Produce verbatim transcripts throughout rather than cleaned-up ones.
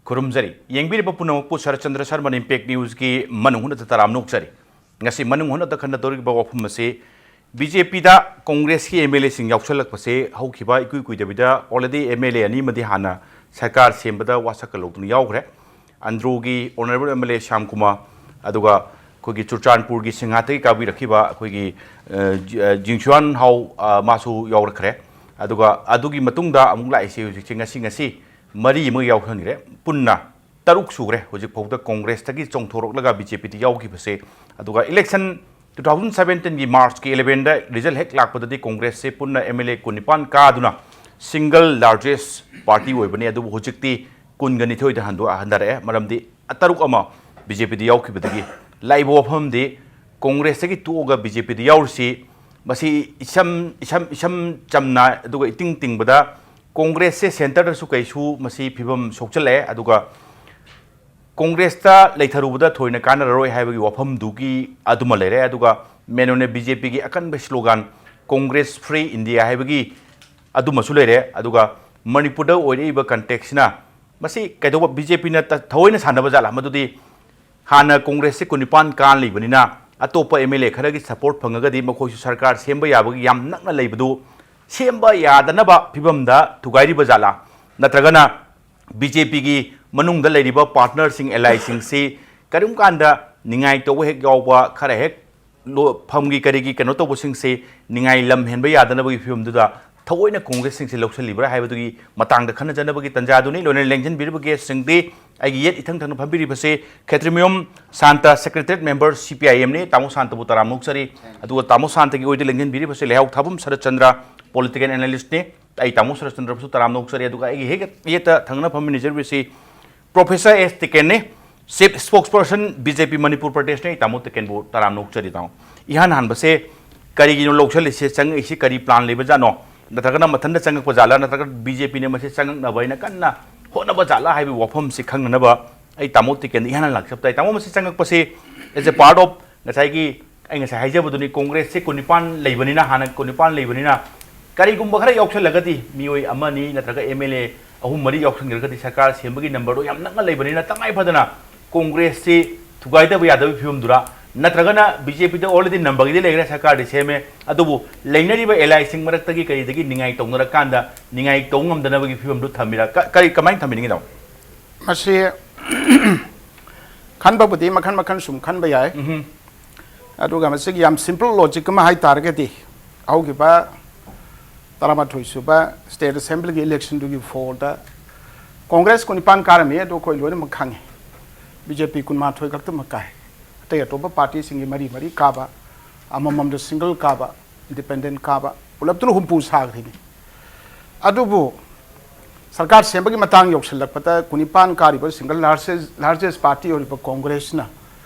ꯈꯨꯔꯨꯝꯖꯔꯤ꯫ ꯌꯦꯡꯕꯤꯔꯤꯕ ꯄꯨꯝꯅꯃꯛꯄꯨ ꯁꯔꯠꯆꯟꯗ꯭ꯔ ꯁꯔꯃꯟ ꯏꯝꯄꯦꯛ ꯅ꯭ꯌꯨꯁꯀꯤ ꯃꯅꯨꯡ ꯍꯨꯠꯅ ꯇꯔꯥꯝꯅ ꯑꯣꯛꯆꯔꯤ꯫ ꯉꯁꯤ ꯃꯅꯨꯡ ꯍꯨꯠꯅ ꯈꯟꯅꯗꯧꯔꯤꯕ ꯋꯥꯐꯝ ꯑꯁꯤ ꯕꯤ ꯖꯦ ꯄꯤꯗ ꯀꯣꯡꯒ꯭ꯔꯦꯁꯀꯤ ꯑꯦꯝ ꯑꯦꯜ ꯑꯦꯁꯤꯡ ꯌꯥꯎꯁꯜꯂꯛꯄꯁꯦ ꯍꯧꯈꯤꯕ ꯏꯀꯨꯏ ꯀꯨꯏꯗꯕꯤꯗ already ꯑꯦꯝ ꯑꯦꯜ ꯑꯦ ꯑꯅꯤ ꯑꯃꯗꯤ ꯍꯥꯟꯅ ꯁꯔꯀꯥꯔ ꯁꯦꯝꯕꯗ ꯋꯥꯁꯛꯀ ꯂꯧꯗꯨꯅ ꯌꯥꯎꯈ꯭ꯔꯦ꯫ ꯑꯟꯗ꯭ꯔꯣꯒꯤ honourable M L A Shyam Kumar, ꯑꯗꯨꯒ ꯑꯩꯈꯣꯏꯒꯤ ꯆꯨꯔꯆꯥꯟꯄꯨꯔꯒꯤ ꯁꯤꯡꯍꯥꯠꯇꯒꯤ ꯀꯥꯕꯤꯔꯛꯈꯤꯕ ꯑꯩꯈꯣꯏꯒꯤ, ꯑ, ꯖꯤ-, ꯑ, ꯖꯤꯡꯁꯨꯋꯥꯟ ꯍꯥꯎ, ꯑ, ꯃꯥꯁꯨ ꯌꯥꯎꯔꯛꯈ꯭ꯔꯦ꯫ ꯑꯗꯨꯒ ꯑꯗꯨꯒꯤ ꯃꯇꯨꯡꯗ ꯑꯃꯨꯛ ꯂꯥꯛꯏꯁꯦ ꯍꯧꯖꯤꯛꯁꯦ ꯉꯁꯤ, ꯉꯁꯤ ꯃꯔꯤ ꯑꯃ ꯌꯥꯎꯁꯟꯈ꯭ꯔꯦ꯫ ꯄꯨꯟꯅ ꯇꯔꯨꯛ ꯁꯨꯈ꯭ꯔꯦ ꯍꯧꯖꯤꯛ ꯐꯥꯎꯗ ꯀꯣꯡꯒ꯭ꯔꯦꯁꯇꯒꯤ ꯆꯣꯡꯊꯣꯔꯛꯂꯒ ꯕꯤ ꯖꯦ ꯄꯤꯗ ꯌꯥꯎꯈꯤꯕꯁꯦ꯫ ꯑꯗꯨꯒ election two thousand seventeen ꯒꯤ March ꯀꯤ eleven ꯗ result ꯍꯦꯛ ꯂꯥꯛꯄꯗꯗꯤ ꯀꯣꯡꯒ꯭ꯔꯦꯁꯁꯦ ꯄꯨꯟꯅ ꯑꯦꯝ ꯑꯦꯜ ꯑꯦ ꯀꯨꯟꯅꯤꯄꯥꯟ ꯀꯥꯗꯨꯅ single largest party ꯑꯣꯏꯕꯅꯤ꯫ ꯑꯗꯨꯕꯨ ꯍꯧꯖꯤꯛꯇꯤ ꯀꯨꯟꯒ ꯅꯤꯊꯣꯏꯗ ꯍꯟꯗꯣ-, ꯍꯟꯊꯔꯛꯑꯦ꯫ ꯃꯔꯝꯗꯤ ꯇꯔꯨꯛ ꯑꯃ ꯕꯤ ꯖꯦ ꯄꯤꯗ ꯌꯥꯎꯈꯤꯕꯗꯒꯤ꯫ ꯂꯥꯛꯏꯕ ꯋꯥꯐꯝꯗꯤ ꯀꯣꯡꯒ꯭ꯔꯦꯁꯇꯒꯤ ꯇꯣꯛꯑꯒ ꯕꯤ ꯖꯦ ꯄꯤꯗ ꯌꯥꯎꯔꯤꯁꯤ, ꯃꯁꯤ ꯏꯁꯝ, ꯏꯁꯝ, ꯏꯁꯝ ꯆꯝꯅ ꯑꯗꯨꯒ ꯏꯇꯤꯡ ꯇꯤꯡꯕꯗ ꯀꯣꯡꯒ꯭ꯔꯦꯁꯁꯦ centre ꯗꯁꯨ ꯀꯩꯁꯨ ꯃꯁꯤ ꯐꯤꯕꯝ ꯁꯣꯛꯆꯜꯂꯛꯑꯦ꯫ ꯑꯗꯨꯒ ꯀꯣꯡꯒ꯭ꯔꯦꯁꯇ ꯂꯩꯊꯔꯨꯕꯗ ꯊꯣꯏꯅ ꯀꯥꯟꯅꯔꯔꯣꯏ ꯍꯥꯏꯕꯒꯤ ꯋꯥꯐꯝꯗꯨꯒꯤ ꯑꯗꯨꯃ ꯂꯩꯔꯦ꯫ ꯑꯗꯨꯒ main ꯑꯣꯏꯅ ꯕꯤ ꯖꯦ ꯄꯤꯒꯤ ꯑꯀꯟꯕ slogan "Congress Free India" ꯍꯥꯏꯕꯒꯤ ꯑꯗꯨꯃꯁꯨ ꯂꯩꯔꯦ꯫ ꯑꯗꯨꯒ ꯃꯅꯤꯄꯨꯔꯗ ꯑꯣꯏꯔꯛꯏꯕ context ꯁꯤꯅ ꯃꯁꯤ ꯀꯩꯗꯧꯕ ꯕꯤ ꯖꯦ ꯄꯤꯅ ꯇ-, ꯊꯑꯣꯏꯅ ꯁꯥꯟꯅꯕ ꯖꯥꯠꯂꯥ? ꯃꯗꯨꯗꯤ ꯍꯥꯟꯅ ꯀꯣꯡꯒ꯭ꯔꯦꯁꯁꯤ ꯀꯨꯟꯅꯤꯄꯥꯟ ꯀꯥ ꯂꯩꯕꯅꯤꯅ ꯑꯇꯣꯞꯄ ꯑꯦꯝ ꯑꯦꯜ ꯑꯦ ꯈꯔꯒꯤ support ꯐꯪꯉꯒꯗꯤ ꯃꯈꯣꯏꯁꯨ ꯁꯔꯀꯥꯔ ꯁꯦꯝꯕ ꯌꯥꯕꯒꯤ ꯌꯥꯝ ꯅꯛꯅ ꯂꯩꯕꯗꯨ ꯁꯦꯝꯕ ꯌꯥꯗꯅꯕ ꯐꯤꯕꯝꯗ ꯊꯨꯒꯥꯏꯔꯤꯕ ꯖꯥꯠꯂꯥ? ꯅꯠꯇ꯭ꯔꯒꯅ ꯕꯤ ꯖꯦ ꯄꯤꯒꯤ ꯃꯅꯨꯡꯗ ꯂꯩꯔꯤꯕ partner ꯁꯤꯡ, allies ꯁꯤꯡꯁꯤ ꯀꯔꯤꯒꯨꯝꯕ ꯀꯥꯟꯗ ꯅꯤꯡꯉꯥꯏ ꯇꯧꯕ ꯍꯦꯛ ꯌꯥꯎꯕ, ꯈꯔ ꯍꯦꯛ ꯂꯣ-, ꯐꯝꯒꯤ ꯀꯔꯤꯒꯤ ꯀꯩꯅꯣ ꯇꯧꯕꯁꯤꯡꯁꯤ ꯅꯤꯡꯉꯥꯏ ꯂꯝ ꯍꯦꯟꯕ ꯌꯥꯗꯅꯕꯒꯤ ꯐꯤꯕꯝꯗꯨꯗ ꯊꯑꯣꯏꯅ ꯀꯣꯡꯒ꯭ꯔꯦꯁꯁꯤꯡꯁꯤ ꯂꯧꯁꯤꯜꯂꯤꯕ꯭ꯔꯥ ꯍꯥꯏꯕꯗꯨꯒꯤ ꯃꯇꯥꯡꯗ ꯈꯟꯅꯖꯅꯕꯒꯤ ꯇꯥꯟꯖꯥꯗꯨꯅꯤ꯫ ꯂꯣꯏꯅꯅ ꯂꯦꯡꯁꯤꯟꯕꯤꯔꯤꯕ guest ꯁꯤꯡꯗꯤ ꯑꯩꯒꯤ ꯌꯦꯠ ꯏꯊꯪ ꯊꯪꯅ ꯐꯝꯕꯤꯔꯤꯕꯁꯤ ꯈꯦꯇ꯭ꯔꯤꯃꯌꯨꯝ Santa, secretariat member C P I M ꯅꯤ꯫ ꯇꯥꯃꯣ ꯁꯥꯟꯇꯕꯨ ꯇꯔꯥꯝꯅ ꯑꯣꯛꯆꯔꯤ꯫ ꯑꯗꯨꯒ ꯇꯥꯃꯣ ꯁꯥꯟꯇꯒꯤ ꯑꯣꯏꯗ ꯂꯦꯡꯁꯤꯟꯕꯤꯔꯤꯕꯁꯤ ꯂꯩꯍꯥꯎ ꯊꯥꯕꯝ ꯁꯔꯠꯆꯟꯗ꯭ꯔ, political analyst ꯅꯤ꯫ ꯑꯩ ꯇꯥꯃꯣ ꯁꯔꯠꯆꯟꯗ꯭ꯔꯕꯨꯁꯨ ꯇꯔꯥꯝꯅ ꯑꯣꯛꯆꯔꯤ꯫ ꯑꯗꯨꯒ ꯑꯩꯒꯤ ꯍꯦꯛ ꯌꯦꯠꯇ ꯊꯪꯅꯅ ꯐꯝꯃꯤꯟꯅꯖꯔꯤꯕꯁꯤ Professor S ꯇꯤꯀꯦꯟꯅꯤ, Chief Spokesperson B J P Manipur ꯄ꯭ꯔꯗꯦꯁꯅꯤ꯫ ꯑꯩ ꯇꯥꯃꯣ ꯇꯤꯀꯦꯟꯕꯨ ꯇꯔꯥꯝꯅ ꯑꯣꯛꯆꯔꯤ ꯇꯥꯃꯣ꯫ ꯏꯍꯥꯟ ꯍꯥꯟꯕꯁꯦ ꯀꯔꯤꯒꯤꯅꯣ ꯂꯧꯁꯜꯂꯤꯁꯦ, ꯆꯪꯉꯛꯏꯁꯤ ꯀꯔꯤ plan ꯂꯩꯕꯖꯥꯠꯅꯣ? ꯅꯠꯇ꯭ꯔꯒꯅ ꯃꯊꯟꯇ ꯆꯪꯉꯛꯄ ꯖꯥꯠꯂꯥ? ꯅꯠꯇ꯭ꯔꯒ B J P ꯅ ꯃꯁꯤ ꯆꯪꯉꯛꯅꯕ ꯍꯥꯏꯅ ꯀꯟꯅ ꯍꯣꯠꯅꯕ ꯖꯥꯠꯂꯥ ꯍꯥꯏꯕꯒꯤ ꯋꯥꯐꯝꯁꯤ ꯈꯪꯅꯅꯕ ꯑꯩ ꯇꯥꯃꯣ ꯇꯤꯀꯦꯟꯗ ꯏꯍꯥꯟ ꯍꯥꯟꯅ ꯂꯥꯛꯆꯕ ꯇꯥꯏ꯫ ꯇꯥꯃꯣ, ꯃꯁꯤ ꯆꯪꯉꯛꯄꯁꯤ as a part of ꯉꯁꯥꯏꯒꯤ ꯑꯩ ꯉꯁꯥꯏ ꯍꯥꯏꯖꯕꯗꯨꯅꯤ, ꯀꯣꯡꯒ꯭ꯔꯦꯁꯁꯦ ꯀꯨꯟꯅꯤꯄꯥꯟ ꯂꯩꯕꯅꯤꯅ, ꯍꯥꯟꯅ ꯀꯨꯟꯅꯤꯄꯥꯟ ꯂꯩꯕꯅꯤꯅ, ꯀꯔꯤꯒꯨꯝꯕ ꯈꯔ ꯌꯥꯎꯁꯜꯂꯒꯗꯤ ꯃꯤꯑꯣꯏ ꯑꯃꯅꯤ ꯅꯠꯇ꯭ꯔꯒ M L A ꯑꯍꯨꯝ ꯃꯔꯤ ꯌꯥꯎꯁꯟꯈ꯭ꯔꯒꯗꯤ ꯁꯔꯀꯥꯔ ꯁꯦꯝꯕꯒꯤ ꯅꯝꯕꯔꯗꯣ ꯌꯥꯝ ꯅꯛꯅ ꯂꯩꯕꯅꯤꯅ, ꯇꯉꯥꯏ ꯐꯗꯅ ꯀꯣꯡꯒ꯭ꯔꯦꯁꯁꯤ ꯊꯨꯒꯥꯏꯗꯕ ꯌꯥꯗꯕꯒꯤ ꯐꯤꯕꯝꯗꯨꯔꯥ, ꯅꯠꯇ꯭ꯔꯒꯅ ꯕꯤ ꯖꯦ ꯄꯤꯗ already ꯅꯝꯕꯔꯒꯤꯗꯤ ꯂꯩꯈ꯭ꯔꯦ, ꯁꯔꯀꯥꯔꯗꯤ ꯁꯦꯝꯃꯦ, ꯑꯗꯨꯕꯨ ꯂꯩꯅꯔꯤꯕ alliesꯁꯤꯡ ꯃꯔꯛꯇꯒꯤ ꯀꯔꯤꯗꯒꯤ ꯅꯤꯡꯉꯥꯏ ꯇꯧꯅꯔꯀꯥꯟꯗ ꯅꯤꯡꯉꯥꯏ ꯇꯧ ꯉꯝꯗꯅꯕꯒꯤ ꯐꯤꯕꯝꯗꯨ ꯊꯝꯃꯤꯔꯥ? ꯀ-, ꯀꯔꯤ, ꯀꯃꯥꯏꯅ ꯊꯝꯕꯤꯅꯤꯡꯉꯤꯅꯣ? ꯃꯁꯤ ꯈꯟꯕꯕꯨꯗꯤ ꯃꯈꯜ ꯃꯈꯜ ꯁꯨꯝ ꯈꯟꯕ ꯌꯥꯏ꯫ ꯎꯝꯍꯨꯝ꯫ ꯑꯗꯨꯒ ꯃꯁꯤꯒꯤ ꯌꯥꯝ simple logic ꯑꯃ ꯍꯥꯏ ꯇꯥꯔꯒꯗꯤ, ꯍꯧꯈꯤꯕ ꯇꯔꯥꯃꯥꯊꯣꯏ ꯁꯨꯕ state assemblyꯒꯤ electionꯗꯨꯒꯤ fallꯗ ꯀꯣꯡꯒ꯭ꯔꯦꯁ ꯀꯨꯟꯅꯤꯄꯥꯟ ꯀꯥꯔꯝꯃꯤ, ꯑꯗꯨ ꯑꯩꯈꯣꯏ ꯂꯣꯏꯅꯃꯛ ꯈꯪꯉꯤ꯫ ꯕꯤ ꯖꯦ ꯄꯤ ꯀꯨꯟꯃꯥꯊꯣꯏ ꯈꯛꯇꯃꯛ ꯀꯥꯏ꯫ ꯑꯇꯩ ꯑꯇꯣꯞꯄ partyꯁꯤꯡꯒꯤ ꯃꯔꯤ ꯃꯔꯤ ꯀꯥꯕ, ꯑꯃꯃꯝꯗ single ꯀꯥꯕ, independent ꯀꯥꯕ, ꯄꯨꯂꯞꯇꯨꯅ ꯍꯨꯝꯐꯨ ꯁꯥꯈ꯭ꯔꯤꯅꯤ꯫ ꯑꯗꯨꯕꯨ ꯁꯔꯀꯥꯔ ꯁꯦꯝꯕꯒꯤ ꯃꯇꯥꯡ ꯌꯧꯁꯤꯜꯂꯛꯄꯗ, ꯀꯨꯟꯅꯤꯄꯥꯟ ꯀꯥꯔꯤꯕ single largest, largest party ꯑꯣꯏꯔꯤꯕ ꯀꯣꯡꯒ꯭ꯔꯦꯁꯅ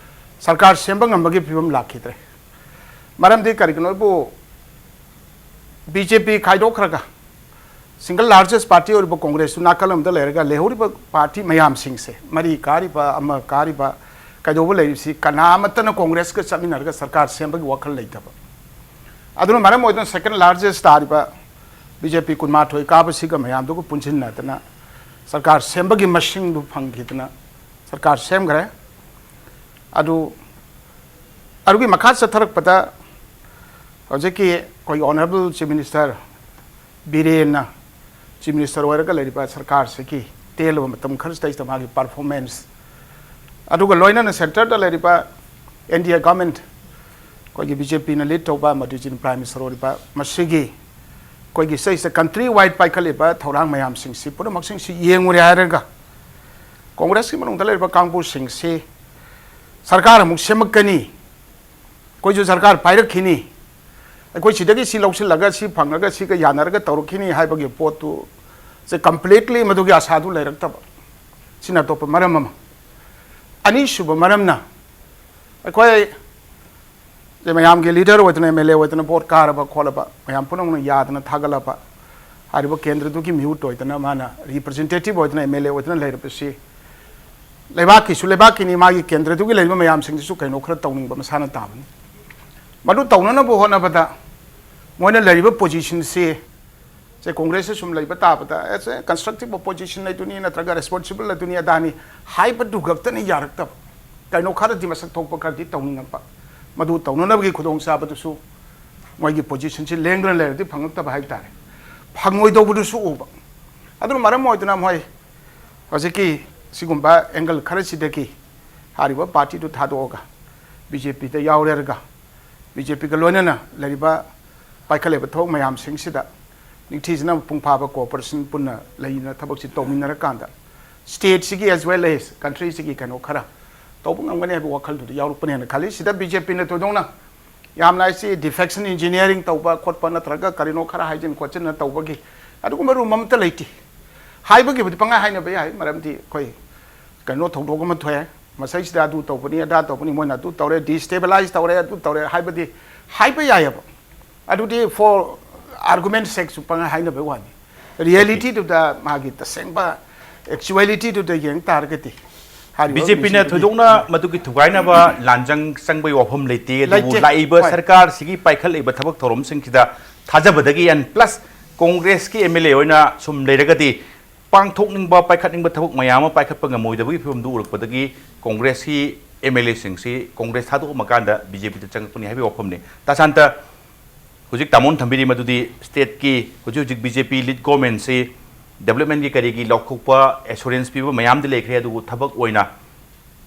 ꯁꯔꯀꯥꯔ ꯁꯦꯝꯕ ꯉꯝꯕꯒꯤ ꯐꯤꯕꯝ ꯂꯥꯛꯈꯤꯗ꯭ꯔꯦ꯫ ꯃꯔꯝꯗꯤ ꯀꯔꯤꯒꯤꯅꯣꯕꯨ, ꯕꯤ ꯖꯦ ꯄꯤ ꯈꯥꯏꯗꯣꯛꯈ꯭ꯔꯒ single largest party ꯑꯣꯏꯔꯤꯕ ꯀꯣꯡꯒ꯭ꯔꯦꯁꯇꯨ ꯅꯥꯀꯜ ꯑꯃꯗ ꯂꯩꯔꯒ, ꯂꯩꯍꯧꯔꯤꯕ party ꯃꯌꯥꯝꯁꯤꯡꯁꯦ, ꯃꯔꯤ ꯀꯥꯔꯤꯕ, ꯑꯃ ꯀꯥꯔꯤꯕ, ꯀꯩꯗꯧꯕ ꯂꯩꯔꯤꯕꯁꯤ, ꯀꯅꯥ ꯑꯃꯠꯇꯅ ꯀꯣꯡꯒ꯭ꯔꯦꯁꯀ ꯆꯠꯃꯤꯟꯅꯔꯒ ꯁꯔꯀꯥꯔ ꯁꯦꯝꯕꯒꯤ ꯋꯥꯈꯜ ꯂꯩꯇꯕ꯫ ꯑꯗꯨꯅ ꯃꯔꯝ ꯑꯣꯏꯗꯨꯅ second largest ꯇꯥꯔꯤꯕ ꯕꯤ ꯖꯦ ꯄꯤ ꯀꯨꯟꯃꯥꯊꯣꯏ ꯀꯥꯕꯁꯤꯒ ꯃꯌꯥꯝꯗꯨꯒ ꯄꯨꯟꯁꯤꯟꯅꯗꯅ ꯁꯔꯀꯥꯔ ꯁꯦꯝꯕꯒꯤ ꯃꯁꯤꯡꯗꯨ ꯐꯪꯈꯤꯗꯅ ꯁꯔꯀꯥꯔ ꯁꯦꯝꯈ꯭ꯔꯦ꯫ ꯑꯗꯨ, ꯑꯗꯨꯒꯤ ꯃꯈꯥ ꯆꯠꯊꯔꯛꯄꯗ ꯍꯧꯖꯤꯛꯀꯤ ꯑꯩꯈꯣꯏꯒꯤ honourable Chief Minister ꯕꯤꯔꯦꯟꯅ Chief Minister ꯑꯣꯏꯔꯒ ꯂꯩꯔꯤꯕ ꯁꯔꯀꯥꯔꯁꯤꯒꯤ ꯇꯦꯜꯂꯕ ꯃꯇꯝ ꯈꯔꯁꯤꯗꯩꯁꯤꯗ ꯃꯥꯒꯤ performance, ꯑꯗꯨꯒ ꯂꯣꯏꯅꯅ centreꯗ ꯂꯩꯔꯤꯕ N D A government, ꯑꯩꯈꯣꯏꯒꯤ B J Pꯅ lead ꯇꯧꯕ ꯃꯣꯗꯤꯖꯤꯅ Prime Minister ꯑꯣꯏꯔꯤꯕ, ꯃꯁꯤꯒꯤ ꯑꯩꯈꯣꯏꯒꯤ ꯁꯤꯗꯩꯁꯤꯗ country wide ꯄꯥꯏꯈꯠꯂꯤꯕ ꯊꯧꯔꯥꯡ ꯃꯌꯥꯝꯁꯤꯡꯁꯤ ꯄꯨꯝꯅꯃꯛꯁꯤꯡꯁꯤ ꯌꯦꯡꯉꯨꯔꯦ ꯍꯥꯏꯔꯒ, ꯀꯣꯡꯒ꯭ꯔꯦꯁꯀꯤ ꯃꯅꯨꯡꯗ ꯂꯩꯔꯤꯕ ꯀꯥꯡꯕꯨꯁꯤꯡꯁꯤ ꯁꯔꯀꯥꯔ ꯑꯃꯨꯛ ꯁꯦꯝꯃꯛꯀꯅꯤ, ꯑꯩꯈꯣꯏꯁꯨ ꯁꯔꯀꯥꯔ ꯄꯥꯏꯔꯛꯈꯤꯅꯤ, ꯑꯩꯈꯣꯏ ꯁꯤꯗꯒꯤ ꯁꯤ ꯂꯧꯁꯤꯜꯂꯒ, ꯁꯤ ꯐꯪꯉꯒ, ꯁꯤꯒ ꯌꯥꯅꯔꯒ ꯇꯧꯔꯛꯈꯤꯅꯤ ꯍꯥꯏꯕꯒꯤ ꯄꯣꯠꯇꯨ ꯁꯦ completely ꯃꯗꯨꯒꯤ ꯑꯁꯥꯗꯨ ꯂꯩꯔꯛꯇꯕ꯫ ꯁꯤꯅ ꯑꯇꯣꯞꯄ ꯃꯔꯝ ꯑꯃ꯫ ꯑꯅꯤꯁꯨꯕ ꯃꯔꯝꯅ, ꯑꯩꯈꯣꯏ ꯁꯦ ꯃꯌꯥꯝꯒꯤ leader ꯑꯣꯏꯗꯅ, M L A ꯑꯣꯏꯗꯅ, vote ꯀꯥꯔꯕ ꯈꯣꯠꯂꯕ, ꯃꯌꯥꯝ ꯄꯨꯝꯅꯃꯛꯅ ꯌꯥꯗꯅ ꯊꯥꯒꯠꯂꯕ, ꯍꯥꯏꯔꯤꯕ ꯀꯦꯟꯗ꯭ꯔꯗꯨꯒꯤ ꯃꯤꯍꯨꯠ ꯑꯣꯏꯗꯅ, ꯃꯥꯅ representative ꯑꯣꯏꯗꯅ, M L A ꯑꯣꯏꯗꯅ ꯂꯩꯔꯕꯁꯤ, ꯂꯩꯕꯥꯛꯀꯤꯁꯨ ꯂꯩꯕꯥꯛꯀꯤꯅꯤ, ꯃꯥꯒꯤ ꯀꯦꯟꯗ꯭ꯔꯗꯨꯒꯤ ꯂꯩꯔꯤꯕ ꯃꯌꯥꯝꯁꯤꯡꯗꯨꯁꯨ ꯀꯩꯅꯣ ꯈꯔ ꯇꯧꯅꯤꯡꯕ ꯃꯁꯥꯅ ꯇꯥꯕꯅꯤ꯫ ꯃꯗꯨ ꯇꯧꯅꯅꯕ ꯍꯣꯠꯅꯕꯗ ꯃꯣꯏꯅ ꯂꯩꯔꯤꯕ positionꯁꯤ ꯁꯦ ꯀꯣꯡꯒ꯭ꯔꯦꯁꯁꯦ ꯁꯨꯝ ꯂꯩꯕ ꯇꯥꯕꯗ ꯑꯦꯁ ꯑꯦ ꯀꯟꯁꯇ꯭ꯔꯛꯇꯤꯕ ꯑꯣꯄꯣꯖꯤꯁꯟ ꯑꯗꯨꯅꯤ ꯅꯠꯇ꯭ꯔꯒ ꯔꯦꯁꯄꯣꯟꯁꯤꯕꯜ ꯑꯗꯨꯅꯤ ꯑꯗꯥꯅꯤ ꯍꯥꯏꯕꯗꯨ ꯈꯛꯇꯅ ꯌꯥꯔꯛꯇꯕ꯫ ꯀꯩꯅꯣ ꯈꯔꯗꯤ ꯃꯁꯛ ꯊꯣꯛꯄ ꯈꯔꯗꯤ ꯇꯧꯅꯤꯡꯉꯛꯄ꯫ ꯃꯗꯨ ꯇꯧꯅꯅꯕꯒꯤ ꯈꯨꯗꯣꯡꯆꯥꯕꯗꯨꯁꯨ ꯃꯣꯏꯒꯤ ꯄꯣꯖꯤꯁꯟꯁꯤ ꯂꯦꯡꯗꯅ ꯂꯩꯔꯗꯤ ꯐꯪꯉꯛꯇꯕ ꯍꯥꯏꯕ ꯇꯥꯔꯦ꯫ ꯐꯪꯉꯣꯏꯗꯧꯕꯗꯨꯁꯨ ꯎꯕ꯫ ꯑꯗꯨꯅ ꯃꯔꯝ ꯑꯣꯏꯗꯨꯅ ꯃꯣꯏ ꯍꯧꯖꯤꯛꯀꯤ ꯁꯤꯒꯨꯝꯕ ꯑꯦꯡꯒꯜ ꯈꯔꯁꯤꯗꯒꯤ ꯍꯥꯏꯔꯤꯕ ꯄꯥꯔꯇꯤꯗꯨ ꯊꯥꯗꯣꯛꯑꯒ ꯕꯤ ꯖꯦ ꯄꯤꯗ ꯌꯥꯎꯔꯦꯔꯒ ꯕꯤ ꯖꯦ ꯄꯤꯒ ꯂꯣꯏꯅꯅ ꯂꯩꯔꯤꯕ ꯄꯥꯏꯈꯠꯂꯤꯕ ꯊꯕꯛ ꯃꯌꯥꯝꯁꯤꯡꯁꯤꯗ ꯅꯤꯡꯊꯤꯖꯅ ꯃꯄꯨꯡ ꯐꯥꯕ ꯀꯣꯑꯣꯄꯔꯦꯁꯟ ꯄꯨꯟꯅ ꯂꯩꯅ ꯊꯕꯛꯁꯤ ꯇꯧꯃꯤꯟꯅꯔꯀꯥꯟꯗ ꯁ꯭ꯇꯦꯠꯁꯤꯒꯤ ꯑꯦꯖ ꯋꯦꯜ ꯑꯦꯖ ꯀꯟꯇ꯭ꯔꯤꯁꯤꯒꯤ ꯀꯩꯅꯣ ꯈꯔ ꯇꯧꯕ ꯉꯝꯒꯅꯤ ꯍꯥꯏꯕ ꯋꯥꯈꯜꯗꯨꯗ ꯌꯥꯎꯔꯛꯄꯅꯦꯅ ꯈꯜꯂꯤ꯫ ꯁꯤꯗ ꯕꯤ ꯖꯦ ꯄꯤꯅ ꯊꯣꯏꯗꯣꯛꯅ ꯌꯥꯝꯅ ꯑꯩꯁꯤ ꯗꯤꯐꯦꯛꯁꯟ ꯏꯟꯖꯤꯅꯤꯌꯥꯔꯤꯡ ꯇꯧꯕ ꯈꯣꯠꯄ ꯅꯠꯇ꯭ꯔꯒ ꯀꯔꯤꯅꯣ ꯈꯔ ꯍꯥꯏꯖꯤꯟ ꯈꯣꯠꯆꯤꯟꯅ ꯇꯧꯕꯒꯤ ꯑꯗꯨꯒꯨꯝꯕ ꯔꯨꯝ ꯑꯃꯠꯇ ꯂꯩꯇꯦ꯫ ꯍꯥꯏꯕꯒꯤꯕꯨꯗꯤ ꯄꯪꯍꯥꯏ ꯍꯥꯏꯅꯕ ꯌꯥꯏ, ꯃꯔꯝꯗꯤ ꯑꯩꯈꯣꯏ ꯀꯩꯅꯣ ꯊꯧꯗꯣꯛ ꯑꯃ ꯊꯣꯛꯑꯦ, ꯃꯁꯩꯁꯤꯗ ꯑꯗꯨ ꯇꯧꯕꯅꯤ ꯑꯗꯥ ꯇꯧꯕꯅꯤ, ꯃꯣꯏꯅ ꯑꯗꯨ ꯇꯧꯔꯦ, ꯗꯤꯁꯇꯦꯕꯤꯂꯥꯏꯁ ꯇꯧꯔꯦ, ꯑꯗꯨ ꯇꯧꯔꯦ ꯍꯥꯏꯕꯗꯤ ꯍꯥꯏꯕ ꯌꯥꯏꯑꯕ꯫ ꯑꯗꯨꯗꯤ ꯐꯣꯔ ꯑꯥꯔꯒꯨꯃꯦꯟ ꯁꯦꯛꯁꯨ ꯄꯪꯍꯥꯏ ꯍꯥꯏꯅꯕꯩ ꯋꯥꯅꯤ꯫ ꯔꯤꯌꯦꯂꯤꯇꯤꯗꯨꯗ ꯃꯥꯒꯤ ꯇꯁꯦꯡꯕ ꯑꯦꯛꯆꯨꯋꯦꯂꯤꯇꯤꯗꯨꯗ ꯌꯦꯡ ꯇꯥꯔꯒꯗꯤ ꯍꯥꯏꯔꯤꯕ ꯕꯤ ꯖꯦ ꯄꯤꯅ ꯃꯤꯁꯤꯡꯗꯨꯗꯤ ꯊꯣꯏꯗꯣꯛꯅ ꯃꯗꯨꯒꯤ ꯊꯨꯒꯥꯏꯅꯕ ꯂꯥꯟꯖꯪ ꯆꯪꯕꯒꯤ ꯋꯥꯐꯝ ꯂꯩꯇꯦ, ꯑꯗꯨꯕꯨ ꯂꯩꯇꯦ꯫ ꯂꯥꯛꯏꯕ ꯍꯣꯏ꯫ ꯁꯔꯀꯥꯔꯁꯤꯒꯤ ꯄꯥꯏꯈꯠꯂꯛꯏꯕ ꯊꯕꯛ ꯊꯧꯔꯝꯁꯤꯡꯁꯤꯗ ꯊꯥꯖꯕꯗꯒꯤ and plus ꯀꯣꯡꯒ꯭ꯔꯦꯁꯀꯤ ꯑꯦꯝ ꯑꯦꯜ ꯑꯦ ꯑꯣꯏꯅ ꯁꯨꯝ ꯂꯩꯔꯒꯗꯤ ꯄꯥꯡꯊꯣꯛꯅꯤꯡꯕ, ꯄꯥꯏꯈꯠꯅꯤꯡꯕ ꯊꯕꯛ ꯃꯌꯥꯝ ꯑꯃ ꯄꯥꯏꯈꯠꯄ ꯉꯝꯃꯣꯏꯗꯕꯒꯤ ꯐꯤꯕꯝꯗꯨ ꯎꯔꯛꯄꯗꯒꯤ ꯀꯣꯡꯒ꯭ꯔꯦꯁꯀꯤ ꯑꯦꯝ ꯑꯦꯜ ꯑꯦꯁꯤꯡꯁꯤ ꯀꯣꯡꯒ꯭ꯔꯦꯁ ꯊꯥꯗꯣꯛꯑꯝꯃꯀꯥꯟꯗ ꯕꯤ ꯖꯦ ꯄꯤꯗ ꯆꯪꯉꯛꯄꯅꯤ ꯍꯥꯏꯕꯒꯤ ꯋꯥꯐꯝꯅꯤ꯫ ꯇꯥ ꯁꯥꯟꯇ, ꯍꯧꯖꯤꯛ ꯇꯥꯃꯣꯅ ꯊꯝꯕꯤꯔꯤ ꯃꯗꯨꯗꯤ ꯁ꯭ꯇꯦꯠꯀꯤ ꯍꯧꯖꯤꯛ ꯍꯧꯖꯤꯛ ꯕꯤ ꯖꯦ ꯄꯤ ꯂꯤꯗ ꯒꯣꯔꯃꯦꯟꯁꯤ ꯗꯦꯕꯂꯞꯃꯦꯟꯒꯤ ꯀꯔꯤꯒꯤ ꯂꯥꯎꯊꯣꯛꯄ ꯑꯦꯁꯨꯔꯦꯟꯁ ꯄꯤꯕ ꯃꯌꯥꯝꯗꯤ ꯂꯩꯈ꯭ꯔꯦ, ꯑꯗꯨꯕꯨ ꯊꯕꯛ ꯑꯣꯏꯅ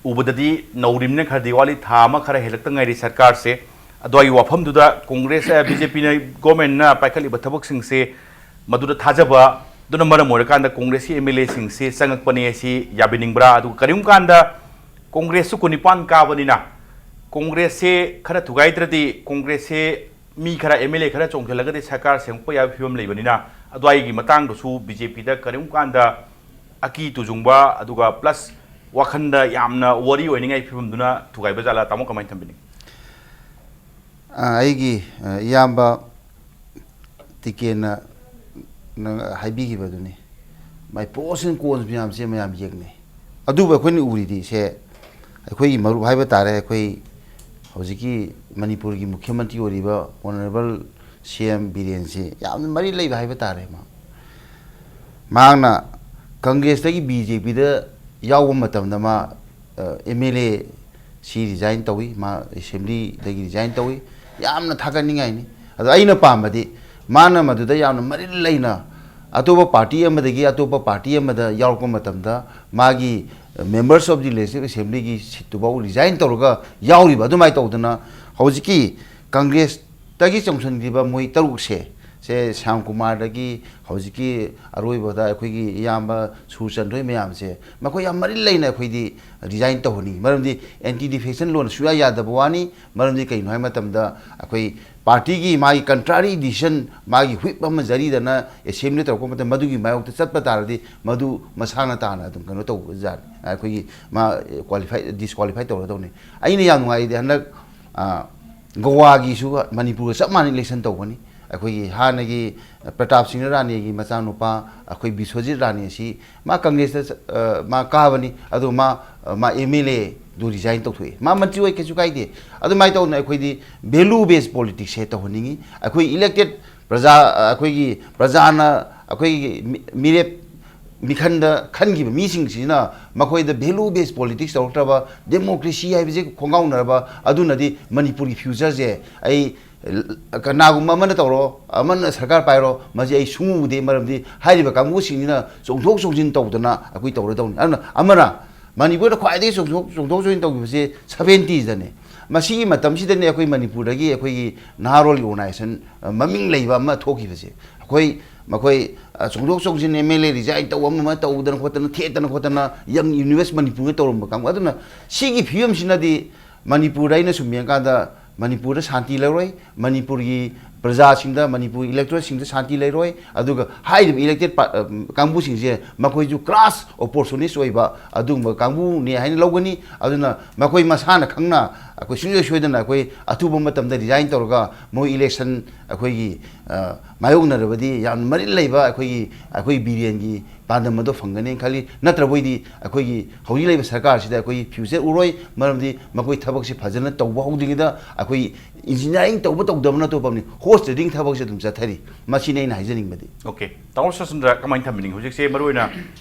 ꯎꯕꯗꯗꯤ ꯅꯧꯔꯤꯕꯅꯤꯅ ꯈꯔꯗꯤ ꯋꯥꯠꯂꯤ꯫ ꯊꯥ ꯑꯃ ꯈꯔ ꯍꯦꯜꯂꯛꯇ ꯉꯥꯏꯔꯤ ꯁꯔꯀꯥꯔꯁꯦ꯫ ꯑꯗꯨꯋꯥꯏꯒꯤ ꯋꯥꯐꯝꯗꯨꯗ ꯀꯣꯡꯒ꯭ꯔꯦꯁ, ꯕꯤ ꯖꯦ ꯄꯤꯅ ꯒꯣꯔꯃꯦꯟꯅ ꯄꯥꯏꯈꯠꯂꯤꯕ ꯊꯕꯛꯁꯤꯡꯁꯦ ꯃꯗꯨꯗ ꯊꯥꯖꯕ ꯑꯗꯨꯅ ꯃꯔꯝ ꯑꯣꯏꯔꯀꯥꯟꯗ ꯀꯣꯡꯒ꯭ꯔꯦꯁꯀꯤ ꯑꯦꯝ ꯑꯦꯜ ꯑꯦꯁꯤꯡꯁꯦ ꯆꯪꯉꯛꯄꯅꯦ ꯍꯥꯏꯁꯤ ꯌꯥꯕꯤꯅꯤꯡꯕ꯭ꯔꯥ? ꯑꯗꯨꯒ ꯀꯔꯤꯒꯨꯝꯕ ꯀꯥꯟꯗ ꯀꯣꯡꯒ꯭ꯔꯦꯁꯁꯨ ꯀꯨꯟꯅꯤꯄꯥꯟ ꯀꯥꯕꯅꯤꯅ ꯀꯣꯡꯒ꯭ꯔꯦꯁꯁꯦ ꯈꯔ ꯊꯨꯒꯥꯏꯗ꯭ꯔꯗꯤ ꯀꯣꯡꯒ꯭ꯔꯦꯁꯁꯦ ꯃꯤ ꯈꯔ ꯑꯦꯝ ꯑꯦꯜ ꯑꯦ ꯈꯔ ꯆꯣꯡꯁꯤꯜꯂꯒꯗꯤ ꯁꯔꯀꯥꯔ ꯁꯦꯝꯃꯛꯄ ꯌꯥꯕꯒꯤ ꯐꯤꯕꯝ ꯂꯩꯕꯅꯤꯅ ꯑꯗꯨꯋꯥꯏꯒꯤ ꯃꯇꯥꯡꯗꯁꯨ ꯕꯤ ꯖꯦ ꯄꯤꯗ ꯀꯔꯤꯒꯨꯝꯕ ꯀꯥꯟꯗ ꯑꯀꯤ ꯇꯨꯖꯨꯡꯕ ꯑꯗꯨꯒ plus ꯋꯥꯈꯟꯗ ꯌꯥꯝꯅ worry ꯑꯣꯏꯅꯤꯡꯉꯥꯏ ꯐꯤꯕꯝꯗꯨꯅ ꯊꯨꯒꯥꯏꯕ ꯖꯥꯠꯂꯥ? ꯇꯥꯃꯣ ꯀꯃꯥꯏꯅ ꯊꯝꯕꯤꯅꯤꯡꯉꯤ? ꯑ, ꯑꯩꯒꯤ, ꯑ, ꯏꯌꯥꯝꯕ ꯇꯤꯀꯦꯟꯅ ꯅꯪ ꯍꯥꯏꯕꯤꯈꯤꯕꯗꯨꯅꯤ꯫ ꯃꯥꯏ pros and cons ꯃꯌꯥꯝꯁꯦ ꯃꯌꯥꯝ ꯌꯦꯡꯅꯩ꯫ ꯑꯗꯨꯕꯨ ꯑꯩꯈꯣꯏꯅ ꯎꯔꯤꯗꯤ ꯁꯦ, ꯑꯩꯈꯣꯏꯒꯤ ꯃꯔꯨꯞ ꯍꯥꯏꯕ ꯇꯥꯔꯦ, ꯑꯩꯈꯣꯏ ꯍꯧꯖꯤꯛꯀꯤ ꯃꯅꯤꯄꯨꯔꯒꯤ ꯃꯨꯈ꯭ꯌ ꯃꯟꯇ꯭ꯔꯤ ꯑꯣꯏꯔꯤꯕ ꯑꯣꯅꯔꯦꯕꯜ ꯁꯤ ꯑꯦꯝ ꯕꯤꯔꯦꯟꯁꯤ ꯌꯥꯝꯅ ꯃꯔꯤ ꯂꯩꯕ ꯍꯥꯏꯕ ꯇꯥꯔꯦ꯫ ꯃꯥ ꯃꯍꯥꯛꯅ ꯀꯪꯒ꯭ꯔꯦꯁꯇꯒꯤ ꯕꯤ ꯖꯦ ꯄꯤꯗ ꯌꯥꯎꯕ ꯃꯇꯝꯗ ꯃꯥ ꯑꯦꯝ ꯑꯦꯜ ꯑꯦ ꯁꯤ ꯔꯤꯖꯥꯏꯟ ꯇꯧꯏ, ꯃꯥ ꯑꯦꯁꯦꯝꯕ꯭ꯂꯤꯗꯒꯤ ꯔꯤꯖꯥꯏꯟ ꯇꯧꯏ꯫ ꯌꯥꯝꯅ ꯊꯥꯒꯠꯅꯤꯡꯉꯥꯏꯅꯤ꯫ ꯑꯗꯣ ꯑꯩꯅ ꯄꯥꯝꯕꯗꯤ ꯃꯥꯅ ꯃꯗꯨꯗ ꯌꯥꯝꯅ ꯃꯔꯤꯜ ꯂꯩꯅ ꯑꯇꯣꯞꯄ ꯄꯥꯔꯇꯤ ꯑꯃꯗꯒꯤ ꯑꯇꯣꯞꯄ ꯄꯥꯔꯇꯤ ꯑꯃꯗ ꯌꯥꯎꯔꯛꯄ ꯃꯇꯝꯗ ꯃꯥꯒꯤ members of the legislative assemblyꯒꯤ ꯁꯤꯠꯇꯨꯐꯥꯎ ꯔꯤꯖꯥꯏꯟ ꯇꯧꯔꯒ ꯌꯥꯎꯔꯤꯕ꯫ ꯑꯗꯨꯃꯥꯏꯅ ꯇꯧꯗꯅ ꯍꯧꯖꯤꯛꯀꯤ ꯀꯪꯒ꯭ꯔꯦꯁꯇꯒꯤ ꯆꯣꯡꯁꯤꯟꯈꯤꯕ ꯃꯣꯏ ꯇꯔꯨꯛꯁꯦ, ꯁꯦ ꯁ꯭ꯌꯥꯝ ꯀꯨꯃꯥꯔꯗꯒꯤ ꯍꯧꯖꯤꯛꯀꯤ ꯑꯔꯣꯏꯕꯗ ꯑꯩꯈꯣꯏꯒꯤ ꯏꯌꯥꯝꯕ ꯁꯨꯔꯆꯟꯗ꯭ꯔ ꯃꯌꯥꯝꯁꯦ, ꯃꯈꯣꯏ ꯌꯥꯝ ꯃꯔꯤꯜ ꯂꯩꯅ ꯑꯩꯈꯣꯏꯗꯤ ꯔꯤꯖꯥꯏꯟ ꯇꯧꯍꯟꯅꯤꯡꯉꯤ꯫ ꯃꯔꯝꯗꯤ anti defection law ꯁꯨꯡꯌꯥ ꯌꯥꯗꯕ ꯋꯥꯅꯤ꯫ ꯃꯔꯝꯗꯤ ꯀꯩꯅꯣ ꯍꯥꯏꯕ ꯃꯇꯝꯗ ꯑꯩꯈꯣꯏ ꯄꯥꯔꯇꯤꯒꯤ ꯃꯥꯒꯤ contrary decision, ꯃꯥꯒꯤ whip ꯑꯃ ꯖꯔꯤꯗꯅ ꯑꯦꯁꯦꯝꯕ꯭ꯂꯤ ꯇꯧꯔꯛꯄ ꯃꯇꯝꯗ ꯃꯗꯨꯒꯤ ꯃꯥꯌꯣꯛꯇ ꯆꯠꯄ ꯇꯥꯔꯗꯤ ꯃꯗꯨ ꯃꯁꯥꯅ ꯇꯥꯅ ꯑꯗꯨꯝ ꯀꯩꯅꯣ ꯇꯧꯕꯖꯥꯠꯅꯤ, ꯑꯩꯈꯣꯏꯒꯤ ꯃꯥ ꯀ꯭ꯋꯥꯂꯤꯐꯥꯏ, ꯗꯤꯁꯀ꯭ꯋꯥꯂꯤꯐꯥꯏ ꯇꯧꯔꯗꯧꯅꯤ꯫ ꯑꯩꯅ ꯌꯥꯝ ꯅꯨꯡꯉꯥꯏꯔꯤꯗꯤ ꯍꯟꯗꯛ ꯑ, ꯒꯣꯋꯥꯒꯤꯁꯨ ꯃꯅꯤꯄꯨꯔꯒ ꯆꯞ ꯃꯥꯟꯅ ꯏꯂꯦꯛꯁꯟ ꯇꯧꯒꯅꯤ꯫ ꯑꯩꯈꯣꯏꯒꯤ ꯍꯥꯟꯅꯒꯤ ꯄ꯭ꯔꯇꯥꯞ ꯁꯤꯡꯍ ꯔꯥꯅꯦꯒꯤ ꯃꯆꯥꯅꯨꯄꯥ ꯑꯩꯈꯣꯏ ꯕꯤꯁ꯭ꯋꯖꯤꯠ ꯔꯥꯅꯦ ꯑꯁꯤ ꯃꯥ ꯀꯪꯒ꯭ꯔꯦꯁꯇ ꯆ-, ꯑ, ꯃꯥ ꯀꯥꯕꯅꯤ, ꯑꯗꯣ ꯃꯥ, ꯑ, ꯃꯥ ꯑꯦꯝ ꯑꯦꯜ ꯑꯦꯗꯨ ꯔꯤꯖꯥꯏꯟ ꯇꯧꯊꯣꯛꯑꯦ꯫ ꯃꯥ ꯃꯟꯇ꯭ꯔꯤ ꯑꯣꯏ ꯀꯩꯁꯨ ꯀꯥꯏꯗꯦ꯫ ꯑꯗꯨꯃꯥꯏꯅ ꯇꯧꯗꯅ ꯑꯩꯈꯣꯏꯗꯤ value based politicsꯁꯦ ꯇꯧꯍꯟꯅꯤꯡꯉꯤ꯫ ꯑꯩꯈꯣꯏ ꯏꯂꯦꯛꯇꯦꯠ ꯄ꯭ꯔꯖꯥ, ꯑ, ꯑꯩꯈꯣꯏꯒꯤ ꯄ꯭ꯔꯖꯥꯅ ꯑꯩꯈꯣꯏꯒꯤ ꯃꯤ-, ꯃꯤꯔꯦꯞ ꯃꯤꯈꯟꯗ ꯈꯟꯈꯤꯕ ꯃꯤꯁꯤꯡꯁꯤꯅ ꯃꯈꯣꯏꯗ value based politics ꯇꯧꯔꯛꯇ꯭ꯔꯕ, democracy ꯍꯥꯏꯕꯁꯦ ꯈꯣꯡꯒꯥꯎꯅꯔꯕ, ꯑꯗꯨꯅꯗꯤ ꯃꯅꯤꯄꯨꯔꯒꯤ futureꯁꯦ ꯑꯩ, ꯀꯅꯥꯒꯨꯝꯕ ꯑꯃꯅ ꯇꯧꯔꯣ, ꯑꯃꯅ ꯁꯔꯀꯥꯔ ꯄꯥꯏꯔꯣ, ꯃꯁꯤ ꯑꯩ ꯁꯨꯡꯎ ꯎꯗꯦ꯫ ꯃꯔꯝꯗꯤ ꯍꯥꯏꯔꯤꯕ ꯀꯥꯡꯕꯨꯁꯤꯡꯁꯤꯅ ꯆꯣꯡꯊꯣꯛ ꯆꯣꯡꯁꯤꯟ ꯇꯧꯗꯅ ꯑꯩꯈꯣꯏ ꯇꯧꯔꯗꯧꯅꯤ꯫ ꯑꯗꯨꯅ ꯑꯃꯅ ꯃꯅꯤꯄꯨꯔꯗ ꯈ꯭ꯋꯥꯏꯗꯒꯤ ꯆꯣꯡꯊꯣꯛ, ꯆꯣꯡꯊꯣꯛ ꯆꯣꯡꯁꯤꯟ ꯇꯧꯈꯤꯕꯁꯦ seventies ꯗꯅꯦ꯫ ꯃꯁꯤꯒꯤ ꯃꯇꯝꯁꯤꯗꯅꯦ ꯑꯩꯈꯣꯏ ꯃꯅꯤꯄꯨꯔꯗꯒꯤ ꯑꯩꯈꯣꯏꯒꯤ ꯅꯍꯥꯔꯣꯜꯒꯤ organization, ꯑ, ꯃꯃꯤꯡ ꯂꯩꯕ ꯑꯃ ꯊꯣꯛꯈꯤꯕꯁꯦ꯫ ꯑꯩꯈꯣꯏ, ꯃꯈꯣꯏ, ꯑ, ꯆꯣꯡꯊꯣꯛ ꯆꯣꯡꯁꯤꯟ, ꯑꯦꯝ ꯑꯦꯜ ꯑꯦ ꯔꯤꯖꯥꯏꯟ ꯇꯧꯕ ꯑꯃ ꯑꯃ ꯇꯧꯗꯅ ꯈꯣꯠꯇꯅ, ꯊꯦꯠꯇꯅ ꯈꯣꯠꯇꯅ Young Universe ꯃꯅꯤꯄꯨꯔꯅ ꯇꯧꯔꯝꯕ ꯀꯥꯡꯕꯨ꯫ ꯑꯗꯨꯅ ꯁꯤꯒꯤ ꯐꯤꯕꯝꯁꯤꯅꯗꯤ ꯃꯅꯤꯄꯨꯔꯗ ꯑꯩꯅ ꯁꯨꯝ ꯌꯦꯡꯀꯥꯟꯗ ꯃꯅꯤꯄꯨꯔꯗ ꯁꯥꯟꯇꯤ ꯂꯩꯔꯣꯏ, ꯃꯅꯤꯄꯨꯔꯒꯤ ꯄ꯭ꯔꯖꯥꯁꯤꯡꯗ, ꯃꯅꯤꯄꯨꯔ electorateꯁꯤꯡꯗ ꯁꯥꯟꯇꯤ ꯂꯩꯔꯣꯏ꯫ ꯑꯗꯨꯒ ꯍꯥꯏꯔꯤꯕ elected ꯄꯥ-, ꯑ, ꯀꯥꯡꯕꯨꯁꯤꯡꯁꯦ ꯃꯈꯣꯏꯁꯨ class opportunist ꯑꯣꯏꯕ ꯑꯗꯨꯒꯨꯝꯕ ꯀꯥꯡꯕꯨꯅꯦ ꯍꯥꯏꯅ ꯂꯧꯒꯅꯤ꯫ ꯑꯗꯨꯅ ꯃꯈꯣꯏ ꯃꯁꯥꯅ ꯈꯪꯅ ꯑꯩꯈꯣꯏ ꯁꯨꯡꯁꯣꯏ ꯁꯣꯏꯗꯅ ꯑꯩꯈꯣꯏ ꯑꯊꯨꯕ ꯃꯇꯝꯗ ꯔꯤꯖꯥꯏꯟ ꯇꯧꯔꯒ ꯃꯣꯏ ꯏꯂꯦꯛꯁꯟ ꯑꯩꯈꯣꯏꯒꯤ, ꯑ, ꯃꯥꯌꯣꯛꯅꯔꯕꯗꯤ ꯌꯥꯝꯅ ꯃꯔꯤꯜ ꯂꯩꯕ ꯑꯩꯈꯣꯏꯒꯤ, ꯑꯩꯈꯣꯏ ꯕꯤꯔꯦꯟꯒꯤ ꯄꯥꯟꯗꯝ ꯑꯗꯣ ꯐꯪꯒꯅꯤ ꯈꯜꯂꯤ꯫ ꯅꯠꯇ꯭ꯔꯕꯣꯏꯗꯤ ꯑꯩꯈꯣꯏꯒꯤ ꯍꯧꯖꯤꯛ ꯂꯩꯕ ꯁꯔꯀꯥꯔꯁꯤꯗ ꯑꯩꯈꯣꯏ ꯐ꯭ꯌꯨꯆꯔ ꯎꯔꯣꯏ꯫ ꯃꯔꯝꯗꯤ ꯃꯈꯣꯏ ꯊꯕꯛꯁꯤ ꯐꯖꯅ ꯇꯧꯕ ꯍꯧꯗ꯭ꯔꯤꯉꯩꯗ ꯑꯩꯈꯣꯏ ꯏꯟꯖꯤꯅꯤꯌꯥꯔꯤꯡ ꯇꯧꯕ ꯇꯧꯗꯕꯅ ꯑꯇꯣꯞꯄ ꯑꯃꯅꯤ, ꯍꯣꯔꯁ ꯇ꯭ꯔꯦꯗꯤꯡ ꯊꯕꯛꯁꯦ ꯑꯗꯨꯝ ꯆꯠꯊꯔꯤ꯫ ꯃꯁꯤꯅꯤ ꯑꯩꯅ ꯍꯥꯏꯖꯅꯤꯡꯕꯗꯤ꯫ ꯑꯣꯀꯦ, ꯇꯥꯃꯣ ꯁꯆꯤꯟꯗ꯭ꯔ, ꯀꯃꯥꯏꯅ ꯊꯝꯕꯤꯅꯤꯡꯉꯤ? ꯍꯧꯖꯤꯛꯁꯦ ꯃꯔꯨꯑꯣꯏꯅ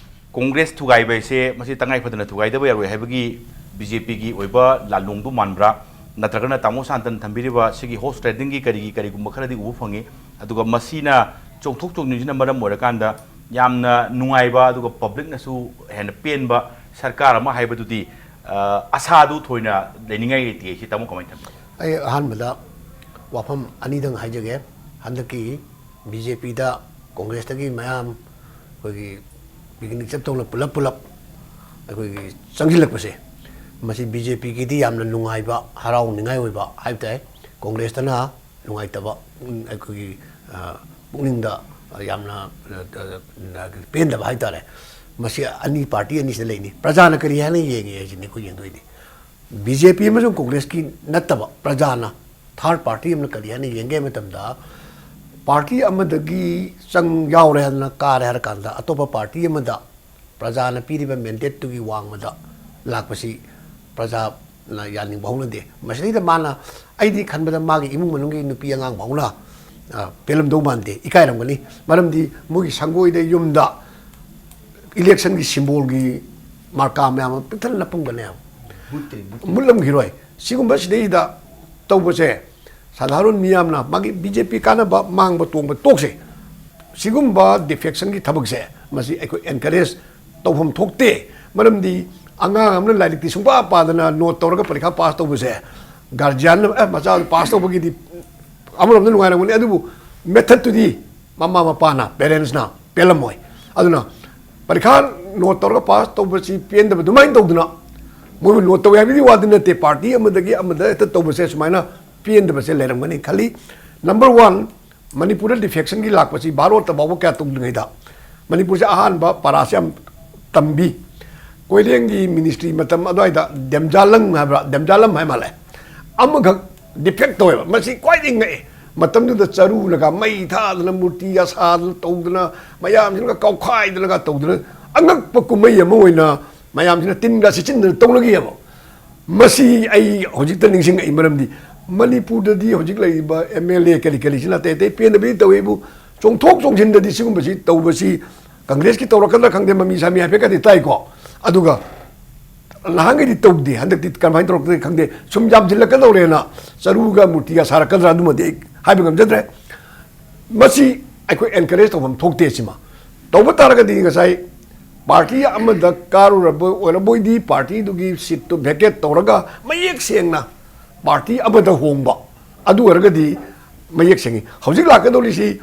ꯀꯣꯡꯒ꯭ꯔꯦꯁ ꯊꯨꯒꯥꯏꯕ ꯍꯥꯏꯁꯦ ꯃꯁꯤ ꯇꯉꯥꯏ ꯐꯗꯅ ꯊꯨꯒꯥꯏꯗꯕ ꯌꯥꯔꯣꯏ ꯍꯥꯏꯕꯒꯤ ꯕꯤ ꯖꯦ ꯄꯤꯒꯤ ꯑꯣꯏꯕ ꯂꯥꯟꯂꯣꯡꯗꯨ ꯃꯥꯟꯕ꯭ꯔꯥ? ꯅꯠꯇ꯭ꯔꯒꯅ ꯇꯥꯃꯣ ꯁꯥꯟꯇꯟ ꯊꯝꯕꯤꯔꯤꯕ ꯁꯤꯒꯤ ꯍꯣꯔꯁ ꯇ꯭ꯔꯦꯗꯤꯡꯒꯤ ꯀꯔꯤꯒꯤ ꯀꯔꯤꯒꯨꯝꯕ ꯈꯔꯗꯤ ꯎꯕ ꯐꯪꯉꯤ, ꯑꯗꯨꯒ ꯃꯁꯤꯅ ꯆꯣꯡꯊꯣꯛ ꯆꯣꯡꯁꯤꯟꯁꯤꯅ ꯃꯔꯝ ꯑꯣꯏꯔꯀꯥꯟꯗ ꯌꯥꯝꯅ ꯅꯨꯡꯉꯥꯏꯕ, ꯑꯗꯨꯒ ꯄꯕ꯭ꯂꯤꯛꯅꯁꯨ ꯍꯦꯟꯅ ꯄꯦꯟꯕ ꯁꯔꯀꯥꯔ ꯑꯃ ꯍꯥꯏꯕꯗꯨꯗꯤ, ꯑ, ꯑꯁꯥꯗꯨ ꯊꯣꯏꯅ ꯂꯩꯅꯤꯡꯉꯥꯏ ꯂꯩꯇꯦ꯫ ꯁꯤ ꯇꯥꯃꯣ ꯀꯃꯥꯏꯅ ꯊꯝꯕꯤꯒꯦ? ꯑꯩ ꯑꯍꯥꯟꯕꯗ ꯋꯥꯐꯝ ꯑꯅꯤꯗꯪ ꯍꯥꯏꯖꯒꯦ꯫ ꯍꯟꯗꯛꯀꯤ ꯕꯤ ꯖꯦ ꯄꯤꯗ ꯀꯣꯡꯒ꯭ꯔꯦꯁꯇꯒꯤ ꯃꯌꯥꯝ ꯑꯩꯈꯣꯏꯒꯤ ꯄꯤꯛꯅꯤꯛ ꯆꯠꯇꯧꯅ ꯄꯨꯂꯞ ꯄꯨꯂꯞ ꯑꯩꯈꯣꯏꯒꯤ ꯆꯪꯁꯤꯜꯂꯛꯄꯁꯦ, ꯃꯁꯤ ꯕꯤ ꯖꯦ ꯄꯤꯒꯤꯗꯤ ꯌꯥꯝꯅ ꯅꯨꯡꯉꯥꯏꯕ, ꯍꯔꯥꯎꯅꯤꯡꯉꯥꯏ ꯑꯣꯏꯕ ꯍꯥꯏꯕ ꯇꯥꯏ꯫ ꯀꯣꯡꯒ꯭ꯔꯦꯁꯇꯅ ꯅꯨꯡꯉꯥꯏꯇꯕ, ꯎꯝ, ꯑꯩꯈꯣꯏꯒꯤ, ꯑ, ꯄꯨꯛꯅꯤꯡꯗ ꯌꯥꯝꯅ, ꯑ, ꯑ, ꯄꯦꯟꯗꯕ ꯍꯥꯏ ꯇꯥꯔꯦ꯫ ꯃꯁꯤ ꯑꯅꯤ, ꯄꯥꯔꯇꯤ ꯑꯅꯤꯁꯤꯗ ꯂꯩꯅꯤ꯫ ꯄ꯭ꯔꯖꯥꯅ ꯀꯔꯤ ꯍꯥꯏꯅ ꯌꯦꯡꯉꯤ ꯍꯥꯏꯁꯤꯅꯤ ꯑꯩꯈꯣꯏ ꯌꯦꯡꯗꯣꯏꯅꯤ꯫ ꯕꯤ ꯖꯦ ꯄꯤ ꯑꯃꯁꯨꯡ ꯀꯣꯡꯒ꯭ꯔꯦꯁꯀꯤ ꯅꯠꯇꯕ ꯄ꯭ꯔꯖꯥꯅ, ꯊꯥꯔꯠ ꯄꯥꯔꯇꯤ ꯑꯃꯅ ꯀꯔꯤ ꯍꯥꯏꯅ ꯌꯦꯡꯒꯦ ꯍꯥꯏꯕ ꯃꯇꯝꯗ, ꯄꯥꯔꯇꯤ ꯑꯃꯗꯒꯤ ꯆꯪ ꯌꯥꯎꯔꯦ ꯍꯥꯏꯗꯅ ꯀꯥꯔꯦ ꯍꯥꯏꯔ ꯀꯥꯟꯗ ꯑꯇꯣꯞꯄ ꯄꯥꯔꯇꯤ ꯑꯃꯗ ꯄ꯭ꯔꯖꯥꯅ ꯄꯤꯔꯤꯕ ꯃꯦꯟꯗꯦꯠꯇꯨꯒꯤ ꯋꯥꯡꯃꯗ ꯂꯥꯛꯄꯁꯤ ꯄ꯭ꯔꯖꯥꯅ ꯌꯥꯅꯤꯡꯕ ꯍꯧꯅꯗꯦ꯫ ꯃꯁꯤꯗꯩꯗ ꯃꯥꯅ, ꯑꯩꯗꯤ ꯈꯟꯕꯗ ꯃꯥꯒꯤ ꯏꯃꯨꯡ ꯃꯅꯨꯡꯒꯤ ꯅꯨꯄꯤ ꯑꯉꯥꯡ ꯐꯥꯎꯅ, ꯑ, ꯄꯦꯜꯂꯝꯗꯧ ꯃꯥꯟꯗꯦ, ꯏꯀꯥꯏꯔꯝꯒꯅꯤ꯫ ꯃꯔꯝꯗꯤ ꯃꯣꯏꯒꯤ ꯁꯪꯒꯣꯏꯗ ꯌꯨꯝꯗ ꯏꯂꯦꯛꯁꯟꯒꯤ ꯁꯤꯝꯕꯣꯜꯒꯤ ꯃꯥꯔꯀꯥ ꯃꯌꯥꯝ ꯑꯃ ꯄꯤꯛꯊꯟꯅ ꯅꯞꯄꯝꯒꯅꯦꯕ꯫ ꯃꯨꯠꯂꯝꯈꯤꯔꯣꯏ꯫ ꯁꯤꯒꯨꯝꯕ ꯁꯤꯗꯩꯁꯤꯗ ꯇꯧꯕꯁꯦ ꯁꯥꯙꯥꯔꯟ ꯃꯤꯌꯥꯝꯅ ꯃꯥꯒꯤ ꯕꯤ ꯖꯦ ꯄꯤ ꯀꯥꯟꯅꯕ ꯃꯥꯡꯕ ꯇꯣꯡꯕ ꯇꯣꯛꯁꯦ꯫ ꯁꯤꯒꯨꯝꯕ ꯗꯤꯐꯦꯛꯁꯟꯒꯤ ꯊꯕꯛꯁꯦ ꯃꯁꯤ ꯑꯩꯈꯣꯏ ꯑꯦꯟꯀꯔꯦꯖ ꯇꯧꯐꯝ ꯊꯣꯛꯇꯦ꯫ ꯃꯔꯝꯗꯤ ꯑꯉꯥꯡ ꯑꯃꯅ ꯂꯥꯏꯔꯤꯛꯇꯤ ꯁꯨꯡꯄꯥ ꯄꯥꯗꯅ ꯅꯣꯠ ꯇꯧꯔꯒ ꯄꯔꯤꯈꯥ ꯄꯥꯁ ꯇꯧꯕꯁꯦ ꯒꯥꯔꯖꯤꯌꯥꯟꯅ, "ꯑꯦ, ꯃꯆꯥꯗꯨ ꯄꯥꯁ ꯇꯧꯕꯒꯤꯗꯤ ꯑꯃꯔꯣꯝꯗ ꯅꯨꯡꯉꯥꯏꯔꯝꯒꯅꯤ, ꯑꯗꯨꯕꯨ ꯃꯦꯊꯠꯇꯨꯗꯤ ꯃꯃꯥ ꯃꯄꯥꯅ, ꯄꯦꯔꯦꯟꯁꯅ ꯄꯦꯜꯂꯝꯃꯣꯏ"꯫ ꯑꯗꯨꯅ ꯄꯔꯤꯈꯥ ꯅꯣꯠ ꯇꯧꯔꯒ ꯄꯥꯁ ꯇꯧꯕꯁꯤ ꯄꯦꯟꯗꯕ ꯑꯗꯨꯃꯥꯏꯅ ꯇꯧꯗꯅ ꯃꯣꯏꯕꯨ ꯅꯣꯠ ꯇꯧꯋꯦ ꯍꯥꯏꯕꯒꯤ ꯋꯥꯗꯤ ꯅꯠꯇꯦ, ꯄꯥꯔꯇꯤ ꯑꯃꯗꯒꯤ ꯑꯃꯗ ꯍꯦꯛꯇ ꯇꯧꯕꯁꯦ ꯁꯨꯃꯥꯏꯅ ꯄꯦꯟꯗꯕꯁꯦ ꯂꯩꯔꯝꯒꯅꯤ ꯈꯜꯂꯤ꯫ ꯅꯝꯕꯔ ꯋꯥꯟ, ꯃꯅꯤꯄꯨꯔꯗ ꯗꯤꯐꯦꯛꯁꯟꯒꯤ ꯂꯥꯛꯄꯁꯤ ꯚꯥꯔꯣꯠꯇ ꯐꯥꯎꯕ ꯀꯌꯥ ꯇꯧꯗ꯭ꯔꯤꯉꯩꯗ ꯃꯅꯤꯄꯨꯔꯁꯦ ꯑꯍꯥꯟꯕ ꯄꯥꯔꯥꯁꯦ ꯌꯥꯝ ꯇꯝꯕꯤ꯫ ꯀꯣꯏꯔꯦꯡꯒꯤ ꯃꯤꯅꯤꯁꯇ꯭ꯔꯤ ꯃꯇꯝ ꯑꯗꯨꯋꯥꯏꯗ ꯗꯦꯝꯖꯥꯂꯪ ꯍꯥꯏꯕ꯭ꯔꯥ, ꯗꯦꯝꯖꯥꯂꯝ ꯍꯥꯏ ꯃꯥꯜꯂꯦ, ꯑꯃꯈꯛ ꯗꯤꯐꯦꯛ ꯇꯧꯋꯦꯕ꯫ ꯃꯁꯤ ꯈ꯭ꯋꯥꯏꯗꯒꯤ ꯉꯛꯑꯦ꯫ ꯃꯇꯝꯗꯨꯗ ꯆꯔꯨꯅꯒ ꯃꯩ ꯊꯥꯗꯅ, ꯃꯨꯔꯇꯤꯒ ꯁꯥꯗꯅ ꯇꯧꯗꯅ, ꯃꯌꯥꯝꯁꯤꯅꯒ ꯀꯥꯎꯈꯥꯏꯗꯅꯒ ꯇꯧꯗꯅ, ꯑꯉꯛꯄ ꯀꯨꯝꯍꯩ ꯑꯃ ꯑꯣꯏꯅ ꯃꯌꯥꯝꯁꯤꯅ ꯇꯤꯟꯒ ꯁꯤꯠꯆꯤꯟꯗꯅ ꯇꯧꯅꯈꯤꯑꯕ꯫ ꯃꯁꯤ ꯑꯩ ꯍꯧꯖꯤꯛꯇ ꯅꯤꯡꯁꯤꯡꯉꯛꯏ꯫ ꯃꯔꯝꯗꯤ ꯃꯅꯤꯄꯨꯔꯗꯗꯤ ꯍꯧꯖꯤꯛ ꯂꯩꯔꯤꯕ ꯑꯦꯝ ꯑꯦꯜ ꯑꯦ ꯀꯔꯤ ꯀꯔꯤꯁꯤꯅ ꯑꯇꯩ ꯑꯇꯩ ꯄꯦꯟꯗꯕꯗꯤ ꯇꯧꯋꯤ, ꯑꯩꯕꯨ ꯆꯣꯡꯊꯣꯛ ꯆꯣꯡꯁꯤꯟꯗꯗꯤ ꯁꯤꯒꯨꯝꯕꯁꯤ ꯇꯧꯕꯁꯤ ꯀꯪꯒ꯭ꯔꯦꯁꯀꯤ ꯇꯧꯔꯛꯀꯗ꯭ꯔꯥ ꯈꯪꯗꯦ, ꯃꯃꯤ ꯁꯥꯃꯤ ꯍꯥꯏꯐꯦꯠꯀꯗꯤ ꯇꯥꯏꯀꯣ꯫ ꯑꯗꯨꯒ ꯅꯍꯥꯟꯈꯩꯗꯤ ꯇꯧꯗꯦ, ꯍꯟꯗꯛꯇꯤ ꯀꯃꯥꯏꯅ ꯇꯧꯔꯛꯇꯣꯏꯅꯣ ꯈꯪꯗꯦ꯫ ꯁꯨꯝ ꯌꯥꯝꯁꯤꯜꯂꯛꯀꯗꯧꯔꯦꯅ ꯆꯔꯨꯒ ꯃꯨꯔꯇꯤꯒ ꯁꯥꯔꯛꯀꯗ꯭ꯔꯥ, ꯑꯗꯨꯃꯗꯤ ꯑꯩ ꯍꯥꯏꯕ ꯉꯝꯖꯗ꯭ꯔꯦ꯫ ꯃꯁꯤ ꯑꯩꯈꯣꯏ ꯑꯦꯟꯀꯔꯦꯖ ꯇꯧꯐꯝ ꯊꯣꯛꯇꯦ꯫ ꯁꯤꯃ ꯇꯧꯕ ꯇꯥꯔꯒꯗꯤ ꯉꯁꯥꯏ ꯄꯥꯔꯇꯤ ꯑꯃꯗ ꯀꯥꯔꯨꯔꯕ ꯑꯣꯏꯔꯕꯣꯏꯗꯤ ꯄꯥꯔꯇꯤꯗꯨꯒꯤ ꯁꯤꯠꯇꯨ ꯚꯦꯀꯦꯠ ꯇꯧꯔꯒ ꯃꯌꯦꯛ ꯁꯦꯡꯅ ꯄꯥꯔꯇꯤ ꯑꯃꯗ ꯍꯣꯡꯕ, ꯑꯗꯨ ꯑꯣꯏꯔꯒꯗꯤ ꯃꯌꯦꯛ ꯁꯦꯡꯉꯤ꯫ ꯍꯧꯖꯤꯛ ꯂꯥꯛꯀꯗꯧꯔꯤꯁꯤ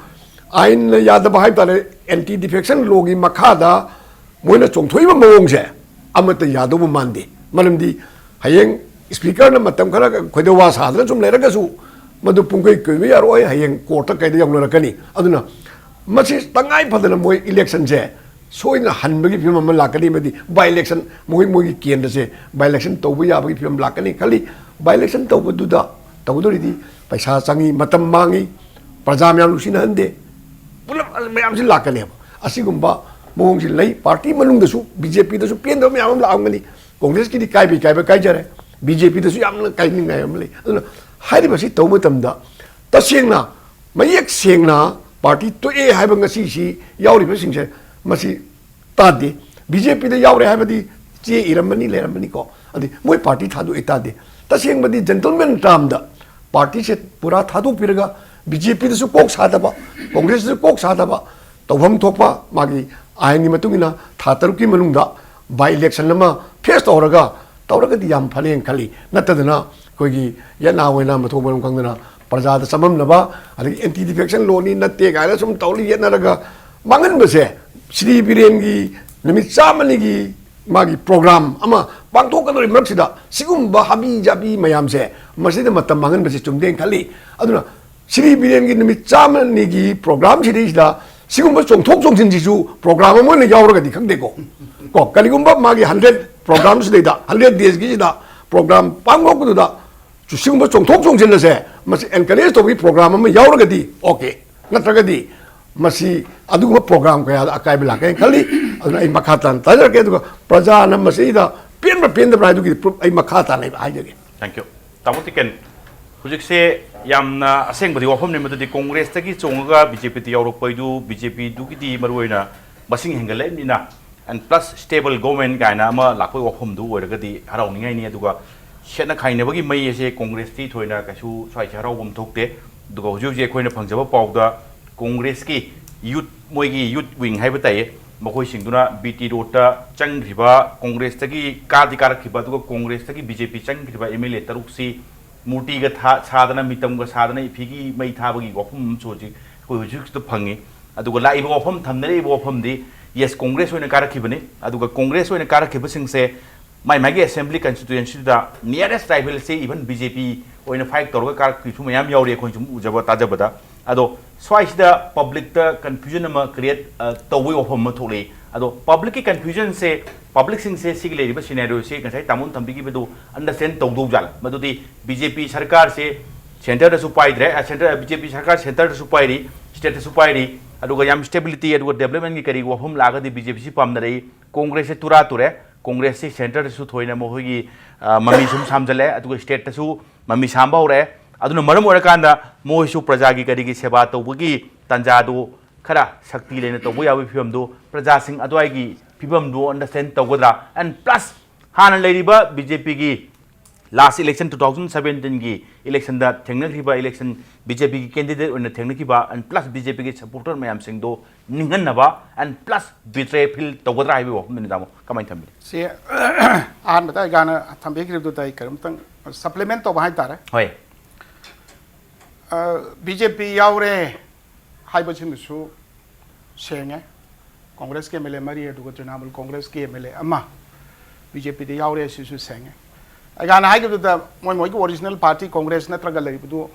ꯑꯥꯏꯟꯅ ꯌꯥꯗꯕ ꯍꯥꯏꯕ ꯇꯥꯔꯦ, ꯑꯦꯟꯇꯤ ꯗꯤꯐꯦꯛꯁꯟ ꯂꯣꯒꯤ ꯃꯈꯥꯗ ꯃꯣꯏꯅ ꯆꯣꯡꯊꯣꯛꯏꯕ ꯃꯑꯣꯡꯁꯦ ꯑꯃꯠꯇ ꯌꯥꯗꯧꯕ ꯃꯥꯟꯗꯦ꯫ ꯃꯔꯝꯗꯤ ꯍꯌꯦꯡ ꯁ꯭ꯄꯤꯀꯔꯅ ꯃꯇꯝ ꯈꯔ ꯈꯣꯏꯗꯧ ꯋꯥ ꯁꯥꯗꯅ ꯁꯨꯝ ꯂꯩꯔꯒꯁꯨ ꯃꯗꯨ ꯄꯨꯡ ꯀꯩ ꯀꯨꯏꯕ ꯌꯥꯔꯣꯏ, ꯍꯌꯦꯡ ꯀꯣꯔꯠꯇ ꯀꯩꯗ ꯌꯧꯅꯔꯛꯀꯅꯤ꯫ ꯑꯗꯨꯅ ꯃꯁꯤ ꯇꯉꯥꯏ ꯐꯗꯅ ꯃꯣꯏ ꯏꯂꯦꯛꯁꯟꯁꯦ ꯁꯣꯏꯗꯅ ꯍꯟꯕꯒꯤ ꯐꯤꯕꯝ ꯑꯃ ꯂꯥꯛꯀꯅꯤ, ꯑꯃꯗꯤ ꯕꯥꯏ ꯏꯂꯦꯛꯁꯟ, ꯃꯈꯣꯏ ꯃꯣꯏꯒꯤ ꯀꯦꯟꯗ꯭ꯔꯁꯦ ꯕꯥꯏ ꯏꯂꯦꯛꯁꯟ ꯇꯧꯕ ꯌꯥꯕꯒꯤ ꯐꯤꯕꯝ ꯂꯥꯛꯀꯅꯤ ꯈꯜꯂꯤ꯫ ꯕꯥꯏ ꯏꯂꯦꯛꯁꯟ ꯇꯧꯕꯗꯨꯗ ꯇꯧꯗꯣꯔꯤꯗꯤ ꯄꯩꯁꯥ ꯆꯪꯉꯤ, ꯃꯇꯝ ꯃꯥꯡꯉꯤ, ꯄ꯭ꯔꯖꯥ ꯃꯌꯥꯝ ꯅꯨꯡꯁꯤꯅꯍꯟꯗꯦ, ꯄꯨꯂꯞ ꯃꯌꯥꯝꯁꯤ ꯂꯥꯛꯀꯅꯦꯕ꯫ ꯑꯁꯤꯒꯨꯝꯕ ꯃꯑꯣꯡꯁꯤ ꯂꯩ꯫ ꯄꯥꯔꯇꯤ ꯃꯅꯨꯡꯗꯁꯨ ꯕꯤ ꯖꯦ ꯄꯤꯗꯁꯨ ꯄꯦꯟꯗꯕ ꯃꯌꯥꯝ ꯑꯃ ꯂꯥꯛꯑꯝꯒꯅꯤ꯫ ꯀꯣꯡꯒ꯭ꯔꯦꯁꯀꯤꯗꯤ ꯀꯥꯏꯕꯩ ꯀꯥꯏꯕ ꯀꯥꯏꯖꯔꯦ, ꯕꯤ ꯖꯦ ꯄꯤꯗꯁꯨ ꯌꯥꯝꯅ ꯀꯥꯏꯅꯤꯡꯉꯥꯏ ꯑꯃ ꯂꯩ꯫ ꯑꯗꯨꯅ ꯍꯥꯏꯔꯤꯕꯁꯤ ꯇꯧꯕ ꯃꯇꯝꯗ ꯇꯁꯦꯡꯅ ꯃꯌꯦꯛ ꯁꯦꯡꯅ ꯄꯥꯔꯇꯤ ꯇꯣꯛꯑꯦ ꯍꯥꯏꯕ ꯉꯁꯤꯁꯤ ꯌꯥꯎꯔꯤꯕꯁꯤꯡꯁꯦ ꯃꯁꯤ ꯇꯥꯗꯦ꯫ ꯕꯤ ꯖꯦ ꯄꯤꯗ ꯌꯥꯎꯔꯦ ꯍꯥꯏꯕꯗꯤ ꯆꯦ ꯏꯔꯝꯃꯅꯤ, ꯂꯩꯔꯝꯃꯅꯤꯀꯣ꯫ ꯑꯗꯩ ꯃꯣꯏ ꯄꯥꯔꯇꯤ ꯊꯥꯗꯣꯛꯑꯦ ꯇꯥꯗꯦ꯫ ꯇꯁꯦꯡꯕꯗꯤ ꯖꯦꯟꯇꯜꯃꯦꯟ ꯇꯥꯝꯗ ꯄꯥꯔꯇꯤꯁꯦ ꯄꯨꯔꯥ ꯊꯥꯗꯣꯛꯄꯤꯔꯒ ꯕꯤ ꯖꯦ ꯄꯤꯗꯁꯨ ꯀꯣꯛ ꯁꯥꯗꯕ, ꯀꯣꯡꯒ꯭ꯔꯦꯁꯇꯁꯨ ꯀꯣꯛ ꯁꯥꯗꯕ, ꯇꯧꯐꯝ ꯊꯣꯛꯄ ꯃꯥꯒꯤ ꯑꯥꯏꯟꯒꯤ ꯃꯇꯨꯡ ꯏꯟꯅ ꯊꯥ ꯇꯔꯨꯛꯀꯤ ꯃꯅꯨꯡꯗ ꯕꯥꯏ ꯏꯂꯦꯛꯁꯟ ꯑꯃ ꯐꯦꯁ ꯇꯧꯔꯒ ꯇꯧꯔꯒꯗꯤ ꯌꯥꯝ ꯐꯅꯦꯅ ꯈꯜꯂꯤ꯫ ꯅꯠꯇꯗꯅ ꯑꯩꯈꯣꯏꯒꯤ ꯌꯦꯠꯅꯥ ꯑꯣꯏꯅ ꯃꯊꯣꯡ ꯃꯔꯝ ꯈꯪꯗꯅ ꯄ꯭ꯔꯖꯥꯗ ꯆꯃꯝꯅꯕ, ꯑꯗꯒꯤ ꯑꯦꯟꯇꯤ ꯗꯤꯐꯦꯛꯁꯟ ꯂꯣꯅꯤ ꯅꯠꯇꯦ ꯀꯥꯏꯅ ꯁꯨꯝ ꯇꯧꯔꯤ ꯌꯦꯠꯅꯔꯒ ꯃꯥꯡꯍꯟꯕꯁꯦ, ꯁ꯭ꯔꯤ ꯕꯤꯔꯦꯟꯒꯤ ꯅꯨꯃꯤꯠ ꯆꯥꯝꯃꯅꯤꯒꯤ ꯃꯥꯒꯤ ꯄ꯭ꯔꯣꯒ꯭ꯔꯥꯝ ꯑꯃ ꯄꯥꯡꯊꯣꯛꯀꯗꯧꯔꯤ ꯃꯔꯛꯁꯤꯗ ꯁꯤꯒꯨꯝꯕ ꯍꯥꯕꯤ ꯖꯥꯕꯤ ꯃꯌꯥꯝꯁꯦ ꯃꯁꯤꯗ ꯃꯇꯝ ꯃꯥꯡꯍꯟꯕꯁꯦ ꯆꯨꯝꯗꯦꯅ ꯈꯜꯂꯤ꯫ ꯑꯗꯨꯅ ꯁ꯭ꯔꯤ ꯕꯤꯔꯦꯟꯒꯤ ꯅꯨꯃꯤꯠ ꯆꯥꯝꯃꯅꯤꯒꯤ ꯄ꯭ꯔꯣꯒ꯭ꯔꯥꯝꯁꯤꯗꯩꯁꯤꯗ ꯁꯤꯒꯨꯝꯕ ꯆꯣꯡꯊꯣꯛ ꯆꯣꯡꯁꯤꯟꯁꯤꯁꯨ ꯄ꯭ꯔꯣꯒ꯭ꯔꯥꯝ ꯑꯃ ꯑꯣꯏꯅ ꯌꯥꯎꯔꯒꯗꯤ ꯈꯪꯗꯦꯀꯣ꯫ ꯀꯣ, ꯀꯔꯤꯒꯨꯝꯕ ꯃꯥꯒꯤ ꯍꯟꯗ꯭ꯔꯦꯠ ꯄ꯭ꯔꯣꯒ꯭ꯔꯥꯝꯁꯤꯗꯩꯗ, ꯍꯟꯗ꯭ꯔꯦꯠ ꯗꯦꯖꯀꯤꯁꯤꯗ ꯄ꯭ꯔꯣꯒ꯭ꯔꯥꯝ ꯄꯥꯡꯊꯣꯛꯄꯗꯨꯗ ꯁꯤꯒꯨꯝꯕ ꯆꯣꯡꯊꯣꯛ ꯆꯣꯡꯁꯤꯟ ꯑꯁꯦ ꯃꯁꯤ encourage ꯇꯧꯕꯒꯤ program ꯑꯃ ꯌꯥꯎꯔꯒꯗꯤ okay, ꯅꯠꯇ꯭ꯔꯒꯗꯤ ꯃꯁꯤ ꯑꯗꯨꯒꯨꯝꯕ program ꯀꯌꯥꯗ ꯑꯀꯥꯏꯕ ꯂꯥꯛꯀꯦ ꯍꯥꯏꯅ ꯈꯜꯂꯤ꯫ ꯑꯗꯨꯅ ꯑꯩ ꯃꯈꯥ ꯇꯥꯅ ꯇꯥꯖꯔꯛꯀꯦ, ꯑꯗꯨꯒ ꯄ꯭ꯔꯖꯥꯅ ꯃꯁꯤꯗ ꯄꯦꯟꯕ꯭ꯔꯥ ꯄꯦꯟꯗꯕ꯭ꯔꯥ ꯍꯥꯏꯗꯨꯒꯤ proof ꯑꯩ ꯃꯈꯥ ꯇꯥꯅ ꯑꯩ ꯍꯥꯏꯖꯒꯦ꯫ Thank you. ꯇꯥꯃꯣ ꯇꯤꯀꯦꯟ, ꯍꯧꯖꯤꯛꯁꯦ ꯌꯥꯝꯅ ꯑꯁꯦꯡꯕꯗꯤ ꯋꯥꯐꯝꯅꯤ ꯃꯗꯨꯗꯤ ꯀꯣꯡꯒ꯭ꯔꯦꯁꯇꯒꯤ ꯆꯣꯡꯉꯒ BJPꯗ ꯌꯥꯎꯔꯛꯄꯩꯗꯨ, BJPꯗꯨꯒꯤꯗꯤ ꯃꯔꯨꯑꯣꯏꯅ ꯃꯁꯤꯡ ꯍꯦꯟꯒꯠꯂꯛꯏꯕꯅꯤꯅ, and plus stable government ꯀꯥꯏꯅ ꯑꯃ ꯂꯥꯛꯄꯒꯤ ꯋꯥꯐꯝꯗꯨ ꯑꯣꯏꯔꯒꯗꯤ ꯍꯔꯥꯎꯅꯤꯡꯉꯥꯏꯅꯤ꯫ ꯑꯗꯨꯒ ꯈꯦꯠꯅ ꯈꯥꯏꯅꯕꯒꯤ ꯃꯩ ꯑꯁꯦ ꯀꯣꯡꯒ꯭ꯔꯦꯁꯇꯤ ꯊꯣꯏꯅ ꯀꯩꯁꯨ ꯁ꯭ꯋꯥꯏꯁꯦ ꯍꯔꯥꯎꯕ ꯑꯃ ꯊꯣꯛꯇꯦ꯫ ꯑꯗꯨꯒ ꯍꯧꯖꯤꯛ ꯍꯧꯖꯤꯛ ꯑꯩꯈꯣꯏꯅ ꯐꯪꯖꯕ ꯄꯥꯎꯗ ꯀꯣꯡꯒ꯭ꯔꯦꯁꯀꯤ youth, ꯃꯣꯏꯒꯤ youth wing ꯍꯥꯏꯕ ꯇꯥꯏꯌꯦ, ꯃꯈꯣꯏꯁꯤꯡꯗꯨꯅ BT roadꯇ ꯆꯪꯈ꯭ꯔꯤꯕ, ꯀꯣꯡꯒ꯭ꯔꯦꯁꯇꯒꯤ ꯀꯥꯗꯤ ꯀꯥꯔꯛꯈꯤꯕ, ꯑꯗꯨꯒ ꯀꯣꯡꯒ꯭ꯔꯦꯁꯇꯒꯤ BJP ꯆꯪꯈ꯭ꯔꯤꯕ MLA ꯇꯔꯨꯛꯁꯤ ꯃꯨꯔꯇꯤꯒ ꯊꯥ-, ꯁꯥꯗꯅ, ꯃꯤꯇꯝꯒ ꯁꯥꯗꯅ, ꯏꯐꯤꯒꯤ ꯃꯩ ꯊꯥꯕꯒꯤ ꯋꯥꯐꯝ ꯑꯃꯁꯨ ꯍꯧꯖꯤꯛ ꯑꯩꯈꯣꯏ ꯍꯧꯖꯤꯛ ꯍꯧꯖꯤꯛꯇ ꯐꯪꯉꯤ꯫ ꯑꯗꯨꯒ ꯂꯥꯛꯏꯕ ꯋꯥꯐꯝ, ꯊꯝꯅꯔꯤꯕ ꯋꯥꯐꯝꯗꯤ, yes, ꯀꯣꯡꯒ꯭ꯔꯦꯁ ꯑꯣꯏꯅ ꯀꯥꯔꯛꯈꯤꯕꯅꯤ꯫ ꯑꯗꯨꯒ ꯀꯣꯡꯒ꯭ꯔꯦꯁ ꯑꯣꯏꯅ ꯀꯥꯔꯛꯈꯤꯕꯁꯤꯡꯁꯦ ꯃꯥꯏ ꯃꯥꯏꯒꯤ assembly constituencyꯗ nearest rivalꯁꯦ even BJP ꯑꯣꯏꯅ fight ꯇꯧꯔꯒ ꯀꯥꯔꯛꯈꯤꯕꯁꯨ ꯃꯌꯥꯝ ꯌꯥꯎꯔꯤ, ꯑꯩꯈꯣꯏꯅ ꯁꯨꯝ ꯎꯖꯕ ꯇꯥꯖꯕꯗ꯫ ꯑꯗꯣ ꯁ꯭ꯋꯥꯏꯁꯤꯗ publicꯇ confusion ꯑꯃ create, ꯑ, ꯇꯧꯕꯒꯤ ꯋꯥꯐꯝ ꯑꯃ ꯊꯣꯛꯂꯛꯏ꯫ ꯑꯗꯣ publicꯀꯤ confusionꯁꯦ, publicꯁꯤꯡꯁꯦ ꯁꯤꯒꯤ ꯂꯩꯔꯤꯕ scenarioꯁꯦ ꯉꯁꯥꯏ ꯇꯥꯃꯣꯅ ꯊꯝꯕꯤꯈꯤꯕꯗꯨ understand ꯇꯧꯗꯧ ꯖꯥꯠꯂ? ꯃꯗꯨꯗꯤ BJP ꯁꯔꯀꯥꯔꯁꯦ centreꯗꯁꯨ ꯄꯥꯏꯗ꯭ꯔꯦ, ꯑ, centre, BJP ꯁꯔꯀꯥꯔ centreꯗꯁꯨ ꯄꯥꯏꯔꯤ, stateꯇꯁꯨ ꯄꯥꯏꯔꯤ, ꯑꯗꯨꯒ ꯌꯥꯝ stability ꯑꯗꯨꯒ developmentꯀꯤ ꯀꯔꯤꯒꯤ ꯋꯥꯐꯝ ꯂꯥꯛꯑꯒꯗꯤ BJPꯁꯤ ꯄꯥꯝꯅꯔꯛꯏ꯫ ꯀꯣꯡꯒ꯭ꯔꯦꯁꯁꯦ ꯇꯨꯔꯥ ꯇꯨꯔꯦ, ꯀꯣꯡꯒ꯭ꯔꯦꯁꯁꯤ centreꯗꯁꯨ ꯊꯣꯏꯅ ꯃꯈꯣꯏꯒꯤ, ꯑ, ꯃꯃꯤ ꯁꯨꯝ ꯁꯥꯝꯖꯜꯂꯦ, ꯑꯗꯨꯒ stateꯇꯁꯨ ꯃꯃꯤ ꯁꯥꯝꯕ ꯍꯧꯔꯛꯑꯦ꯫ ꯑꯗꯨꯅ ꯃꯔꯝ ꯑꯣꯏꯔꯀꯥꯟꯗ ꯃꯣꯏꯁꯨ ꯄ꯭ꯔꯖꯥꯒꯤ ꯀꯔꯤꯒꯤ ꯁꯦꯕꯥ ꯇꯧꯕꯒꯤ ꯇꯥꯟꯖꯥꯗꯨ ꯈꯔ ꯁꯛꯇꯤ ꯂꯩꯅ ꯇꯧꯕ ꯌꯥꯕꯒꯤ ꯐꯤꯕꯝꯗꯨ ꯄ꯭ꯔꯖꯥꯁꯤꯡ ꯑꯗꯨꯋꯥꯏꯒꯤ ꯐꯤꯕꯝꯗꯨ understand ꯇꯧꯒꯗ꯭ꯔꯥ? And plus ꯍꯥꯟꯅ ꯂꯩꯔꯤꯕ BJPꯒꯤ last election two thousand seventeenꯒꯤ electionꯗ ꯊꯦꯡꯅꯈ꯭ꯔꯤꯕ election BJPꯒꯤ candidate ꯑꯣꯏꯅ ꯊꯦꯡꯅꯈꯤꯕ and plus BJPꯒꯤ supporter ꯃꯌꯥꯝꯁꯤꯡꯗꯣ ꯅꯤꯡꯍꯟꯅꯕ and plus betray feel ꯇꯧꯒꯗ꯭ꯔꯥ ꯍꯥꯏꯕꯒꯤ ꯋꯥꯐꯝꯗꯨꯅꯤ ꯇꯥꯃꯣ꯫ ꯀꯃꯥꯏꯅ ꯊꯝꯕꯤꯔꯤ? ꯁꯤ ꯑꯍꯥꯟꯕꯗ ꯑꯩ ꯒꯥꯅ ꯊꯝꯕꯤꯈꯤꯕꯗꯨꯗ ꯑꯩ ꯀꯔꯤꯝꯇꯪ supplement ꯇꯧꯕ ꯍꯥꯏꯇꯥꯔꯦ꯫ ꯍꯣꯏ꯫ BJP ꯌꯥꯎꯔꯦ ꯍꯥꯏꯕꯁꯤꯃꯁꯨ ꯁꯦꯡꯉꯦ꯫ ꯀꯣꯡꯒ꯭ꯔꯦꯁꯀꯤ MLA ꯃꯔꯤ ꯑꯗꯨꯒ ꯇ꯭ꯔꯤꯅꯥꯃꯨꯜ ꯀꯣꯡꯒ꯭ꯔꯦꯁꯀꯤ MLA ꯑꯃ BJPꯗ ꯌꯥꯎꯔꯦ, ꯑꯁꯤꯁꯨ ꯁꯦꯡꯉꯦ꯫ ꯑꯩꯒꯥꯅ ꯍꯥꯏꯈꯤꯕꯗꯨꯗ ꯃꯣꯏ ꯃꯣꯏꯒꯤ original party ꯀꯣꯡꯒ꯭ꯔꯦꯁ ꯅꯠꯇ꯭ꯔꯒ ꯂꯩꯔꯤꯕꯗꯨ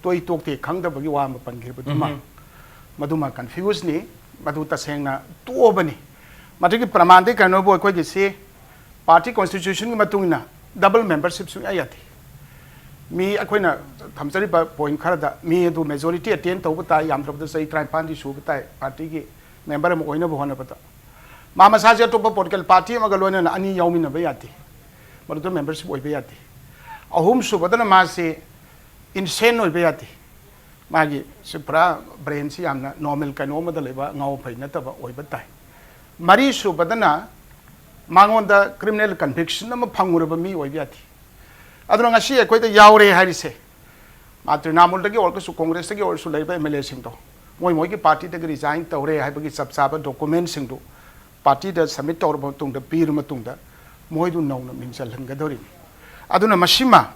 ꯇꯣꯏ ꯇꯣꯛꯇꯦ ꯈꯪꯗꯕꯒꯤ ꯋꯥ ꯑꯃ ꯄꯟꯈꯤꯕꯗꯨꯃ, ꯃꯗꯨꯃ confuseꯅꯤ꯫ ꯃꯗꯨ ꯇꯁꯦꯡꯅ ꯇꯣꯛꯑꯕꯅꯤ꯫ ꯃꯗꯨꯒꯤ ꯄ꯭ꯔꯃꯥꯟꯗꯤ ꯀꯩꯅꯣꯕꯨ, ꯑꯩꯈꯣꯏꯒꯤꯁꯤ party constitutionꯒꯤ ꯃꯇꯨꯡ ꯏꯟꯅ double membership ꯁꯨꯡꯌꯥ ꯌꯥꯗꯦ꯫ ꯃꯤ ꯑꯩꯈꯣꯏꯅ ꯊꯝꯖꯔꯤꯕ ꯄꯣꯏꯟ ꯈꯔꯗ ꯃꯤ ꯑꯗꯨ ꯃꯦꯖꯣꯔꯤꯇꯤ ꯑꯦꯇꯦꯟ ꯇꯧꯕ ꯇꯥꯏ, ꯌꯥꯝꯗ꯭ꯔꯕꯗ ꯆꯍꯤ ꯇꯔꯥꯅꯤꯄꯥꯟꯗꯤ ꯁꯨꯕ ꯇꯥꯏ ꯄꯥꯔꯇꯤꯒꯤ ꯃꯦꯝꯕꯔ ꯑꯃ ꯑꯣꯏꯅꯕ ꯍꯣꯠꯅꯕꯗ꯫ ꯃꯥ ꯃꯁꯥꯁꯦ ꯑꯇꯣꯞꯄ ꯄꯣꯂꯤꯇꯤꯀꯦꯜ ꯄꯥꯔꯇꯤ ꯑꯃꯒ ꯂꯣꯏꯅꯅ ꯑꯅꯤ ꯌꯥꯎꯃꯤꯟꯅꯕ ꯌꯥꯗꯦ, ꯃꯗꯨꯗ ꯃꯦꯝꯕꯔꯁꯤꯞ ꯑꯣꯏꯕ ꯌꯥꯗꯦ꯫ ꯑꯍꯨꯝ ꯁꯨꯕꯗꯅ ꯃꯥꯁꯤ ꯏꯟꯁꯦꯟ ꯑꯣꯏꯕ ꯌꯥꯗꯦ, ꯃꯥꯒꯤ ꯁꯤ ꯄꯨꯔꯥ ꯕ꯭ꯔꯦꯟꯁꯤ ꯌꯥꯝꯅ ꯅꯣꯔꯃꯦꯜ ꯀꯩꯅꯣ ꯑꯃꯗ ꯂꯩꯕ ꯉꯥꯎ ꯐꯩ ꯅꯠꯇꯕ ꯑꯣꯏꯕ ꯇꯥꯏ꯫ ꯃꯔꯤ ꯁꯨꯕꯗꯅ ꯃꯉꯣꯟꯗ ꯀ꯭ꯔꯤꯃꯤꯅꯦꯜ ꯀꯟꯚꯤꯛꯁꯟ ꯑꯃ ꯐꯪꯉꯨꯔꯕ ꯃꯤ ꯑꯣꯏꯕ ꯌꯥꯗꯦ꯫ ꯑꯗꯨꯅ ꯉꯁꯤ ꯑꯩꯈꯣꯏꯗ ꯌꯥꯎꯔꯦ ꯍꯥꯏꯔꯤꯁꯦ, ꯃꯥ ꯇ꯭ꯔꯤꯅꯥꯃꯨꯜꯗꯒꯤ ꯑꯣꯏꯔꯒꯁꯨ ꯀꯣꯡꯒ꯭ꯔꯦꯁꯇꯒꯤ ꯑꯣꯏꯔꯁꯨ ꯂꯩꯕ ꯑꯦꯝ ꯑꯦꯜ ꯑꯦꯁꯤꯡꯗꯣ, ꯃꯣꯏ ꯃꯣꯏꯒꯤ ꯄꯥꯔꯇꯤꯗꯒꯤ ꯔꯤꯖꯥꯏꯟ ꯇꯧꯔꯦ ꯍꯥꯏꯕꯒꯤ ꯆꯞ ꯆꯥꯕ ꯗꯣꯀꯨꯃꯦꯟꯁꯤꯡꯗꯨ ꯄꯥꯔꯇꯤꯗ ꯁꯕꯃꯤꯠ ꯇꯧꯔꯕ ꯃꯇꯨꯡꯗ, ꯄꯤꯔꯕ ꯃꯇꯨꯡꯗ ꯃꯣꯏꯗꯨ ꯅꯧꯅ ꯃꯤꯡ ꯆꯜꯍꯟꯒꯗꯧꯔꯤꯅꯤ꯫ ꯑꯗꯨꯅ ꯃꯁꯤꯃ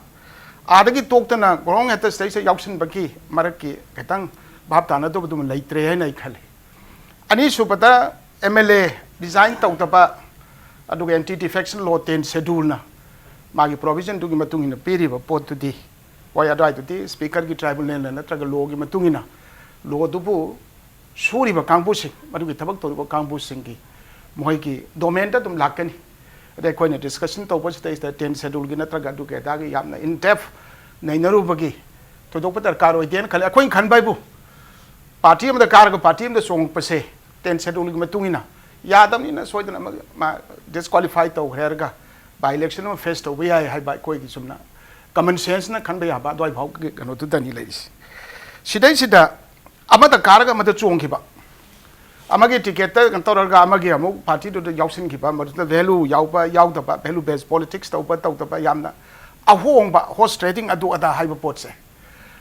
ꯑꯥꯗꯒꯤ ꯇꯣꯛꯇꯅ ꯒ꯭ꯔꯥꯎꯟ ꯍꯦꯠꯇ ꯁꯤꯗꯩꯁꯤꯗ ꯌꯥꯎꯁꯤꯟꯕꯒꯤ ꯃꯔꯛꯀꯤ ꯈꯤꯇꯪ ꯚꯥꯞ ꯇꯥꯅꯗꯕꯗꯨꯃ ꯂꯩꯇ꯭ꯔꯦ ꯍꯥꯏꯅ ꯑꯩ ꯈꯜꯂꯤ꯫ ꯑꯅꯤꯁꯨꯕꯗ, ꯑꯦꯝ ꯑꯦꯜ ꯑꯦ ꯔꯤꯖꯥꯏꯟ ꯇꯧꯗꯕ, ꯑꯗꯨꯒ ꯑꯦꯟꯇꯤ ꯗꯤꯐꯦꯛꯁꯟ ꯂꯣ, ꯇꯦꯟ ꯁꯦꯗꯨꯜꯅ ꯃꯥꯒꯤ ꯄ꯭ꯔꯣꯚꯤꯖꯟꯗꯨꯒꯤ ꯃꯇꯨꯡ ꯏꯟꯅ ꯄꯤꯔꯤꯕ ꯄꯣꯠꯇꯨꯗꯤ, ꯍꯣꯏ, ꯑꯗꯨꯋꯥꯏꯗꯨꯗꯤ ꯁ꯭ꯄꯤꯀꯔꯒꯤ ꯇ꯭ꯔꯥꯏꯕꯨꯅꯦꯜꯅ ꯅꯠꯇ꯭ꯔꯒ ꯂꯣꯒꯤ ꯃꯇꯨꯡ ꯏꯟꯅ, ꯂꯣꯗꯨꯕꯨ ꯁꯨꯔꯤꯕ ꯀꯥꯡꯕꯨꯁꯤꯡ, ꯃꯗꯨꯒꯤ ꯊꯕꯛ ꯇꯧꯔꯤꯕ ꯀꯥꯡꯕꯨꯁꯤꯡꯒꯤ ꯃꯈꯣꯏꯒꯤ ꯗꯣꯃꯦꯟꯗ ꯑꯗꯨꯝ ꯂꯥꯛꯀꯅꯤ꯫ ꯑꯗꯩ ꯑꯩꯈꯣꯏꯅ ꯗꯤꯁꯀꯁꯟ ꯇꯧꯕꯁꯤꯗꯩꯁꯤꯗ ꯇꯦꯟ ꯁꯦꯗꯨꯜꯒꯤ ꯅꯠꯇ꯭ꯔꯒ ꯑꯗꯨꯒꯤ ꯑꯗꯥꯒꯤ ꯌꯥꯝꯅ ꯏꯟ ꯗꯦꯞ ꯅꯩꯅꯔꯨꯕꯒꯤ ꯊꯣꯏꯗꯣꯛꯄ ꯗꯔꯀꯥꯔ ꯑꯣꯏꯗꯦꯅ ꯈꯜꯂꯤ꯫ ꯑꯩꯈꯣꯏꯅ ꯈꯟꯕ ꯍꯥꯏꯕꯨ, ꯄꯥꯔꯇꯤ ꯑꯃꯗ ꯀꯥꯔꯒ ꯄꯥꯔꯇꯤ ꯑꯃꯗ ꯆꯣꯡꯉꯛꯄꯁꯦ ꯇꯦꯟ ꯁꯦꯗꯨꯜꯒꯤ ꯃꯇꯨꯡ ꯏꯟꯅ ꯌꯥꯗꯕꯅꯤꯅ ꯁꯣꯏꯗꯅ ꯑꯃ, ꯃꯥ ꯗꯤꯁꯀ꯭ꯋꯥꯂꯤꯐꯥꯏ ꯇꯧꯈ꯭ꯔꯦ ꯍꯥꯏꯔꯒ ꯕꯥꯏ ꯏꯂꯦꯛꯁꯟ ꯑꯃ ꯐꯦꯁ ꯇꯧꯕ ꯌꯥꯏ ꯍꯥꯏꯕ ꯑꯩꯈꯣꯏꯒꯤ ꯆꯨꯝꯅ ꯀꯃꯟ ꯁꯦꯟꯁꯅ ꯈꯟꯕ ꯌꯥꯕ ꯑꯗꯨꯋꯥꯏ ꯐꯥꯎꯒꯤ ꯀꯩꯅꯣꯗꯨꯗꯅꯤ ꯂꯩꯔꯤꯁꯦ꯫ ꯁꯤꯗꯩꯁꯤꯗ ꯑꯃꯗ ꯀꯥꯔꯒ ꯑꯃꯗ ꯆꯣꯡꯈꯤꯕ, ꯑꯃꯒꯤ ꯇꯤꯀꯦꯠꯇ ꯀꯩꯅꯣ ꯇꯧꯔꯒ ꯑꯃꯒꯤ ꯑꯃꯨꯛ ꯄꯥꯔꯇꯤꯗꯨꯗ ꯌꯥꯎꯁꯤꯟꯈꯤꯕ, ꯃꯗꯨꯗ ꯚꯦꯂꯨ ꯌꯥꯎꯕ ꯌꯥꯎꯗꯕ, ꯚꯦꯂꯨ ꯕꯦꯁ ꯄꯣꯂꯤꯇꯤꯛꯁ ꯇꯧꯕ ꯇꯧꯗꯕ, ꯌꯥꯝꯅ ꯑꯍꯣꯡꯕ ꯍꯣꯔꯁ ꯇ꯭ꯔꯦꯗꯤꯡ ꯑꯗꯨ ꯑꯗꯥ ꯍꯥꯏꯕ ꯄꯣꯠꯁꯦ,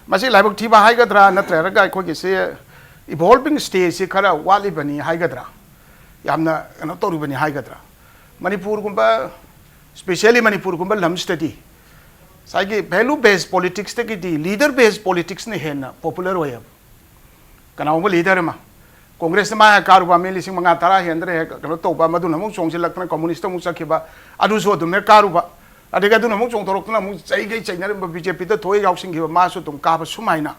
ꯃꯁꯤ ꯂꯥꯏꯕꯛ ꯊꯤꯕ ꯍꯥꯏꯒꯗ꯭ꯔꯥ ꯅꯠꯇ꯭ꯔꯒ ꯑꯩꯈꯣꯏꯒꯤ ꯁꯤ ꯏꯚꯣꯜꯚꯤꯡ ꯁ꯭ꯇꯦꯖꯁꯤ ꯈꯔ ꯋꯥꯠꯂꯤꯕꯅꯤ ꯍꯥꯏꯒꯗ꯭ꯔꯥ, ꯌꯥꯝꯅ ꯀꯩꯅꯣ ꯇꯧꯔꯤꯕꯅꯤ ꯍꯥꯏꯒꯗ꯭ꯔꯥ? ꯃꯅꯤꯄꯨꯔꯒꯨꯝꯕ, ꯁ꯭ꯄꯤꯁꯦꯜꯂꯤ ꯃꯅꯤꯄꯨꯔꯒꯨꯝꯕ ꯂꯝꯁꯤꯗꯗꯤ ꯉꯁꯥꯏꯒꯤ ꯚꯦꯂꯨ ꯕꯦꯁ ꯄꯣꯂꯤꯇꯤꯛꯁꯇꯒꯤꯗꯤ ꯂꯤꯗꯔ ꯕꯦꯁ ꯄꯣꯂꯤꯇꯤꯛꯁꯅ ꯍꯦꯟꯅ ꯄꯣꯄꯨꯂꯔ ꯑꯣꯏꯌꯦꯕ꯫ ꯀꯅꯥꯒꯨꯝꯕ ꯂꯤꯗꯔ ꯑꯃ ꯀꯣꯡꯒ꯭ꯔꯦꯁꯇ ꯃꯥ ꯀꯥꯔꯨꯕ ꯃꯤ ꯂꯤꯁꯤꯡ ꯃꯉꯥ ꯇꯔꯥ ꯍꯦꯟꯗ꯭ꯔꯦ ꯍꯦꯛ ꯀꯩꯅꯣ ꯇꯧꯕ, ꯃꯗꯨꯅ ꯑꯃꯨꯛ ꯆꯣꯡꯁꯤꯜꯂꯛꯇꯅ ꯀꯝꯃꯨꯅꯤꯁꯇ ꯑꯃꯨꯛ ꯆꯠꯈꯤꯕ, ꯑꯗꯨꯁꯨ ꯑꯗꯨꯝ ꯍꯦꯛ ꯀꯥꯔꯨꯕ, ꯑꯗꯒꯤ ꯑꯗꯨꯅ ꯑꯃꯨꯛ ꯆꯣꯡꯊꯣꯔꯛꯇꯅ ꯑꯃꯨꯛ ꯆꯩꯒꯩ ꯆꯩꯅꯔꯝꯕ ꯕꯤ ꯖꯦ ꯄꯤꯗ ꯊꯣꯛꯑꯦ ꯌꯥꯎꯁꯤꯟꯈꯤꯕ, ꯃꯥꯁꯨ ꯑꯗꯨꯝ ꯀꯥꯕ꯫ ꯁꯨꯃꯥꯏꯅ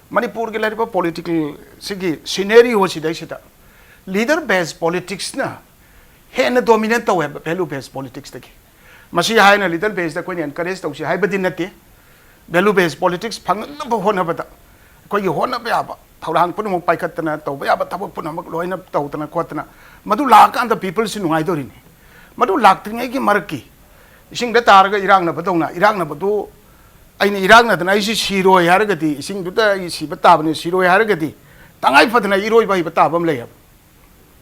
ꯃꯅꯤꯄꯨꯔꯒꯤ ꯂꯩꯔꯤꯕ ꯄꯣꯂꯤꯇꯤꯀꯦꯜ ꯁꯤꯒꯤ ꯁꯤꯅꯦꯔꯤꯑꯣ ꯁꯤꯗꯩꯁꯤꯗ ꯂꯤꯗꯔ ꯕꯦꯁ ꯄꯣꯂꯤꯇꯤꯛꯁꯅ ꯍꯦꯟꯅ ꯗꯣꯃꯤꯅꯦꯠ ꯇꯧꯋꯦꯕ ꯚꯦꯂꯨ ꯕꯦꯁ ꯄꯣꯂꯤꯇꯤꯛꯁꯇꯒꯤ꯫ ꯃꯁꯤ ꯍꯥꯏꯅ ꯂꯤꯗꯔ ꯕꯦꯁꯇ ꯑꯩꯈꯣꯏꯅ ꯑꯦꯟꯀꯔꯦꯖ ꯇꯧꯁꯤ ꯍꯥꯏꯕꯗꯤ ꯅꯠꯇꯦ꯫ value based politics ꯐꯪꯅꯕ ꯍꯣꯠꯅꯕꯗ ꯑꯩꯈꯣꯏꯒꯤ ꯍꯣꯠꯅꯕ ꯌꯥꯕ ꯊꯧꯔꯥꯡ ꯄꯨꯝꯅꯃꯛ ꯄꯥꯏꯈꯠꯇꯅ, ꯇꯧꯕ ꯌꯥꯕ ꯊꯕꯛ ꯄꯨꯝꯅꯃꯛ ꯂꯣꯏꯅ ꯇꯧꯗꯅ ꯈꯣꯠꯇꯅ, ꯃꯗꯨ ꯂꯥꯛꯑꯀꯥꯟꯗ peopleꯁꯤ ꯅꯨꯡꯉꯥꯏꯗꯣꯔꯤꯅꯤ꯫ ꯃꯗꯨ ꯂꯥꯛꯇ꯭ꯔꯤꯉꯩꯒꯤ ꯃꯔꯛꯀꯤ, ꯏꯁꯤꯡꯗ ꯇꯥꯔꯒ ꯏꯔꯥꯛꯅꯕꯗꯧꯅ, ꯏꯔꯥꯛꯅꯕꯗꯨ ꯑꯩꯅ ꯏꯔꯥꯛꯅꯗꯅ ꯑꯩꯁꯤ ꯁꯤꯔꯣꯏ ꯍꯥꯏꯔꯒꯗꯤ, ꯏꯁꯤꯡꯗꯨꯗ ꯑꯩ ꯁꯤꯕ ꯇꯥꯕꯅꯤ, ꯁꯤꯔꯣꯏ ꯍꯥꯏꯔꯒꯗꯤ ꯇꯉꯥꯏ ꯐꯗꯅ ꯏꯔꯣꯏꯕ ꯍꯩꯕ ꯇꯥꯕ ꯑꯃ ꯂꯩꯌꯦꯕ꯫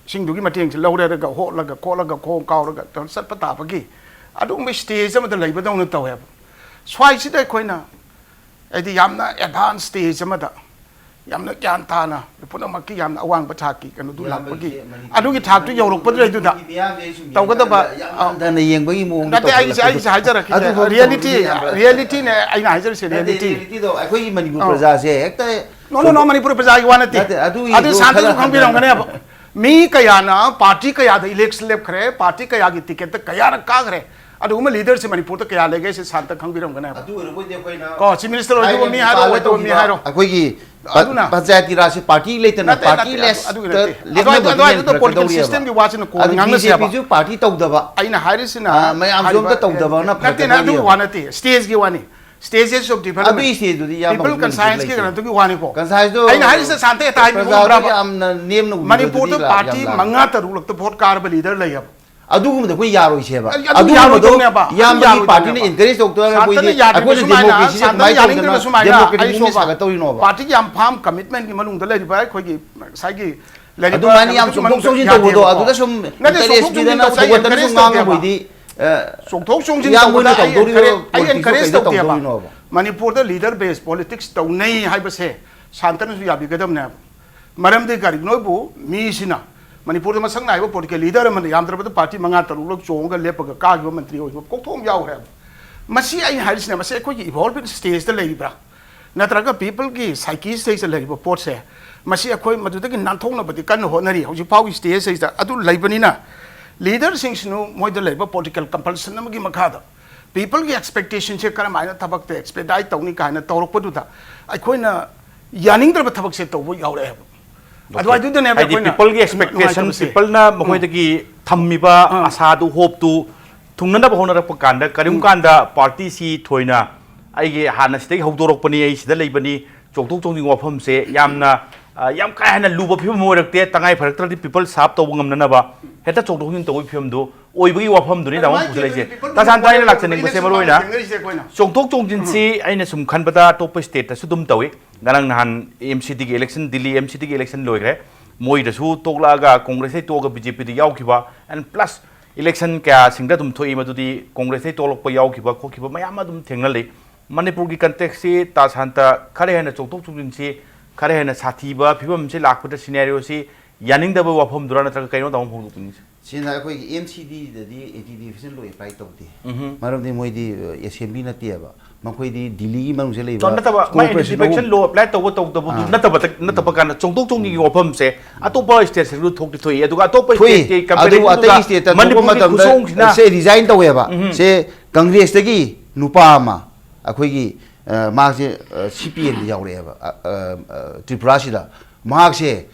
ꯏꯁꯤꯡꯗꯨꯒꯤ ꯃꯇꯦꯡꯁꯤ ꯂꯧꯔꯦꯔꯒ, ꯍꯣꯠꯂꯒ ꯈꯣꯠꯂꯒ, ꯈꯣꯡ ꯀꯥꯎꯔꯒ ꯇꯧꯔ ꯆꯠꯄ ꯇꯥꯕꯒꯤ ꯑꯗꯨꯒꯨꯝꯕ stage ꯑꯃꯗ ꯂꯩꯕꯗꯧꯅ ꯇꯧꯋꯦꯕ꯫ ꯁ꯭ꯋꯥꯏꯁꯤꯗ ꯑꯩꯈꯣꯏꯅ, ꯍꯥꯏꯗꯤ, ꯌꯥꯝꯅ advance stage ꯑꯃꯗ, ꯌꯥꯝꯅ ꯒ꯭ꯌꯥꯟ ꯇꯥꯅ, ꯄꯨꯝꯅꯃꯛꯀꯤ ꯌꯥꯝꯅ ꯑꯋꯥꯡꯕ ꯊꯥꯛꯀꯤ ꯀꯩꯅꯣꯗꯨ ꯂꯥꯛꯄꯒꯤ, ꯑꯗꯨꯒꯤ ꯊꯥꯛꯇꯨ ꯌꯧꯔꯛꯄꯗꯨꯗ ꯑꯗꯨꯗ ꯇꯧꯒꯗꯕ, ꯌꯥꯝ ꯑ, ꯍꯟꯊꯅ ꯌꯦꯡꯕꯒꯤ ꯃꯑꯣꯡꯗ ꯅꯠꯇꯦ, ꯑꯩꯒꯤꯁꯦ, ꯇꯧꯈꯠꯂꯛꯄꯗꯨ꯫ ꯑꯩꯒꯤꯁꯦ ꯍꯥꯏꯖꯔꯛꯀꯦ꯫ ꯑꯗꯨ ꯍꯧꯔꯛꯄꯗꯨꯗꯤ reality, ꯌꯥꯝꯅ realityꯅꯦ ꯑꯩꯅ ꯍꯥꯏꯖꯔꯤꯁꯦ, ꯅꯠꯇꯦ, reality꯫ Realityꯗꯣ ꯑꯩꯈꯣꯏꯒꯤ ꯃꯅꯤꯄꯨꯔ ꯑ꯫ ꯄ꯭ꯔꯖꯥꯁꯦ ꯍꯦꯛꯇ No, no, no, ꯃꯅꯤꯄꯨꯔ ꯄ꯭ꯔꯖꯥꯒꯤ ꯋꯥ ꯅꯠꯇꯦ꯫ ꯅꯠꯇꯦ, ꯑꯗꯨꯒꯤ ꯑꯗꯨ ꯁꯥꯟꯇꯁꯨ ꯈꯔ ꯈꯪꯕꯤꯔꯝꯒꯅꯦꯕ꯫ ꯃꯤ ꯀꯌꯥꯅ party ꯀꯌꯥꯗ election ꯂꯦꯞꯈ꯭ꯔꯦ, party ꯀꯌꯥꯒꯤ ticketꯇ ꯀꯌꯥꯔꯛ ꯀꯥꯈ꯭ꯔꯦ, ꯑꯗꯨꯒꯨꯝꯕ leaderꯁꯤ ꯃꯅꯤꯄꯨꯔꯗ ꯀꯌꯥ ꯂꯩꯒꯦ ꯁꯤ ꯁꯥꯟꯇ ꯈꯪꯕꯤꯔꯝꯒꯅꯦꯕ꯫ ꯑꯗꯨ ꯑꯣꯏꯔꯕꯣꯏꯗꯤ ꯑꯩꯈꯣꯏꯅ ꯀꯣ, Chief Minister ꯑꯣꯏꯗꯧꯕ ꯃꯤ ꯍꯥꯏꯔꯣ, ꯊꯥꯏꯅ ꯑꯣꯏꯗꯧꯕ ꯃꯤ ꯄꯥꯜꯂ ꯍꯥꯏꯔꯣ꯫ ꯇꯧꯈꯤꯕ ꯑꯩꯈꯣꯏꯒꯤ ꯑꯗꯨꯅ ꯄꯟꯆꯥꯌꯥꯇꯤ ꯔꯥꯖꯁꯤ party ꯂꯩꯇꯅ, ꯅꯠꯇꯦ, party ꯅꯠꯇꯦ, ꯑꯗꯨ, ꯑꯗꯨꯒꯤ ꯂꯦꯁꯇ ꯅꯠꯇꯦ꯫ ꯂꯦꯞꯅꯕꯗꯨꯅ ꯑꯗꯨꯋꯥꯏꯗꯨꯗ ꯍꯦꯟꯅ political ꯐꯔꯛꯀꯗꯧꯔꯤꯑꯕ꯫ Systemꯒꯤ ꯋꯥꯁꯤꯅ ꯀꯣꯟꯅ ꯑꯗꯨ ꯉꯥꯡꯅꯁꯦꯕ꯫ BJPꯁꯨ party ꯇꯧꯗꯕ꯫ ꯑꯩꯅ ꯍꯥꯏꯔꯤꯁꯤꯅ ꯑꯥ, ꯃꯌꯥꯝꯁꯨ ꯍꯥꯏꯔꯤꯕ ꯑꯝꯇ ꯇꯧꯗꯕꯅ ꯅꯠꯇꯦ, ꯅꯠꯇꯦ, ꯑꯗꯨꯒꯤ ꯐꯔꯛꯀꯗꯧꯔꯤꯑꯕ꯫ ꯋꯥ ꯅꯠꯇꯦ, stageꯀꯤ ꯋꯥꯅꯤ꯫ Stages of development꯫ ꯑꯗꯨꯒꯤ stageꯗꯨꯗꯤ ꯏꯌꯥꯝꯕ People ꯍꯧꯖꯤꯛ ꯃꯅꯤꯄꯨꯔꯗ conscienceꯀꯤ ꯂꯩꯇꯦ꯫ ꯀꯩꯅꯣꯗꯨꯒꯤ ꯋꯥꯅꯤꯀꯣ꯫ Conscienceꯗꯣ ꯑꯩꯅ ꯍꯥꯏꯔꯤꯁꯦ ꯁꯥꯟꯇ ꯍꯦꯛꯇ ꯍꯥꯏꯕꯤꯕ ꯄ꯭ꯔꯖꯥꯗꯣ ꯉꯝꯕ꯭ꯔꯕ? ꯌꯥꯝꯅ ꯅꯦꯝꯅ ꯎꯕꯤꯕꯗꯨꯗꯤ ꯃꯅꯤꯄꯨꯔꯗ ꯂꯥ-, party ꯌꯥꯝ ꯂꯥꯛꯑꯦ꯫ ꯃꯉꯥ ꯇꯔꯨꯛꯂꯛꯇ vote ꯀꯥꯔꯕ leader ꯂꯩꯌꯦꯕ꯫ ꯑꯗꯨꯒꯨꯝꯕꯗ ꯑꯩꯈꯣꯏ ꯌꯥꯔꯣꯏꯁꯦꯕ꯫ ꯑꯗꯨ ꯑꯗꯨꯒꯨꯝꯕꯗꯣ ꯌꯥꯔꯣꯏꯗꯧꯅꯦꯕ꯫ ꯑꯗꯨ ꯏꯌꯥꯝꯕꯒꯤ ꯌꯥꯔꯣꯏꯗꯧꯅꯦꯕ꯫ Partyꯅ encourage ꯇꯧꯗꯣꯏꯔꯥ? ꯁꯥꯟꯇꯅ ꯃꯣꯏꯗꯤ ꯌꯥꯗ꯭ꯔꯤꯕ ꯑꯩꯈꯣꯏꯅ ꯁꯨꯃꯥꯏꯅ, democracyꯁꯦ ꯁꯥꯟꯇꯅ ꯀꯃꯥꯏꯅ ꯌꯥꯅꯤꯡꯗꯅ ꯇꯧꯗꯅ ꯁꯨꯃꯥꯏꯅ democratic ꯑꯩ ꯃꯤꯅ ꯁꯣꯝꯗ ꯁꯥꯒꯠꯇꯧꯔꯤꯅꯣꯕ? Partyꯒꯤ ꯌꯥꯝ firm commitmentꯀꯤ ꯃꯅꯨꯡꯗ ꯂꯩꯔꯤꯕ ꯑꯩꯈꯣꯏꯒꯤ ꯉꯁꯥꯏꯒꯤ ꯂꯩꯔꯤꯕ ꯑꯗꯨꯃꯥꯏꯅ ꯌꯥꯝ ꯀꯩꯅꯣꯗꯨꯒꯤ ꯆꯣꯡꯊꯣꯛ ꯃꯅꯨꯡꯗ ꯆꯣꯡꯁꯤꯟ ꯇꯧꯕꯗꯣ ꯌꯥꯗꯦꯕꯀꯣ꯫ ꯑꯗꯨꯗ ꯁꯨꯝ ꯅꯠꯇꯦ, ꯆꯣꯡꯊꯣꯛ interest ꯆꯣꯡꯁꯤꯟ ꯄꯤꯗꯅ ꯇꯧꯕꯗ ꯑꯩ ꯁꯧꯒꯠꯇꯅ ꯁꯨꯝ encourage ꯉꯥꯡꯉ ꯇꯧꯗꯦꯕ꯫ ꯃꯣꯏꯗꯤ, ꯑ, ꯆꯣꯡꯊꯣꯛ ꯆꯣꯡꯁꯤꯟ ꯏꯌꯥꯝꯕ ꯇꯧꯕꯗ ꯍꯣꯏꯅ ꯑꯩ ꯇꯧꯗꯧꯔꯤꯕ encourage, ꯑꯩ politicsꯇꯣ encourage ꯀꯩꯗ ꯇꯧꯗꯦꯕ꯫ ꯇꯧꯗꯧꯔꯤꯅꯣꯕ? ꯃꯅꯤꯄꯨꯔꯗ leader based politics ꯇꯧꯅꯩ ꯍꯥꯏꯕꯁꯦ ꯁꯥꯟꯇꯅꯁꯨ ꯌꯥꯕꯤꯒꯗꯕꯅꯦꯕ꯫ ꯃꯔꯝꯗꯤ ꯀꯔꯤꯒꯤꯅꯣꯕꯨ ꯃꯤꯁꯤꯅ ꯃꯅꯤꯄꯨꯔꯗ ꯃꯁꯛ ꯅꯥꯏꯕ political leader ꯑꯃꯅ ꯌꯥꯝꯗ꯭ꯔꯕꯗ party ꯃꯉꯥ ꯇꯔꯨꯛꯂꯛ ꯆꯣꯡꯉꯒ ꯂꯦꯞꯄꯒ ꯀꯥꯈꯤꯕ ꯃꯟꯇ꯭ꯔꯤ ꯑꯣꯏꯕ ꯀꯣꯛꯊꯣꯛ ꯑꯃ ꯌꯥꯎꯈ꯭ꯔꯦꯕ꯫ ꯃꯁꯤ ꯑꯩꯅ ꯍꯥꯏꯔꯤꯁꯤꯅ, ꯃꯁꯤ ꯑꯩꯈꯣꯏꯒꯤ evolving stageꯇ ꯂꯩꯔꯤꯕ꯭ꯔꯥ? ꯅꯠꯇ꯭ꯔꯒ peopleꯒꯤ psyche stageꯇ ꯂꯩꯔꯤꯕ ꯄꯣꯠꯁꯦ, ꯃꯁꯤ ꯑꯩꯈꯣꯏ ꯃꯗꯨꯗꯒꯤ ꯅꯥꯟꯊꯣꯛꯅꯕꯗꯤ ꯀꯟꯅ ꯍꯣꯠꯅꯔꯤ꯫ ꯍꯧꯖꯤꯛ ꯐꯥꯎꯒꯤ stageꯁꯤꯗ ꯑꯗꯨ ꯂꯩꯕꯅꯤꯅ, leaderꯁꯤꯡꯁꯤꯅ ꯃꯣꯏꯗ ꯂꯩꯔꯤꯕ political compulsion ꯑꯃꯒꯤ ꯃꯈꯥꯗ peopleꯒꯤ expectationꯁꯦ ꯀꯔꯝꯍꯥꯏꯅ ꯊꯕꯛꯇ expedite ꯇꯧꯅꯤ ꯀꯥꯏꯅ ꯇꯧꯔꯛꯄꯗꯨꯗ ꯑꯩꯈꯣꯏꯅ ꯌꯥꯅꯤꯡꯗ꯭ꯔꯕ ꯊꯕꯛꯁꯦ ꯇꯧꯕ ꯌꯥꯎꯔꯛꯑꯦꯕ꯫ ꯑꯗꯨꯋꯥꯏꯗꯨꯗꯅꯦꯕ ꯍꯥꯏꯗꯤ ꯑꯩꯈꯣꯏꯅ peopleꯒꯤ expectation, ꯅꯨꯡꯉꯥꯏꯇꯕꯁꯦ꯫ Peopleꯅ ꯎꯝ꯫ ꯃꯈꯣꯏꯗꯒꯤ ꯊꯝꯃꯤꯕ ꯑꯥ꯫ ꯑꯁꯥꯗꯨ, hopeꯇꯨ ꯊꯨꯡꯅꯅꯕ ꯍꯣꯠꯅꯔꯛꯄ ꯀꯥꯟꯗ ꯀꯔꯤꯒꯨꯝꯕ ꯎꯝ꯫ ꯀꯥꯟꯗ partyꯁꯤ ꯊꯣꯏꯅ ꯑꯩꯒꯤ ꯍꯥꯟꯅ ꯁꯤꯗꯒꯤ ꯍꯧꯗꯣꯔꯛꯄꯅꯤ, ꯑꯩ ꯁꯤꯗ ꯂꯩꯕꯅꯤ, ꯆꯣꯡꯊꯣꯛ ꯆꯣꯡꯁꯤꯟꯒꯤ ꯋꯥꯐꯝꯁꯦ ꯌꯥꯝꯅ, ꯑ, ꯌꯥꯝ ꯀꯥ ꯍꯦꯟꯅ ꯂꯨꯕ ꯐꯤꯕꯝ ꯑꯃ ꯑꯣꯏꯔꯛꯇꯦ꯫ ꯇꯉꯥꯏ ꯐꯔꯛꯇ꯭ꯔꯗꯤ ꯄꯤꯄꯜ ꯁꯥꯔꯚ ꯇꯧꯕ ꯉꯝꯅꯅꯕ ꯍꯦꯛꯇ ꯆꯣꯡꯊꯣꯛ ꯆꯣꯡꯁꯤꯟ ꯇꯧꯕꯒꯤ ꯐꯤꯕꯝꯗꯨ ꯑꯣꯏꯕꯒꯤ ꯋꯥꯐꯝꯗꯨꯅꯤ ꯇꯥꯃꯣ ꯑꯗꯨꯃꯥꯏꯅ ꯄꯨꯁꯤꯜꯂꯛꯏꯁꯦ꯫ ꯇꯧꯗꯅ ꯄꯤꯄꯜ ꯇꯥ ꯁꯥꯟꯇ, ꯑꯩꯅ ꯂꯥꯛꯆꯅꯤꯡꯕꯁꯦ ꯃꯔꯨ ꯑꯣꯏꯅ ꯊꯦꯡꯅꯔꯤꯁꯦ ꯑꯩꯈꯣꯏꯅ꯫ ꯆꯣꯡꯊꯣꯛ ꯆꯣꯡꯁꯤꯟꯁꯤ ꯑꯩꯅ ꯁꯨꯝ ꯈꯟꯕꯗ ꯑꯇꯣꯞꯄ ꯁ꯭ꯇꯦꯠꯇꯁꯨ ꯑꯗꯨꯝ ꯇꯧꯏ꯫ ꯉꯔꯥꯡ ꯅꯍꯥꯟ M C ꯗꯤꯒꯤ election, Delhi M C ꯗꯤꯒꯤ election ꯂꯣꯏꯈ꯭ꯔꯦ꯫ ꯃꯣꯏꯗꯁꯨ ꯇꯣꯛꯂꯛꯑꯒ ꯀꯣꯡꯒ꯭ꯔꯦꯁꯇꯩ ꯇꯣꯛꯑꯒ ꯕꯤ ꯖꯦ ꯄꯤꯗ ꯌꯥꯎꯈꯤꯕ, and plus ꯏꯂꯦꯛꯁꯟ ꯀꯌꯥꯁꯤꯡꯗ ꯑꯗꯨꯝ ꯊꯣꯛꯏ, ꯃꯗꯨꯗꯤ ꯀꯣꯡꯒ꯭ꯔꯦꯁꯇꯩ ꯇꯣꯛꯂꯛꯄ ꯌꯥꯎꯈꯤꯕ ꯈꯣꯠꯈꯤꯕ ꯃꯌꯥꯝ ꯑꯃ ꯑꯗꯨꯝ ꯊꯦꯡꯅꯔꯤ꯫ ꯃꯅꯤꯄꯨꯔꯒꯤ ꯀꯟꯇꯦꯛꯁꯁꯤ ꯇꯥ ꯁꯥꯟꯇ ꯈꯔ ꯍꯦꯟꯅ ꯆꯣꯡꯊꯣꯛ ꯆꯣꯡꯁꯤꯟꯁꯤ, ꯈꯔ ꯍꯦꯟꯅ ꯁꯥꯊꯤꯕ ꯐꯤꯕꯝꯁꯤ ꯂꯥꯛꯄꯗ ꯁꯤꯅꯦꯔꯤꯑꯣꯁꯤ ꯌꯥꯅꯤꯡꯗꯕ ꯋꯥꯐꯝꯗꯨꯔꯥ ꯅꯠꯇ꯭ꯔꯒ ꯀꯩꯅꯣ ꯇꯥꯃꯣ ꯐꯣꯡꯗꯣꯛꯄꯤꯅꯤꯡꯉꯤꯁꯦ? ꯁꯤꯅ ꯑꯩꯈꯣꯏꯒꯤ ꯑꯦꯝ ꯁꯤ ꯗꯤꯗꯗꯤ ꯑꯦꯟꯇꯤ ꯗꯤꯐꯦꯛꯁꯟ ꯂꯣ ꯑꯦꯄ꯭ꯂꯥꯏ ꯇꯧꯗꯦ꯫ ꯎꯝꯍꯨꯝ꯫ ꯃꯔꯝꯗꯤ ꯃꯣꯏꯗꯤ, ꯑ, ꯑꯦꯁꯦꯝꯕ꯭ꯂꯤ ꯅꯠꯇꯦꯕ, ꯃꯈꯣꯏꯗꯤ ꯗꯤꯜꯂꯤꯒꯤ ꯃꯅꯨꯡꯁꯤꯗ ꯂꯩꯕ ꯅꯠꯇꯕ, ꯃꯥꯏ ꯀꯣꯔꯄꯣꯔꯦꯁꯟ ꯑꯦꯟꯇꯤ ꯗꯤꯐꯦꯛꯁꯟ ꯂꯣ ꯑꯦꯄ꯭ꯂꯥꯏ ꯇꯧꯕ ꯇꯧꯗꯕꯗꯨ ꯑꯥ꯫ ꯅꯠꯇꯕ, ꯅꯠꯇꯕ ꯀꯥꯟꯗ ꯆꯣꯡꯊꯣꯛ ꯆꯣꯡꯁꯤꯟꯒꯤ ꯋꯥꯐꯝꯁꯦ ꯑꯇꯣꯞꯄ ꯁ꯭ꯇꯦꯠꯁꯤꯡꯗꯁꯨ ꯊꯣꯛꯇꯤ ꯊꯣꯛꯏ, ꯑꯗꯨꯒ ꯑꯇꯣꯞꯄ ꯊꯣꯛꯏ꯫ ꯁ꯭ꯇꯦꯠꯀꯤ ꯑꯗꯨꯕꯨ ꯑꯇꯩ ꯀꯝꯄꯦꯔꯤꯖꯟꯗꯨꯒ ꯁ꯭ꯇꯦꯠꯇ ꯊꯣꯛꯄ ꯃꯅꯤꯄꯨꯔꯒꯤ ꯃꯇꯝꯗ ꯈꯨꯁꯣꯡꯁꯤꯅ ꯁꯦ ꯔꯤꯖꯥꯏꯟ ꯇꯧꯋꯦꯕ꯫ ꯎꯝꯍꯨꯝ꯫ ꯁꯦ ꯀꯪꯒ꯭ꯔꯦꯁꯇꯒꯤ ꯅꯨꯄꯥ ꯑꯃ ꯑꯩꯈꯣꯏꯒꯤ, ꯑ, ꯃꯍꯥꯛꯁꯦ, ꯑ, ꯁꯤ ꯄꯤ ꯑꯦꯝꯗ ꯌꯥꯎꯔꯛꯑꯦꯕ, ꯑ, ꯑ, ꯑ, ꯇ꯭ꯔꯤꯄꯨꯔꯥꯁꯤꯗ꯫ ꯃꯍꯥꯛꯁꯦ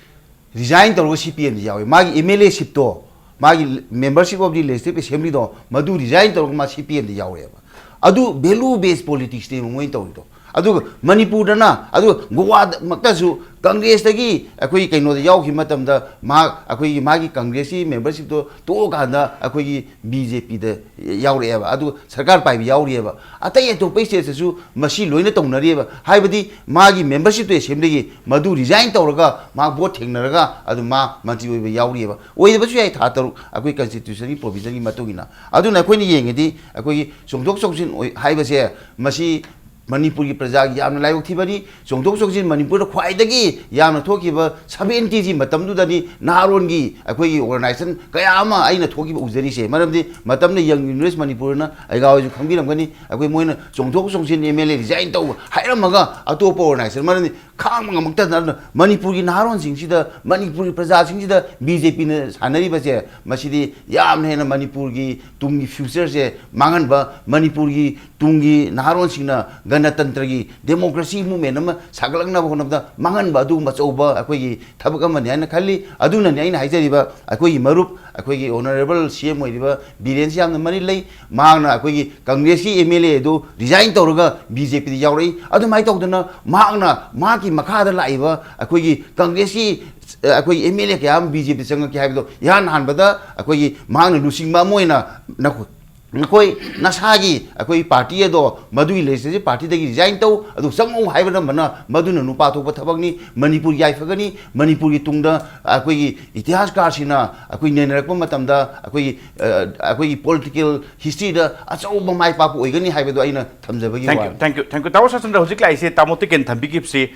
ꯔꯤꯖꯥꯏꯟ ꯇꯧꯔꯒ ꯁꯤ ꯄꯤ ꯑꯦꯝꯗ ꯌꯥꯎꯋꯦ꯫ ꯃꯥꯒꯤ ꯑꯦꯝ ꯑꯦꯜ ꯑꯦ ꯁꯤꯞꯇꯣ, ꯃꯥꯒꯤ ꯃꯦꯝꯕꯔꯁꯤꯞ ꯑꯣꯐ ꯗꯤ ꯂꯦꯖꯤꯁꯂꯦꯇꯤꯚ ꯑꯦꯁꯦꯝꯕ꯭ꯂꯤꯗꯣ, ꯃꯗꯨ ꯔꯤꯖꯥꯏꯟ ꯇꯧꯔꯒ ꯃꯥ ꯁꯤ ꯄꯤ ꯑꯦꯝꯗ ꯌꯥꯎꯔꯛꯑꯦꯕ꯫ ꯑꯗꯨ ꯚꯦꯂꯨ ꯕꯦꯁ ꯄꯣꯂꯤꯇꯤꯛꯁꯅꯦꯕ ꯃꯣꯏꯅ ꯇꯧꯔꯤꯗꯣ꯫ ꯑꯗꯨꯒ ꯃꯅꯤꯄꯨꯔꯗꯅ, ꯑꯗꯨꯒ ꯒꯣꯋꯥꯗꯃꯛꯇꯁꯨ ꯀꯪꯒ꯭ꯔꯦꯁꯇꯒꯤ ꯑꯩꯈꯣꯏꯒꯤ ꯀꯩꯅꯣꯗ ꯌꯥꯎꯈꯤꯕ ꯃꯇꯝꯗ ꯃꯍꯥꯛ, ꯑꯩꯈꯣꯏꯒꯤ ꯃꯥꯒꯤ ꯀꯪꯒ꯭ꯔꯦꯁꯀꯤ ꯃꯦꯝꯕꯔꯁꯤꯞꯇꯣ ꯇꯣꯛꯑꯀꯥꯟꯗ ꯑꯩꯈꯣꯏꯒꯤ ꯕꯤ ꯖꯦ ꯄꯤꯗ ꯌꯥꯎꯔꯛꯑꯦꯕ꯫ ꯑꯗꯨꯒ ꯁꯔꯀꯥꯔ ꯄꯥꯏꯕ ꯌꯥꯎꯔꯤꯑꯕ꯫ ꯑꯇꯩ ꯑꯇꯣꯞꯄ ꯁ꯭ꯇꯦꯠꯇꯁꯨ ꯃꯁꯤ ꯂꯣꯏꯅ ꯇꯧꯅꯔꯤꯑꯕ꯫ ꯍꯥꯏꯕꯗꯤ ꯃꯥꯒꯤ ꯃꯦꯝꯕꯔꯁꯤꯞꯇꯣ ꯑꯦꯁꯦꯝꯕ꯭ꯂꯤꯒꯤ, ꯃꯗꯨ ꯔꯤꯖꯥꯏꯟ ꯇꯧꯔꯒ ꯃꯥ ꯚꯣꯠ ꯊꯦꯡꯅꯔꯒ ꯑꯗꯨꯝ ꯃꯥ ꯃꯟꯇ꯭ꯔꯤ ꯑꯣꯏꯕ ꯌꯥꯎꯔꯤꯑꯕ꯫ ꯑꯣꯏꯗꯕꯁꯨ ꯌꯥꯏ, ꯊꯥ ꯇꯔꯨꯛ ꯑꯩꯈꯣꯏ ꯀꯟꯁꯇꯤꯇ꯭ꯌꯨꯁꯟꯒꯤ ꯄ꯭ꯔꯣꯚꯤꯖꯟꯒꯤ ꯃꯇꯨꯡ ꯏꯟꯅ꯫ ꯑꯗꯨꯅ ꯑꯩꯈꯣꯏꯅ ꯌꯦꯡꯉꯗꯤ ꯑꯩꯈꯣꯏꯒꯤ ꯆꯣꯡꯊꯣꯛ ꯆꯣꯡꯁꯤꯟ ꯑꯣꯏ-, ꯍꯥꯏꯕꯁꯦ ꯃꯁꯤ ꯃꯅꯤꯄꯨꯔꯒꯤ ꯄ꯭ꯔꯖꯥꯒꯤ ꯌꯥꯝꯅ ꯂꯥꯏꯕꯛ ꯊꯤꯕꯅꯤ꯫ ꯆꯣꯡꯊꯣꯛ ꯆꯣꯡꯁꯤꯟ ꯃꯅꯤꯄꯨꯔꯗ ꯈ꯭ꯋꯥꯏꯗꯒꯤ ꯌꯥꯝꯅ ꯊꯣꯛꯈꯤꯕ ꯁꯕꯦꯟꯇꯤꯁꯤ ꯃꯇꯝꯗꯨꯗꯅꯤ ꯅꯍꯥꯔꯣꯟꯒꯤ ꯑꯩꯈꯣꯏꯒꯤ ꯑꯣꯔꯒꯅꯥꯏꯖꯦꯁꯟ ꯀꯌꯥ ꯑꯃ ꯑꯩꯅ ꯊꯣꯛꯈꯤꯕ ꯎꯖꯔꯤꯁꯦ꯫ ꯃꯔꯝꯗꯤ ꯃꯇꯝꯗ ꯌꯪ ꯌꯨꯅꯤꯌꯟ ꯃꯅꯤꯄꯨꯔꯅ ꯑꯩꯒꯥ ꯍꯣꯏꯁꯨ ꯈꯪꯕꯤꯔꯝꯒꯅꯤ, ꯑꯩꯈꯣꯏ ꯃꯣꯏꯅ ꯆꯣꯡꯊꯣꯛ ꯆꯣꯡꯁꯤꯟ ꯑꯦꯝ ꯑꯦꯜ ꯑꯦ ꯔꯤꯖꯥꯏꯟ ꯇꯧꯕ ꯍꯥꯏꯔꯝꯃꯒ ꯑꯇꯣꯞꯄ ꯑꯣꯔꯒꯅꯥꯏꯖꯦꯁꯟ, ꯃꯔꯝꯗꯤ ꯈꯥꯡꯕ ꯉꯝꯃꯛꯇꯗꯅ ꯃꯅꯤꯄꯨꯔꯒꯤ ꯅꯍꯥꯔꯣꯟꯁꯤꯡꯁꯤꯗ, ꯃꯅꯤꯄꯨꯔꯒꯤ ꯄ꯭ꯔꯖꯥꯁꯤꯡꯁꯤꯗ ꯕꯤ ꯖꯦ ꯄꯤꯅ ꯁꯥꯟꯅꯔꯤꯕꯁꯦ, ꯃꯁꯤꯗꯤ ꯌꯥꯝꯅ ꯍꯦꯟꯅ ꯃꯅꯤꯄꯨꯔꯒꯤ ꯇꯨꯡꯒꯤ future ꯁꯦ ꯃꯥꯡꯍꯟꯕ, ꯃꯅꯤꯄꯨꯔꯒꯤ ꯇꯨꯡꯒꯤ ꯅꯍꯥꯔꯣꯟꯁꯤꯡꯅ ꯒꯅꯇꯟꯇ꯭ꯔꯒꯤ democracy movement ꯑꯃ ꯁꯥꯒꯠꯂꯛꯅꯕ ꯍꯣꯠꯅꯕꯗ ꯃꯥꯡꯍꯟꯕ ꯑꯗꯨꯒꯨꯝꯕ ꯑꯆꯧꯕ ꯑꯩꯈꯣꯏꯒꯤ ꯊꯕꯛ ꯑꯃꯅꯤ ꯍꯥꯏꯅ ꯈꯜꯂꯤ꯫ ꯑꯗꯨꯅꯅꯤ ꯑꯩꯅ ꯍꯥꯏꯖꯔꯤꯕ ꯑꯩꯈꯣꯏꯒꯤ ꯃꯔꯨꯞ, ꯑꯩꯈꯣꯏꯒꯤ honourable C M ꯑꯣꯏꯔꯤꯕ ꯕꯤꯔꯦꯟꯁꯤ ꯌꯥꯝꯅ ꯃꯔꯤ ꯂꯩ꯫ ꯃꯍꯥꯛꯅ ꯑꯩꯈꯣꯏꯒꯤ ꯀꯪꯒ꯭ꯔꯦꯁꯀꯤ M L A ꯑꯗꯨ resign ꯇꯧꯔꯒ B J P ꯗ ꯌꯥꯎꯔꯛꯏ꯫ ꯑꯗꯨꯃꯥꯏꯅ ꯇꯧꯗꯅ ꯃꯍꯥꯛꯅ ꯃꯍꯥꯛꯀꯤ ꯃꯈꯥꯗ ꯂꯥꯛꯏꯕ ꯑꯩꯈꯣꯏꯒꯤ ꯀꯪꯒ꯭ꯔꯦꯁꯀꯤ, ꯑ, ꯑꯩꯈꯣꯏꯒꯤ M L A ꯀꯌꯥ ꯑꯃ B J P ꯆꯪꯉꯛꯀꯦ ꯍꯥꯏꯕꯗꯣ ꯏꯍꯥꯟ ꯍꯥꯟꯕꯗ ꯑꯩꯈꯣꯏꯒꯤ ꯃꯍꯥꯛꯅ ꯂꯨꯆꯤꯡꯕ ꯑꯃ ꯑꯣꯏꯅ ꯅꯈꯣꯏ, ꯅꯈꯣꯏ ꯅꯁꯥꯒꯤ ꯑꯩꯈꯣꯏꯒꯤ party ꯑꯗꯣ ꯃꯗꯨꯒꯤ legislative party ꯗꯒꯤ resign ꯇꯧ, ꯑꯗꯨ ꯆꯪꯉꯛꯎ ꯍꯥꯏꯕꯅ ꯃꯗꯨꯅ ꯅꯨꯄꯥ ꯊꯣꯛꯄ ꯊꯕꯛꯅꯤ꯫ ꯃꯅꯤꯄꯨꯔ ꯌꯥꯏꯐꯒꯅꯤ꯫ ꯃꯅꯤꯄꯨꯔꯒꯤ ꯇꯨꯡꯗ ꯑꯩꯈꯣꯏꯒꯤ ꯏꯇꯤꯍꯥꯁꯀꯥꯔꯁꯤꯅ ꯑꯩꯈꯣꯏ ꯅꯩꯅꯔꯛꯄ ꯃꯇꯝꯗ ꯑꯩꯈꯣꯏꯒꯤ, ꯑ, ꯑꯩꯈꯣꯏꯒꯤ political history ꯗ ꯑꯆꯧꯕ ꯃꯥꯏ ꯄꯥꯛꯄ ꯑꯣꯏꯒꯅꯤ ꯍꯥꯏꯕꯗꯨ ꯑꯩꯅ ꯊꯝꯖꯕꯒꯤ ꯋꯥꯅꯤ꯫ Thank you, thank you, thank you꯫ ꯇꯥꯃꯣ ꯁꯆꯟꯗ꯭ꯔ, ꯍꯧꯖꯤꯛ ꯂꯥꯛꯏꯁꯦ ꯇꯥꯃꯣ ꯇꯤꯀꯦꯟ ꯊꯝꯕꯤꯈꯤꯕꯁꯤ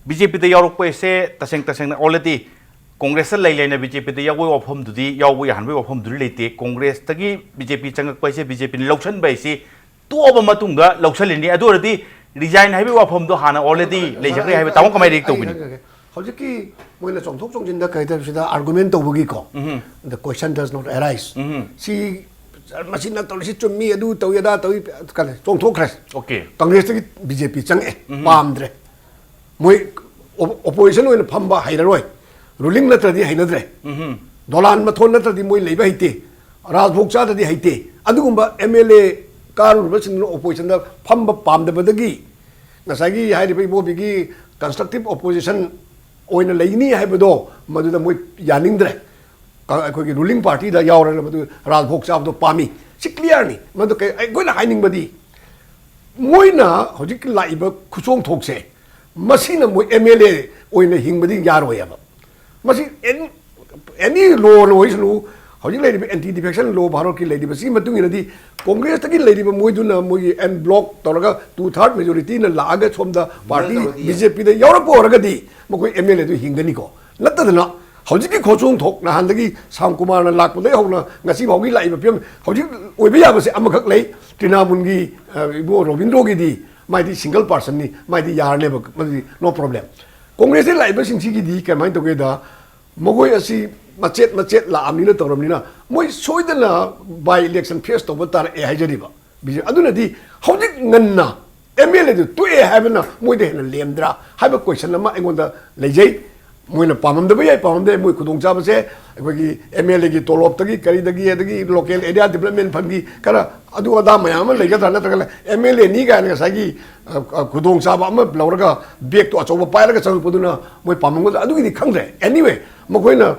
B J P ꯗ ꯌꯥꯎꯔꯛꯄ ꯍꯥꯏꯁꯦ ꯇꯁꯦꯡ ꯇꯁꯦꯡꯅ already ꯀꯣꯡꯒ꯭ꯔꯦꯁꯇ ꯂꯩ ꯂꯩꯅ B J P ꯗ ꯌꯥꯎꯕꯒꯤ ꯋꯥꯐꯝꯗꯨꯗꯤ, ꯌꯥꯎꯕ ꯌꯥꯍꯟꯕꯒꯤ ꯋꯥꯐꯝꯗꯨꯗꯤ ꯂꯩꯇꯦ꯫ ꯀꯣꯡꯒ꯭ꯔꯦꯁꯇꯒꯤ B J P ꯆꯪꯉꯛꯄ ꯍꯥꯏꯁꯦ, B J P ꯅ ꯂꯧꯁꯟꯕ ꯍꯥꯏꯁꯤ ꯇꯣꯛꯑꯕ ꯃꯇꯨꯡꯗ ꯂꯧꯁꯜꯂꯤꯅꯤ꯫ ꯑꯗꯨ ꯑꯣꯏꯔꯗꯤ resign ꯍꯥꯏꯕꯒꯤ ꯋꯥꯐꯝꯗꯣ ꯍꯥꯟꯅ already ꯂꯩꯖꯈ꯭ꯔꯦ ꯍꯥꯏꯕ ꯇꯥꯃꯣ ꯀꯃꯥꯏꯅ react ꯑꯩ ꯇꯧꯕꯤꯅꯤ? ꯍꯥꯏꯖꯔꯒꯦ꯫ ꯍꯧꯖꯤꯛꯀꯤ ꯃꯣꯏꯅ ꯆꯣꯡꯊꯣꯛ ꯆꯣꯡꯁꯤꯟꯗ ꯀꯩ ꯍꯥꯏꯇꯥꯔꯦ, ꯁꯤꯗ argument ꯇꯧꯕꯒꯤꯀꯣ, ꯎꯝ꯫ The question does not arise꯫ ꯎꯝ꯫ ꯁꯤ, ꯃꯁꯤ ꯅꯪ ꯇꯧꯔꯤꯁꯤ ꯆꯨꯝꯃꯤ, ꯑꯗꯨ ꯇꯧꯏ, ꯑꯗꯥ ꯇꯧꯏ, ꯀꯩꯅꯣ, ꯆꯣꯡꯊꯣꯛꯈ꯭ꯔꯦ꯫ Okay꯫ ꯀꯪꯒ꯭ꯔꯦꯁꯇꯒꯤ B J P ꯆꯪꯉꯛꯑꯦ, ꯎꯝ꯫ ꯄꯥꯝꯗ꯭ꯔꯦ꯫ ꯃꯣꯏ ꯑꯣ-, opposition ꯑꯣꯏꯅ ꯐꯝꯕ ꯍꯩꯔꯔꯣꯏ, ruling ꯅꯠꯇ꯭ꯔꯗꯤ ꯍꯩꯅꯗ꯭ꯔꯦ, ꯎꯝ꯫ ꯗꯣꯂꯥꯟ ꯃꯊꯣꯟ ꯅꯠꯇ꯭ꯔꯗꯤ ꯃꯣꯏ ꯂꯩꯕ ꯍꯩꯇꯦ, ꯔꯥꯖꯚꯣꯛ ꯆꯥꯗ꯭ꯔꯗꯤ ꯍꯩꯇꯦ꯫ ꯑꯗꯨꯒꯨꯝꯕ M L A ꯀꯥꯔꯨꯔꯕꯁꯤꯡꯗꯨꯅ opposition ꯗ ꯐꯝꯕ ꯄꯥꯝꯗꯕꯗꯒꯤ ꯉꯁꯥꯏꯒꯤ ꯍꯥꯏꯔꯤꯕ ꯏꯕꯣꯕꯤꯒꯤ constructive opposition ꯑꯣꯏꯅ ꯂꯩꯅꯤ ꯍꯥꯏꯕꯗꯣ ꯃꯗꯨꯗ ꯃꯣꯏ ꯌꯥꯅꯤꯡꯗ꯭ꯔꯦ꯫ ꯀ-, ꯑꯩꯈꯣꯏꯒꯤ ruling party ꯗ ꯌꯥꯎꯔꯒ ꯃꯗꯨ ꯔꯥꯖꯚꯣꯛ ꯆꯥꯕꯗꯣ ꯄꯥꯝꯃꯤ꯫ ꯁꯤ clear ꯅꯤ꯫ ꯃꯗꯨ ꯀꯩ-, ꯑꯩꯈꯣꯏꯅ ꯍꯥꯏꯅꯤꯡꯕꯗꯤ ꯃꯣꯏꯅ ꯍꯧꯖꯤꯛ ꯂꯥꯛꯏꯕ ꯈꯨꯆꯣꯡ ꯊꯣꯛꯁꯦ, ꯃꯁꯤꯅ ꯃꯣꯏ M L A ꯑꯣꯏꯅ ꯍꯤꯡꯕꯗꯤ ꯌꯥꯔꯣꯏ ꯍꯥꯏꯕ꯫ ꯃꯁꯤ any, any law ꯑꯣꯏꯁꯅꯨ, ꯍꯧꯖꯤꯛ ꯂꯩꯔꯤꯕ anti defection law ꯚꯥꯔꯠꯀꯤ ꯂꯩꯔꯤꯕꯁꯤꯒꯤ ꯃꯇꯨꯡ ꯏꯟꯅꯗꯤ ꯀꯣꯡꯒ꯭ꯔꯦꯁꯇꯒꯤ ꯂꯩꯔꯤꯕ ꯃꯣꯏꯗꯨꯅ ꯃꯣꯏꯒꯤ en bloc ꯇꯧꯔꯒ two third majority ꯅ ꯂꯥꯛꯑꯒ ꯁꯣꯝꯗ party ꯇꯧꯔꯗꯤ B J P ꯗ ꯌꯥꯎꯔꯛꯄ ꯑꯣꯏꯔꯒꯗꯤ ꯃꯈꯣꯏ M L A ꯗꯨ ꯍꯤꯡꯒꯅꯤꯀꯣ꯫ ꯅꯠꯇꯗꯅ ꯍꯧꯖꯤꯛꯀꯤ ꯈꯣꯆꯣꯡ ꯊꯣꯛ ꯅꯍꯥꯟꯗꯒꯤ ꯁ꯭ꯌꯥꯝ ꯀꯨꯃꯥꯔꯅ ꯂꯥꯛꯄꯗꯒꯤ ꯍꯧꯅ ꯉꯁꯤ ꯐꯥꯎꯒꯤ ꯂꯥꯛꯏꯕ ꯐꯤꯕꯝ ꯍꯧꯖꯤꯛ ꯑꯣꯏꯕ ꯌꯥꯕꯁꯦ ꯑꯃꯈꯛ ꯂꯩ꯫ ꯇ꯭ꯔꯤꯅꯥꯃꯨꯟꯒꯤ, ꯑ, ꯏꯕꯣ ꯔꯣꯕꯤꯟꯗ꯭ꯔꯣꯒꯤꯗꯤ ꯃꯥꯏꯗꯤ single personꯅꯤ, ꯃꯥꯏꯗꯤ ꯌꯥꯔꯅꯦꯕ, ꯃꯗꯨꯗꯤ no problem꯫ ꯀꯣꯡꯒ꯭ꯔꯦꯁꯇ ꯂꯥꯛꯏꯕꯁꯤꯡꯁꯤꯒꯤꯗꯤ ꯀꯃꯥꯏꯅ ꯇꯧꯒꯦꯗ, ꯃꯈꯣꯏ ꯑꯁꯤ ꯃꯆꯦꯠ ꯃꯆꯦꯠ ꯂꯥꯛꯑꯕꯅꯤꯅ ꯇꯧꯔꯕꯅꯤꯅ, ꯃꯣꯏ ꯁꯣꯏꯗꯅ by election face ꯇꯧꯕ ꯇꯥꯔꯛꯑꯦ ꯍꯥꯏꯖꯔꯤꯕ꯫ ꯕꯤ ꯖꯦ ꯄꯤ ꯑꯗꯨꯅꯗꯤ ꯍꯧꯖꯤꯛ ꯉꯟꯅ ꯑꯦꯝ ꯑꯦꯜ ꯑꯦꯗꯨ ꯇꯣꯛꯑꯦ ꯍꯥꯏꯕꯅ ꯃꯣꯏꯗ ꯍꯦꯟꯅ ꯂꯦꯝꯗ꯭ꯔꯥ ꯍꯥꯏꯕ question ꯑꯃ ꯑꯩꯉꯣꯟꯗ ꯂꯩꯖꯩ꯫ ꯃꯣꯏꯅ ꯄꯥꯝꯃꯝꯗꯕ ꯌꯥꯏ, ꯄꯥꯝꯃꯝꯗꯕ ꯌꯥꯏ, ꯃꯣꯏ ꯈꯨꯗꯣꯡꯆꯥꯕꯁꯦ ꯑꯩꯈꯣꯏꯒꯤ ꯑꯦꯝ ꯑꯦꯜ ꯑꯦꯒꯤ ꯇꯣꯂꯣꯞꯇꯒꯤ ꯀꯔꯤꯗꯒꯤ ꯑꯗꯒꯤ local area development fundꯒꯤ ꯈꯔ ꯑꯗꯨ ꯑꯗꯥ ꯃꯌꯥꯝ ꯑꯃ ꯂꯩꯒꯗ꯭ꯔꯥ, ꯅꯠꯇ꯭ꯔꯒꯅ ꯑꯦꯝ ꯑꯦꯜ ꯑꯦꯅꯤ ꯀꯥꯏꯅ ꯉꯁꯥꯏꯒꯤ, ꯑ, ꯑ, ꯈꯨꯗꯣꯡꯆꯥꯕ ꯑꯃ ꯂꯧꯔꯒ ꯕꯦꯒꯇꯣ ꯑꯆꯧꯕ ꯄꯥꯏꯔꯒ ꯆꯪꯉꯛꯄꯗꯨꯅ ꯃꯣꯏ ꯄꯥꯝꯃꯝꯒꯗ꯭ꯔꯥ, ꯑꯗꯨꯒꯤꯗꯤ ꯈꯪꯗ꯭ꯔꯦ꯫ Anyway, ꯃꯈꯣꯏꯅ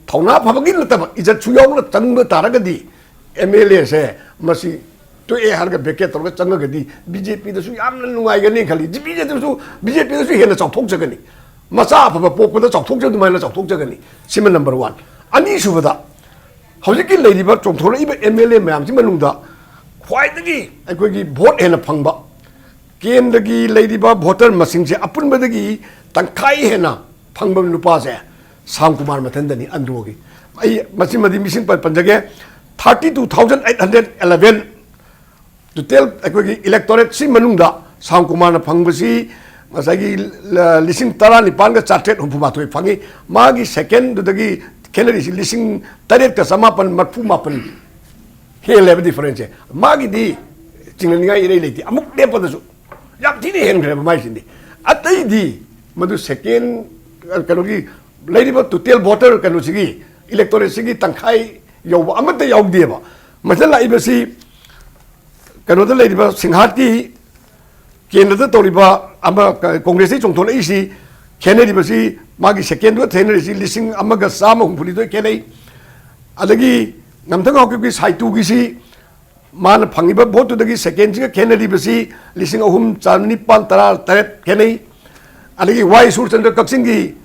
ꯊꯧꯅꯥ ꯐꯕꯒꯤ ꯅꯠꯇꯕ, ꯏꯖꯠꯁꯨ ꯌꯥꯎꯅ ꯆꯪꯕ ꯇꯥꯔꯒꯗꯤ ꯑꯦꯝ ꯑꯦꯜ ꯑꯦꯁꯦ ꯃꯁꯤ ꯇꯣꯛꯑꯦ ꯍꯥꯏꯔꯒ vacate ꯇꯧꯔꯒ ꯆꯪꯉꯒꯗꯤ ꯕꯤ ꯖꯦ ꯄꯤꯗꯁꯨ ꯌꯥꯝꯅ ꯅꯨꯡꯉꯥꯏꯒꯅꯤ ꯈꯜꯂꯤ꯫ ꯕꯤ ꯖꯦ ꯄꯤꯗꯁꯨ, ꯕꯤ ꯖꯦ ꯄꯤꯗꯁꯨ ꯍꯦꯟꯅ ꯆꯥꯎꯊꯣꯛꯆꯒꯅꯤ꯫ ꯃꯆꯥ ꯑꯐꯕ ꯄꯣꯛꯄꯗ ꯆꯥꯎꯊꯣꯛꯆ ꯑꯗꯨꯃꯥꯏꯅ ꯆꯥꯎꯊꯣꯛꯆꯒꯅꯤ꯫ ꯁꯤꯃ number one꯫ ꯑꯅꯤꯁꯨꯕꯗ, ꯍꯧꯖꯤꯛꯀꯤ ꯂꯩꯔꯤꯕ ꯆꯣꯡꯊꯣꯔꯛꯏꯕ ꯑꯦꯝ ꯑꯦꯜ ꯑꯦ ꯃꯌꯥꯝꯁꯤ ꯃꯅꯨꯡꯗ ꯈ꯭ꯋꯥꯏꯗꯒꯤ ꯑꯩꯈꯣꯏꯒꯤ vote ꯍꯦꯟꯅ ꯐꯪꯕ, ꯀꯦꯟꯗ꯭ꯔꯒꯤ ꯂꯩꯔꯤꯕ voter ꯃꯁꯤꯡꯁꯦ ꯑꯄꯨꯟꯕꯗꯒꯤ ꯇꯪꯈꯥꯏ ꯍꯦꯟꯅ ꯐꯪꯕ ꯅꯨꯄꯥꯁꯦ ꯁ꯭ꯌꯥꯝ ꯀꯨꯃꯥꯔ ꯃꯊꯟꯗꯅꯤ, ꯑꯟꯗ꯭ꯔꯣꯒꯤ꯫ ꯑꯩ ꯃꯁꯤꯃꯗꯤ ꯃꯤꯁꯤꯡ ꯄꯟ-, ꯄꯟꯖꯒꯦ꯫ Thirty two thousand eight hundred eleven total ꯑꯩꯈꯣꯏꯒꯤ electorateꯁꯤ ꯃꯅꯨꯡꯗ ꯁ꯭ꯌꯥꯝ ꯀꯨꯃꯥꯔꯅ ꯐꯪꯕꯁꯤ ꯉꯁꯥꯏꯒꯤ, ꯑ, ꯂꯤꯁꯤꯡ ꯇꯔꯥꯅꯤꯄꯥꯟꯒ ꯆꯥꯇ꯭ꯔꯦꯠ ꯍꯨꯝꯐꯨ ꯃꯥꯊꯣꯏ ꯐꯪꯉꯤ꯫ ꯃꯥꯒꯤ secondꯗꯨꯗꯒꯤ ꯈꯦꯠꯅꯔꯤꯁꯤ ꯂꯤꯁꯤꯡ ꯇꯔꯦꯠꯀ ꯆꯃꯥꯄꯟ ꯃꯔꯤꯐꯨ ꯃꯥꯄꯟ ꯍꯦꯜꯂꯦꯕ differenceꯁꯦ꯫ ꯃꯥꯒꯤꯗꯤ ꯆꯤꯡꯅꯅꯤꯡꯉꯥꯏ ꯏꯔꯩ ꯂꯩꯇꯦ ꯑꯃꯨꯛ ꯂꯦꯞꯄꯗꯁꯨ꯫ ꯌꯥꯝ ꯊꯤꯅ ꯍꯦꯟꯈ꯭ꯔꯦꯕ ꯃꯥꯏꯁꯤꯗꯤ꯫ ꯑꯇꯩꯗꯤ ꯃꯗꯨ second, ꯀꯩꯅꯣꯒꯤ ꯂꯩꯔꯤꯕ total voter ꯀꯩꯅꯣꯁꯤꯒꯤ, electorateꯁꯤꯒꯤ ꯇꯪꯈꯥꯏ ꯌꯧꯕ ꯑꯃꯠꯇ ꯌꯥꯎꯗꯦꯕ꯫ ꯃꯁꯤꯗ ꯂꯥꯛꯏꯕꯁꯤ ꯀꯩꯅꯣꯗ ꯂꯩꯔꯤꯕ ꯁꯤꯡꯍꯥꯠꯀꯤ ꯀꯦꯟꯗ꯭ꯔꯗ ꯇꯧꯔꯤꯕ ꯑꯃ, ꯀ-, ꯀꯣꯡꯒ꯭ꯔꯦꯁꯇꯒꯤ ꯆꯣꯡꯊꯣꯛꯂꯛꯏꯁꯤ ꯈꯦꯠꯅꯔꯤꯕꯁꯤ ꯃꯥꯒꯤ secondꯗꯨꯒ ꯈꯦꯠꯅꯔꯤꯁꯤ ꯂꯤꯁꯤꯡ ꯑꯃꯒ ꯆꯥꯝꯃ ꯍꯨꯝꯐꯨꯅꯤꯊꯣꯏ ꯈꯦꯠꯅꯩ꯫ ꯑꯗꯒꯤ ꯉꯝꯊꯪ ꯍꯥꯎꯀꯤꯞꯀꯤ ꯁꯥꯏꯇꯨꯒꯤꯁꯤ ꯃꯥꯅ ꯐꯪꯉꯤꯕ voteꯇꯨꯗꯒꯤ secondꯁꯤꯒ ꯈꯦꯠꯅꯔꯤꯕꯁꯤ ꯂꯤꯁꯤꯡ ꯑꯍꯨꯝ ꯆꯥꯅꯤꯄꯥꯟ ꯇꯔꯥ ꯇꯔꯦꯠ ꯈꯦꯠꯅꯩ꯫ ꯑꯗꯒꯤ ꯋꯥꯏ ꯁꯨꯔꯆꯟꯗ꯭ꯔ ꯀꯛꯆꯤꯡꯒꯤ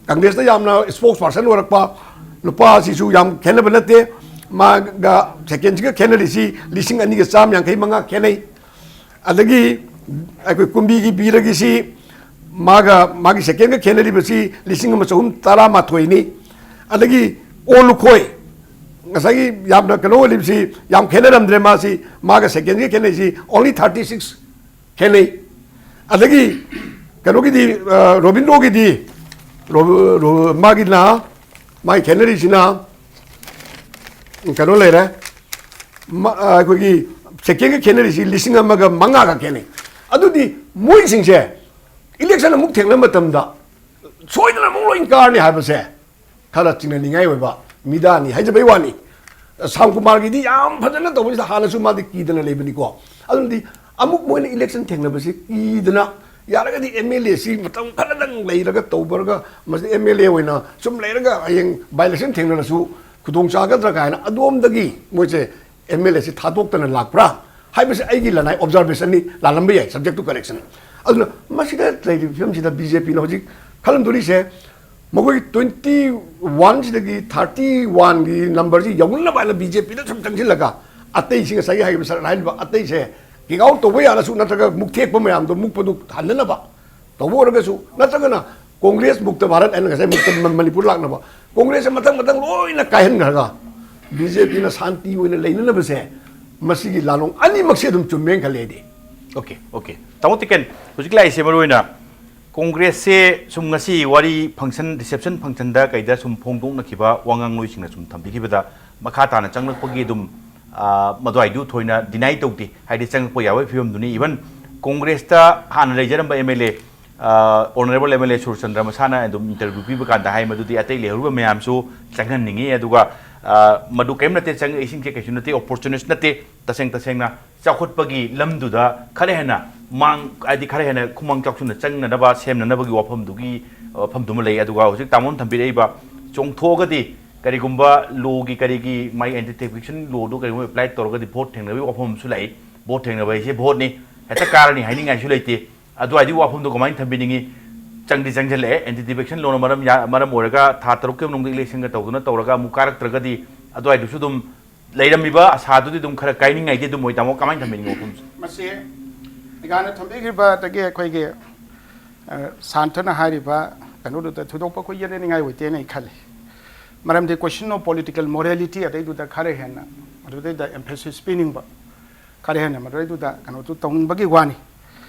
ꯀꯪꯒ꯭ꯔꯦꯁꯇ ꯌꯥꯝꯅ spokesperson ꯑꯣꯏꯔꯛꯄ ꯅꯨꯄꯥ ꯑꯁꯤꯁꯨ ꯌꯥꯝ ꯈꯦꯠꯅꯕ ꯅꯠꯇꯦ꯫ ꯃꯥꯒ secondꯁꯤꯒ ꯈꯦꯠꯅꯔꯤꯁꯤ ꯂꯤꯁꯤꯡ ꯑꯅꯤꯒ ꯆꯥꯝꯃ ꯌꯥꯡꯈꯩ ꯃꯉꯥ ꯈꯦꯠꯅꯩ꯫ ꯑꯗꯒꯤ ꯑꯩꯈꯣꯏ ꯀꯨꯝꯕꯤꯒꯤ ꯕꯤꯔꯒꯤꯁꯤ ꯃꯥꯒ ꯃꯥꯒꯤ secondꯒ ꯈꯦꯠꯅꯔꯤꯕꯁꯤ ꯂꯤꯁꯤꯡ ꯑꯃ ꯆꯍꯨꯝ ꯇꯔꯥꯃꯥꯊꯣꯏꯅꯤ꯫ ꯑꯗꯒꯤ ꯑꯣ ꯂꯨꯈꯣꯏ ꯉꯁꯥꯏꯒꯤ ꯌꯥꯝꯅ ꯀꯩꯅꯣ ꯑꯣꯏꯔꯤꯕꯁꯤ ꯌꯥꯝ ꯈꯦꯠꯅꯔꯝꯗ꯭ꯔꯦ꯫ ꯃꯥꯁꯤ ꯃꯥꯒ secondꯒ ꯈꯦꯠꯅꯩꯁꯤ only thirty six ꯈꯦꯠꯅꯩ꯫ ꯑꯗꯒꯤ ꯀꯩꯅꯣꯒꯤꯗꯤ, ꯑ, ꯔꯣꯕꯤꯟꯗ꯭ꯔꯣꯒꯤꯗꯤ, ꯔꯣ-, ꯔꯣ-, ꯃꯥꯒꯤꯅ, ꯃꯥꯒꯤ ꯈꯦꯠꯅꯔꯤꯁꯤꯅ ꯀꯩꯅꯣ ꯂꯩꯔꯦ꯫ ꯃ-, ꯑ, ꯑꯩꯈꯣꯏꯒꯤ ꯁꯦꯀꯦꯟꯒ ꯈꯦꯠꯅꯔꯤꯁꯤ ꯂꯤꯁꯤꯡ ꯑꯃꯒ ꯃꯉꯥꯒ ꯈꯦꯠꯅꯩ꯫ ꯑꯗꯨꯗꯤ ꯃꯣꯏꯁꯤꯡꯁꯦ ꯏꯂꯦꯛꯁꯟ ꯑꯃꯨꯛ ꯊꯦꯡꯅꯕ ꯃꯇꯝꯗ ꯁꯣꯏꯗꯅ ꯑꯃꯨꯛ ꯂꯣꯏ ꯀꯥꯔꯅꯤ ꯍꯥꯏꯕꯁꯦ ꯈꯔ ꯆꯤꯡꯅꯅꯤꯡꯉꯥꯏ ꯑꯣꯏꯕ ꯃꯤꯗꯥꯅꯤ ꯍꯥꯏꯖꯕꯩ ꯋꯥꯅꯤ꯫ ꯁꯥꯝ ꯀꯨꯃꯥꯔꯒꯤꯗꯤ ꯌꯥꯝ ꯐꯖꯅ ꯇꯧꯕꯁꯤꯗ ꯍꯥꯟꯅꯁꯨ ꯃꯥꯗꯤ ꯀꯤꯗꯅ ꯂꯩꯕꯅꯤꯀꯣ꯫ ꯑꯗꯨꯅꯗꯤ ꯑꯃꯨꯛ ꯃꯣꯏꯅ ꯏꯂꯦꯛꯁꯟ ꯊꯦꯡꯅꯕꯁꯤ ꯀꯤꯗꯅ, ꯌꯥꯔꯒꯗꯤ ꯑꯦꯝ ꯑꯦꯜ ꯑꯦꯁꯤ ꯃꯇꯝ ꯈꯔꯗꯪ ꯂꯩꯔꯒ ꯇꯧꯕꯔꯒ, ꯃꯁꯤ ꯑꯦꯝ ꯑꯦꯜ ꯑꯦ ꯑꯣꯏꯅ ꯁꯨꯝ ꯂꯩꯔꯒ ꯍꯌꯦꯡ ꯕꯥꯏ ꯏꯂꯦꯛꯁꯟ ꯊꯦꯡꯅꯔꯁꯨ ꯈꯨꯗꯣꯡ ꯆꯥꯒꯗ꯭ꯔꯥ ꯀꯥꯏꯅ ꯑꯗꯣꯝꯗꯒꯤ ꯃꯣꯏꯁꯦ ꯑꯦꯝ ꯑꯦꯜ ꯑꯦꯁꯤ ꯊꯥꯗꯣꯛꯇꯅ ꯂꯥꯛꯄ꯭ꯔꯥ ꯍꯥꯏꯕꯁꯤ ꯑꯩꯒꯤ ꯂꯅꯥꯏ ꯑꯣꯕꯖꯥꯔꯕꯦꯁꯟꯅꯤ, ꯂꯥꯜꯂꯝꯕ ꯌꯥꯏ, subject to correction꯫ ꯑꯗꯨꯅ ꯃꯁꯤꯗ ꯂꯩꯔꯤꯕ ꯐꯤꯕꯝꯁꯤꯗ ꯕꯤ ꯖꯦ ꯄꯤꯅ ꯍꯧꯖꯤꯛ ꯈꯜꯂꯝꯗꯣꯔꯤꯁꯦ, ꯃꯈꯣꯏꯒꯤ ꯇ꯭ꯋꯦꯟꯇꯤ ꯋꯥꯟꯁꯤꯗꯒꯤ ꯊꯥꯔꯇꯤ ꯋꯥꯟꯒꯤ ꯅꯝꯕꯔꯁꯤ ꯌꯧꯅꯅꯕ ꯍꯥꯏꯅ ꯕꯤ ꯖꯦ ꯄꯤꯗ ꯁꯨꯝ ꯆꯪꯁꯤꯜꯂꯒ, ꯑꯇꯩꯁꯤ ꯉꯁꯥꯏꯒꯤ ꯍꯥꯏꯔꯤꯕ ꯁꯔ ꯍꯥꯏꯔꯤꯕ ꯑꯇꯩꯁꯦ ꯀꯤꯛ ꯑꯥꯎꯠ ꯇꯧꯕ ꯌꯥꯔꯁꯨ ꯅꯠꯇ꯭ꯔꯒ ꯃꯨꯛ ꯊꯦꯛꯄ ꯃꯌꯥꯝꯗꯣ ꯃꯨꯛꯄꯗꯨ ꯍꯟꯅꯅꯕ ꯇꯧꯕ ꯑꯣꯏꯔꯒꯁꯨ, ꯅꯠꯇ꯭ꯔꯒꯅ ꯀꯣꯡꯒ꯭ꯔꯦꯁ ꯃꯨꯛꯇ ꯚꯥꯔꯠ ꯍꯥꯏꯅ ꯉꯁꯥꯏ ꯃꯨꯛꯇ ꯃ-, ꯃꯅꯤꯄꯨꯔ ꯂꯥꯛꯅꯕ, ꯀꯣꯡꯒ꯭ꯔꯦꯁꯁꯦ ꯃꯊꯪ ꯃꯊꯪ ꯂꯣꯏꯅ ꯀꯥꯏꯍꯟꯈ꯭ꯔꯒ ꯕꯤ ꯖꯦ ꯄꯤꯅ ꯁꯥꯟꯇꯤ ꯑꯣꯏꯅ ꯂꯩꯅꯅꯕꯁꯦ, ꯃꯁꯤꯒꯤ ꯂꯥꯂꯣꯡ ꯑꯅꯤꯃꯛꯁꯦ ꯑꯗꯨꯝ ꯆꯨꯝꯃꯦꯅ ꯈꯜꯂꯦ ꯑꯩꯗꯤ꯫ Okay, okay. ꯇꯥꯃꯣ ꯇꯤꯀꯦꯟ, ꯍꯧꯖꯤꯛ ꯂꯥꯛꯏꯁꯦ ꯃꯔꯨ ꯑꯣꯏꯅ ꯀꯣꯡꯒ꯭ꯔꯦꯁꯁꯦ ꯁꯨꯝ ꯉꯁꯤ ꯋꯥꯔꯤ ꯐꯪꯁꯟ, ꯔꯤꯁꯦꯞꯁꯟ ꯐꯪꯁꯟꯗ ꯀꯩꯗ ꯁꯨꯝ ꯐꯣꯡꯗꯣꯛꯅꯈꯤꯕ ꯋꯥꯉꯥꯡꯂꯣꯏꯁꯤꯡꯅ ꯁꯨꯝ ꯊꯝꯕꯤꯈꯤꯕꯗ ꯃꯈꯥ ꯇꯥꯅ ꯆꯪꯂꯛꯄꯒꯤ ꯑꯗꯨꯝ, ꯑ, ꯃꯗꯨꯋꯥꯏꯗꯨ ꯊꯣꯏꯅ ꯗꯤꯅꯥꯏ ꯇꯧꯗꯦ, ꯍꯥꯏꯗꯤ ꯆꯪꯂꯛꯄ ꯌꯥꯕꯒꯤ ꯐꯤꯕꯝꯗꯨꯅꯤ꯫ ꯏꯚꯟ ꯀꯣꯡꯒ꯭ꯔꯦꯁꯇ ꯍꯥꯟꯅ ꯂꯩꯖꯔꯝꯕ ꯑꯦꯝ ꯑꯦꯜ ꯑꯦ, ꯑ, ꯑꯣꯅꯔꯦꯕꯜ ꯑꯦꯝ ꯑꯦꯜ ꯑꯦ ꯁꯨꯔꯆꯟꯗ꯭ꯔ ꯃꯁꯥꯅ ꯑꯗꯨꯝ ꯏꯟꯇꯔꯚ꯭ꯌꯨ ꯄꯤꯕ ꯀꯥꯟꯗ ꯍꯥꯏ, ꯃꯗꯨꯗꯤ ꯑꯇꯩ ꯂꯩꯍꯧꯔꯤꯕ ꯃꯌꯥꯝꯁꯨ ꯆꯪꯍꯟꯅꯤꯡꯉꯤ, ꯑꯗꯨꯒ, ꯑ, ꯃꯗꯨ ꯀꯔꯤꯝ ꯅꯠꯇꯦ, ꯆꯪꯉꯛꯏꯁꯤꯡꯁꯦ ꯀꯩꯁꯨ ꯅꯠꯇꯦ, ꯑꯣꯄꯣꯔꯆꯨꯅꯤꯁ ꯅꯠꯇꯦ, ꯇꯁꯦꯡ ꯇꯁꯦꯡꯅ ꯆꯥꯎꯈꯠꯄꯒꯤ ꯂꯝꯗꯨꯗ ꯈꯔ ꯍꯦꯟꯅ ꯃꯥꯡ, ꯍꯥꯏꯗꯤ ꯈꯔ ꯍꯦꯟꯅ ꯈꯨꯃꯥꯡ ꯆꯥꯎꯁꯤꯟꯅ ꯆꯪꯅꯅꯕ ꯁꯦꯝꯅꯅꯕꯒꯤ ꯋꯥꯐꯝꯗꯨꯒꯤ, ꯑ, ꯋꯥꯐꯝꯗꯨꯃ ꯂꯩ꯫ ꯑꯗꯨꯒ ꯍꯧꯖꯤꯛ ꯇꯥꯃꯣꯅ ꯊꯝꯕꯤꯔꯛꯏꯕ ꯆꯣꯡꯊꯣꯛꯑꯒꯗꯤ ꯀꯔꯤꯒꯨꯝꯕ ꯂꯣꯒꯤ ꯀꯔꯤꯒꯤ ꯃꯥꯒꯤ ꯑꯦꯟꯇꯤ ꯗꯤꯐꯦꯛꯁꯟ ꯂꯣꯗꯨ ꯀꯔꯤꯒꯨꯝꯕ ꯑꯦꯄ꯭ꯂꯥꯏ ꯇꯧꯔꯒꯗꯤ ꯚꯣꯠ ꯊꯦꯡꯅꯕꯒꯤ ꯋꯥꯐꯝ ꯑꯃꯁꯨ ꯂꯥꯛꯏ꯫ ꯚꯣꯠ ꯊꯦꯡꯅꯕ ꯍꯥꯏꯁꯦ ꯚꯣꯠꯅꯤ, ꯍꯦꯛꯇ ꯀꯥꯔꯅꯤ ꯍꯥꯏꯅꯤꯡꯉꯥꯏꯁꯨ ꯂꯩꯇꯦ꯫ ꯑꯗꯨꯋꯥꯏꯗꯨꯒꯤ ꯋꯥꯐꯝꯗꯣ ꯀꯃꯥꯏꯅ ꯊꯝꯕꯤꯅꯤꯡꯉꯤ? ꯆꯪꯗꯤ ꯆꯪꯁꯤꯜꯂꯛꯑꯦ, ꯑꯦꯟꯇꯤ ꯗꯤꯐꯦꯛꯁꯟ ꯂꯣꯅ ꯃꯔꯝ ꯌꯥ-, ꯃꯔꯝ ꯑꯣꯏꯔꯒ ꯊꯥ ꯇꯔꯨꯛꯀꯤ ꯃꯅꯨꯡꯗ ꯏꯂꯦꯛꯁꯟꯒ ꯇꯧꯗꯨꯅ ꯇꯧꯔꯒ ꯑꯃꯨꯛ ꯀꯥꯔꯛꯇ꯭ꯔꯒꯗꯤ ꯑꯗꯨꯋꯥꯏꯗꯨꯁꯨ ꯑꯗꯨꯝ ꯂꯩꯔꯝꯃꯤꯕ ꯑꯁꯥꯗꯨꯗꯤ ꯑꯗꯨꯝ ꯈꯔ ꯀꯥꯏꯅꯤꯡꯉꯥꯏꯗꯤ ꯑꯗꯨꯝ ꯑꯣꯏ꯫ ꯇꯥꯃꯣ, ꯀꯃꯥꯏꯅ ꯊꯝꯕꯤꯅꯤꯡꯉꯤ ꯋꯥꯐꯝꯁꯦ? ꯃꯁꯤ ꯃꯦꯒꯥꯅ ꯊꯝꯕꯤꯈꯤꯕꯗꯒꯤ ꯑꯩꯈꯣꯏꯒꯤ, ꯑ, ꯁꯥꯟꯇꯅ ꯍꯥꯏꯔꯤꯕ ꯀꯩꯅꯣꯗꯨꯗ ꯊꯣꯏꯗꯣꯛꯄ ꯑꯩꯈꯣꯏ ꯌꯦꯠꯅꯅꯤꯡꯉꯥꯏ ꯑꯣꯏꯗꯦꯅ ꯑꯩ ꯈꯜꯂꯤ꯫ ꯃꯔꯝꯗꯤ question of political morality ꯑꯗꯩꯗꯨꯗ ꯈꯔ ꯍꯦꯟꯅ ꯃꯗꯨꯗꯩꯗ emphasis ꯄꯤꯅꯤꯡꯕ, ꯈꯔ ꯍꯦꯟꯅ ꯃꯗꯨꯗꯩꯗꯨꯗ ꯀꯩꯅꯣꯗꯨ ꯇꯧꯅꯤꯡꯕꯒꯤ ꯋꯥꯅꯤ꯫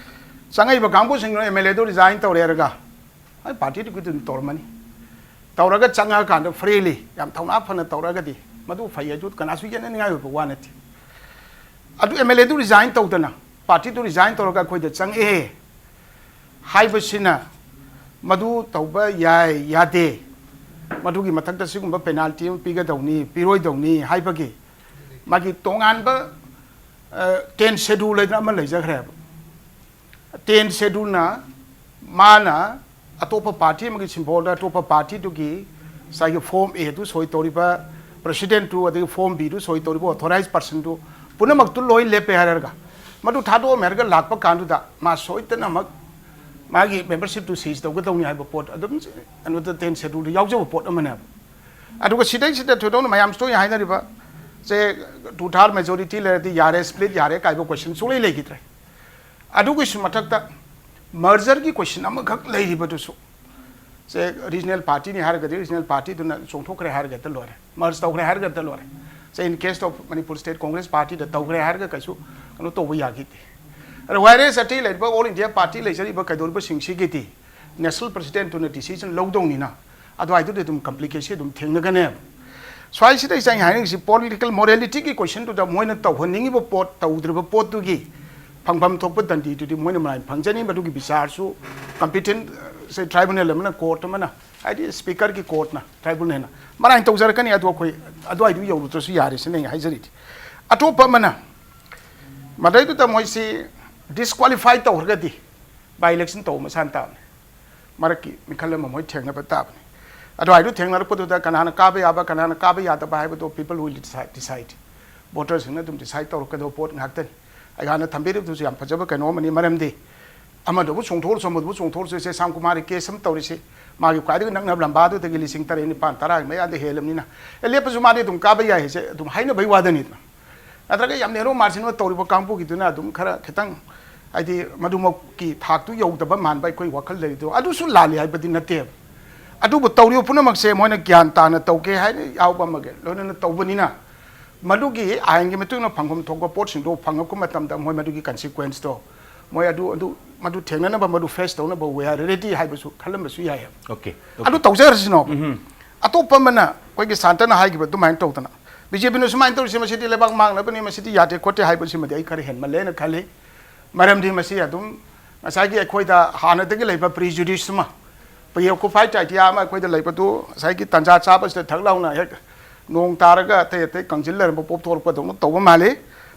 ꯆꯪꯉꯛꯏꯕ ꯀꯥꯡꯕꯨꯁꯤꯡꯗꯨꯅ ꯑꯦꯝ ꯑꯦꯜ ꯑꯦꯗꯨ ꯔꯤꯖꯥꯏꯟ ꯇꯧꯔꯦ ꯍꯥꯏꯔꯒ, ꯑꯩ ꯄꯥꯔꯇꯤꯗꯨꯒꯤ ꯑꯗꯨꯝ ꯇꯧꯔꯝꯃꯅꯤ꯫ ꯇꯧꯔꯒ ꯆꯪꯉꯛꯑꯀꯥꯟꯗ ꯐ꯭ꯔꯤꯂꯤ ꯌꯥꯝ ꯊꯧꯅꯥ ꯐꯅ ꯇꯧꯔꯒꯗꯤ ꯃꯗꯨ ꯐꯩ ꯍꯥꯏꯗꯨ ꯀꯅꯥꯁꯨ ꯌꯦꯠꯅꯅꯤꯡꯉꯥꯏ ꯑꯣꯏꯕ ꯋꯥ ꯅꯠꯇꯦ꯫ ꯑꯗꯨ ꯑꯦꯝ ꯑꯦꯜ ꯑꯦꯗꯨ ꯔꯤꯖꯥꯏꯟ ꯇꯧꯗꯅ, ꯄꯥꯔꯇꯤꯗꯨ ꯔꯤꯖꯥꯏꯟ ꯇꯧꯔꯒ ꯑꯩꯈꯣꯏꯗ ꯆꯪꯉꯛꯑꯦ ꯍꯥꯏꯕꯁꯤꯅ ꯃꯗꯨ ꯇꯧꯕ ꯌꯥꯏ ꯌꯥꯗꯦ, ꯃꯗꯨꯒꯤ ꯃꯊꯛꯇ ꯁꯤꯒꯨꯝꯕ ꯄꯦꯅꯥꯜꯇꯤ ꯑꯃ ꯄꯤꯒꯗꯧꯅꯤ ꯄꯤꯔꯣꯏꯗꯧꯅꯤ ꯍꯥꯏꯕꯒꯤ ꯃꯥꯒꯤ ꯇꯣꯉꯥꯟꯕ ꯇꯦꯟ ꯁꯦꯗꯨꯜ ꯍꯥꯏꯗꯅ ꯑꯃ ꯂꯩꯖꯈ꯭ꯔꯦꯕ꯫ ꯇꯦꯟ ꯁꯦꯗꯨꯜꯅ ꯃꯥꯅ ꯑꯇꯣꯞꯄ ꯄꯥꯔꯇꯤ ꯑꯃꯒꯤ ꯁꯤꯝꯕꯣꯜꯗ ꯑꯇꯣꯞꯄ ꯄꯥꯔꯇꯤꯗꯨꯒꯤ ꯉꯁꯥꯏꯒꯤ ꯐꯣꯝ ꯑꯦꯗꯨ ꯁꯣꯏ ꯇꯧꯔꯤꯕ ꯄ꯭ꯔꯦꯁꯤꯗꯦꯟꯠꯇꯨ, ꯑꯗꯒꯤ ꯐꯣꯝ ꯕꯤꯗꯨ ꯁꯣꯏ ꯇꯧꯔꯤꯕ ꯑꯣꯊꯣꯔꯥꯏꯖ ꯄꯔꯁꯟꯗꯨ ꯄꯨꯝꯅꯃꯛꯇꯨ ꯂꯣꯏ ꯂꯦꯞꯄꯦ ꯍꯥꯏꯔꯒ, ꯃꯗꯨ ꯊꯥꯗꯣꯛꯑꯝꯃꯦ ꯍꯥꯏꯔꯒ ꯂꯥꯛꯄ ꯀꯥꯟꯗꯨꯗ ꯃꯥ ꯁꯣꯏꯗꯅꯃꯛ ꯃꯥꯒꯤ ꯃꯦꯝꯕꯔꯁꯤꯞꯇꯨ ꯁꯤꯖ ꯇꯧꯒꯗꯧꯅꯤ ꯍꯥꯏꯕ ꯄꯣꯠ ꯑꯗꯨꯝ ꯀꯩꯅꯣꯗ ꯇꯦꯟ ꯁꯦꯗꯨꯜꯗ ꯌꯥꯎꯖꯕ ꯄꯣꯠ ꯑꯃꯅꯦꯕ꯫ ꯑꯗꯨꯒ ꯁꯤꯗꯩꯁꯤꯗ ꯊꯣꯏꯗꯣꯛꯅ ꯃꯌꯥꯝ ꯇꯣꯏꯅ ꯍꯥꯏꯅꯔꯤꯕ ꯁꯦ, ꯇꯨ ꯊꯥꯔ ꯃꯦꯖꯣꯔꯤꯇꯤ ꯂꯩꯔꯗꯤ ꯌꯥꯔꯦ, ꯁ꯭ꯄ꯭ꯂꯤꯠ ꯌꯥꯔꯦ ꯀꯥꯏꯕ ꯀꯣꯏꯁꯟ ꯁꯨꯡꯂꯩ ꯂꯩꯈꯤꯗ꯭ꯔꯦ꯫ ꯑꯗꯨꯒꯤꯁꯨ ꯃꯊꯛꯇ ꯃꯔꯖꯔꯒꯤ ꯀꯣꯏꯁꯟ ꯑꯃꯈꯛ ꯂꯩꯔꯤꯕꯗꯨꯁꯨ, ꯁꯦ, ꯔꯤꯖꯅꯦꯜ ꯄꯥꯔꯇꯤꯅꯤ ꯍꯥꯏꯔꯒꯗꯤ ꯔꯤꯖꯅꯦꯜ ꯄꯥꯔꯇꯤꯗꯨꯅ ꯆꯣꯡꯊꯣꯛꯈ꯭ꯔꯦ ꯍꯥꯏꯔꯒ ꯍꯦꯛꯇ ꯂꯣꯏꯔꯦ, ꯃꯔꯖ ꯇꯧꯈ꯭ꯔꯦ ꯍꯥꯏꯔꯒ ꯍꯦꯛꯇ ꯂꯣꯏꯔꯦ꯫ ꯁꯦ, in case of Manipur State Congress Partyꯗ ꯇꯧꯈ꯭ꯔꯦ ꯍꯥꯏꯔꯒ ꯀꯩꯁꯨ ꯀꯩꯅꯣ ꯇꯧꯕ ꯌꯥꯈꯤꯗꯦ꯫ ꯑꯗꯣ ꯋꯥꯏꯔꯦꯁ ꯑꯇꯩ ꯂꯩꯔꯤꯕ ꯑꯣꯜ ꯏꯟꯗꯤꯌꯥ ꯄꯥꯔꯇꯤ ꯂꯩꯖꯔꯤꯕ ꯀꯩꯗꯧꯔꯤꯕꯁꯤꯡꯁꯤꯒꯤꯗꯤ ꯅꯦꯁꯅꯦꯜ ꯄ꯭ꯔꯁꯤꯗꯦꯟꯠꯇꯨꯅ ꯗꯤꯁꯤꯖꯟ ꯂꯧꯗꯧꯅꯤꯅ, ꯑꯗꯨꯋꯥꯏꯗꯨꯗꯤ ꯑꯗꯨꯝ ꯀꯝꯄ꯭ꯂꯤꯀꯦꯁꯟ ꯑꯗꯨꯝ ꯊꯦꯡꯅꯒꯅꯦꯕ꯫ ꯁ꯭ꯋꯥꯏꯁꯤꯗꯩꯁꯤꯗ ꯑꯩꯅ ꯍꯥꯏꯅꯤꯡꯉꯤꯁꯤ, ꯄꯣꯂꯤꯇꯤꯀꯦꯜ ꯃꯣꯔꯦꯂꯤꯇꯤꯒꯤ ꯀꯣꯏꯁꯟꯗꯨꯗ ꯃꯣꯏꯅ ꯇꯧꯍꯟꯅꯤꯡꯉꯤꯕ ꯄꯣꯠ ꯇꯧꯗ꯭ꯔꯤꯕ ꯄꯣꯠꯇꯨꯒꯤ ꯐꯪꯐꯝ ꯊꯣꯛꯄ ꯗꯟꯗꯤꯗꯨꯗꯤ ꯃꯣꯏꯅ ꯃꯔꯥꯏꯅ ꯐꯪꯖꯅꯤ꯫ ꯃꯗꯨꯒꯤ ꯕꯤꯆꯥꯔꯁꯨ ꯀꯝꯄꯤꯇꯦꯟ, ꯁꯦ, ꯇ꯭ꯔꯥꯏꯕꯨꯅꯦꯜ ꯑꯃꯅ, ꯀꯣꯔꯠ ꯑꯃꯅ, ꯍꯥꯏꯗꯤ ꯁ꯭ꯄꯤꯀꯔꯒꯤ ꯀꯣꯔꯠꯅ, ꯇ꯭ꯔꯥꯏꯕꯨꯅꯦꯜꯅ ꯃꯔꯥꯏꯅ ꯇꯧꯖꯔꯛꯀꯅꯤ꯫ ꯑꯗꯨ ꯑꯩꯈꯣꯏ ꯑꯗꯨꯋꯥꯏꯗꯨ ꯌꯧꯔꯨꯗ꯭ꯔꯁꯨ ꯌꯥꯔꯦ ꯁꯤꯅ ꯑꯩꯅ ꯍꯥꯏꯖꯔꯤꯗꯤ꯫ ꯑꯇꯣꯞꯄ ꯑꯃꯅ ꯃꯗꯩꯗꯨꯗ ꯃꯣꯏꯁꯤ ꯗꯤꯁꯀ꯭ꯋꯥꯂꯤꯐꯥꯏ ꯇꯧꯈ꯭ꯔꯒꯗꯤ ꯕꯥꯏ ꯏꯂꯦꯛꯁꯟ ꯇꯧꯕ ꯃꯁꯥꯅ ꯇꯥꯕꯅꯤ꯫ ꯃꯔꯛꯀꯤ ꯃꯤꯈꯜ ꯑꯃ ꯃꯣꯏ ꯊꯦꯡꯅꯕ ꯇꯥꯕꯅꯤ꯫ ꯑꯗꯨꯋꯥꯏꯗꯨ ꯊꯦꯡꯅꯔꯛꯄꯗꯨꯗ ꯀꯅꯥꯅ ꯀꯥꯕ ꯌꯥꯕ, ꯀꯅꯥꯅ ꯀꯥꯕ ꯌꯥꯗꯕ ꯍꯥꯏꯕꯗꯣ people will decide, decide꯫ ꯚꯣꯇꯔꯁꯤꯡꯅ ꯑꯗꯨꯝ ꯗꯤꯁꯥꯏꯠ ꯇꯧꯔꯛꯀꯗꯕ ꯄꯣꯠ ꯉꯥꯛꯇꯅꯤ꯫ ꯑꯩꯍꯥꯛꯅ ꯊꯝꯕꯤꯔꯤꯕꯗꯨꯁꯨ ꯌꯥꯝ ꯐꯖꯕ ꯀꯩꯅꯣ ꯑꯃꯅꯤ, ꯃꯔꯝꯗꯤ ꯑꯃꯗꯨꯕꯨ ꯆꯣꯡꯊꯣꯛꯑꯁꯨ ꯑꯃꯗꯨꯕꯨ ꯆꯣꯡꯊꯣꯛꯑꯁꯨ, ꯏꯆꯦ ꯁꯥꯝꯀꯨꯃꯥꯔꯤ ꯀꯦꯁ ꯑꯃ ꯇꯧꯔꯤꯁꯤ, ꯃꯥꯒꯤ ꯈ꯭ꯋꯥꯏꯗꯒꯤ ꯅꯛꯅꯕ ꯂꯝꯕꯥꯗꯨꯗꯒꯤ ꯂꯤꯁꯤꯡ ꯇꯔꯦꯠ, ꯅꯤꯄꯥꯟ, ꯇꯔꯥꯒꯤ ꯃꯌꯥꯗ ꯍꯦꯜꯂꯕꯅꯤꯅ, ꯑꯦ, ꯂꯦꯞꯄꯁꯨ ꯃꯥꯗꯤ ꯑꯗꯨꯝ ꯀꯥꯕ ꯌꯥꯏ ꯍꯥꯏꯁꯦ ꯑꯗꯨꯝ ꯍꯥꯏꯅꯕꯩ ꯋꯥꯗꯅꯤꯗꯅ꯫ ꯅꯠꯇ꯭ꯔꯒ ꯌꯥꯝ ꯅꯦꯔꯣ ꯃꯥꯔꯖꯤꯟ ꯑꯃ ꯇꯧꯔꯤꯕ ꯀꯥꯡꯕꯨꯒꯤꯗꯨꯅ ꯑꯗꯨꯝ ꯈꯔ ꯈꯤꯇꯪ, ꯍꯥꯏꯗꯤ, ꯃꯗꯨꯃꯛꯀꯤ ꯊꯥꯛꯇꯨ ꯌꯧꯗꯕ ꯃꯥꯟꯕ ꯑꯩꯈꯣꯏ ꯋꯥꯈꯜ ꯂꯩꯔꯤꯗꯣ, ꯑꯗꯨꯁꯨ ꯂꯥꯜꯂꯤ ꯍꯥꯏꯕꯗꯤ ꯅꯠꯇꯦꯕ꯫ ꯑꯗꯨꯕꯨ ꯇꯧꯔꯤꯕ ꯄꯨꯝꯅꯃꯛꯁꯦ ꯃꯣꯏꯅ ꯒ꯭ꯌꯥꯟ ꯇꯥꯅ ꯇꯧꯒꯦ ꯍꯥꯏꯅ ꯌꯥꯎꯕ ꯑꯃꯒ ꯂꯣꯏꯅꯅ ꯇꯧꯕꯅꯤꯅ, ꯃꯗꯨꯒꯤ ꯑꯥꯏꯟꯒꯤ ꯃꯇꯨꯡ ꯏꯟꯅ ꯐꯪꯐꯝ ꯊꯣꯛꯄ ꯄꯣꯠꯁꯤꯡꯗꯣ ꯐꯪꯉꯛꯄ ꯃꯇꯝꯗ ꯃꯣꯏ ꯃꯗꯨꯒꯤ ꯀꯟꯁꯤꯀ꯭ꯋꯦꯟꯁꯇꯣ ꯃꯣꯏ ꯑꯗꯨ ꯑꯗꯨ ꯃꯗꯨ ꯊꯦꯡꯅꯅꯕ, ꯃꯗꯨ ꯐꯦꯁ ꯇꯧꯅꯕ we are ready ꯍꯥꯏꯕꯁꯨ ꯈꯜꯂꯝꯕꯁꯨ ꯌꯥꯏ꯫ Okay. ꯑꯗꯨ ꯇꯧꯖꯔꯁꯤꯅꯣ꯫ ꯑꯇꯣꯞꯄ ꯑꯃꯅ ꯑꯩꯈꯣꯏꯒꯤ ꯁꯥꯟꯇꯅ ꯍꯥꯏꯈꯤꯕ ꯑꯗꯨꯃꯥꯏꯅ ꯇꯧꯗꯅ ꯕꯤ ꯖꯦ ꯄꯤꯅ ꯁꯨꯃꯥꯏꯅ ꯇꯧꯔꯤꯁꯦ ꯃꯁꯤꯗꯤ ꯂꯩꯕꯥꯛ ꯃꯥꯡꯅꯕꯅꯤ, ꯃꯁꯤꯗꯤ ꯌꯥꯗꯦ ꯈꯣꯠꯇꯦ ꯍꯥꯏꯕꯁꯤꯃꯗꯤ ꯑꯩ ꯈꯔ ꯍꯦꯟꯃꯜꯂꯦꯅ ꯈꯜꯂꯤ꯫ ꯃꯔꯝꯗꯤ ꯃꯁꯤ ꯑꯗꯨꯝ ꯉꯁꯥꯏꯒꯤ ꯑꯩꯈꯣꯏꯗ ꯍꯥꯟꯅꯗꯒꯤ ꯂꯩꯕ prejudice ꯑꯃ, pre-occupied idea ꯑꯃ ꯑꯩꯈꯣꯏꯗ ꯂꯩꯕꯗꯨ ꯉꯁꯥꯏꯒꯤ ꯇꯥꯟꯖꯥ ꯆꯥꯕꯁꯤꯗ ꯊꯛ ꯂꯥꯎꯅ ꯍꯦꯛ ꯅꯣꯡ ꯇꯥꯔꯒ ꯑꯇꯩ ꯑꯇꯩ ꯀꯪꯁꯤꯜ ꯂꯩꯔꯝꯕ ꯄꯣꯞꯊꯣꯔꯛꯄꯗꯧꯅ ꯇꯧꯕ ꯃꯥꯜꯂꯤ꯫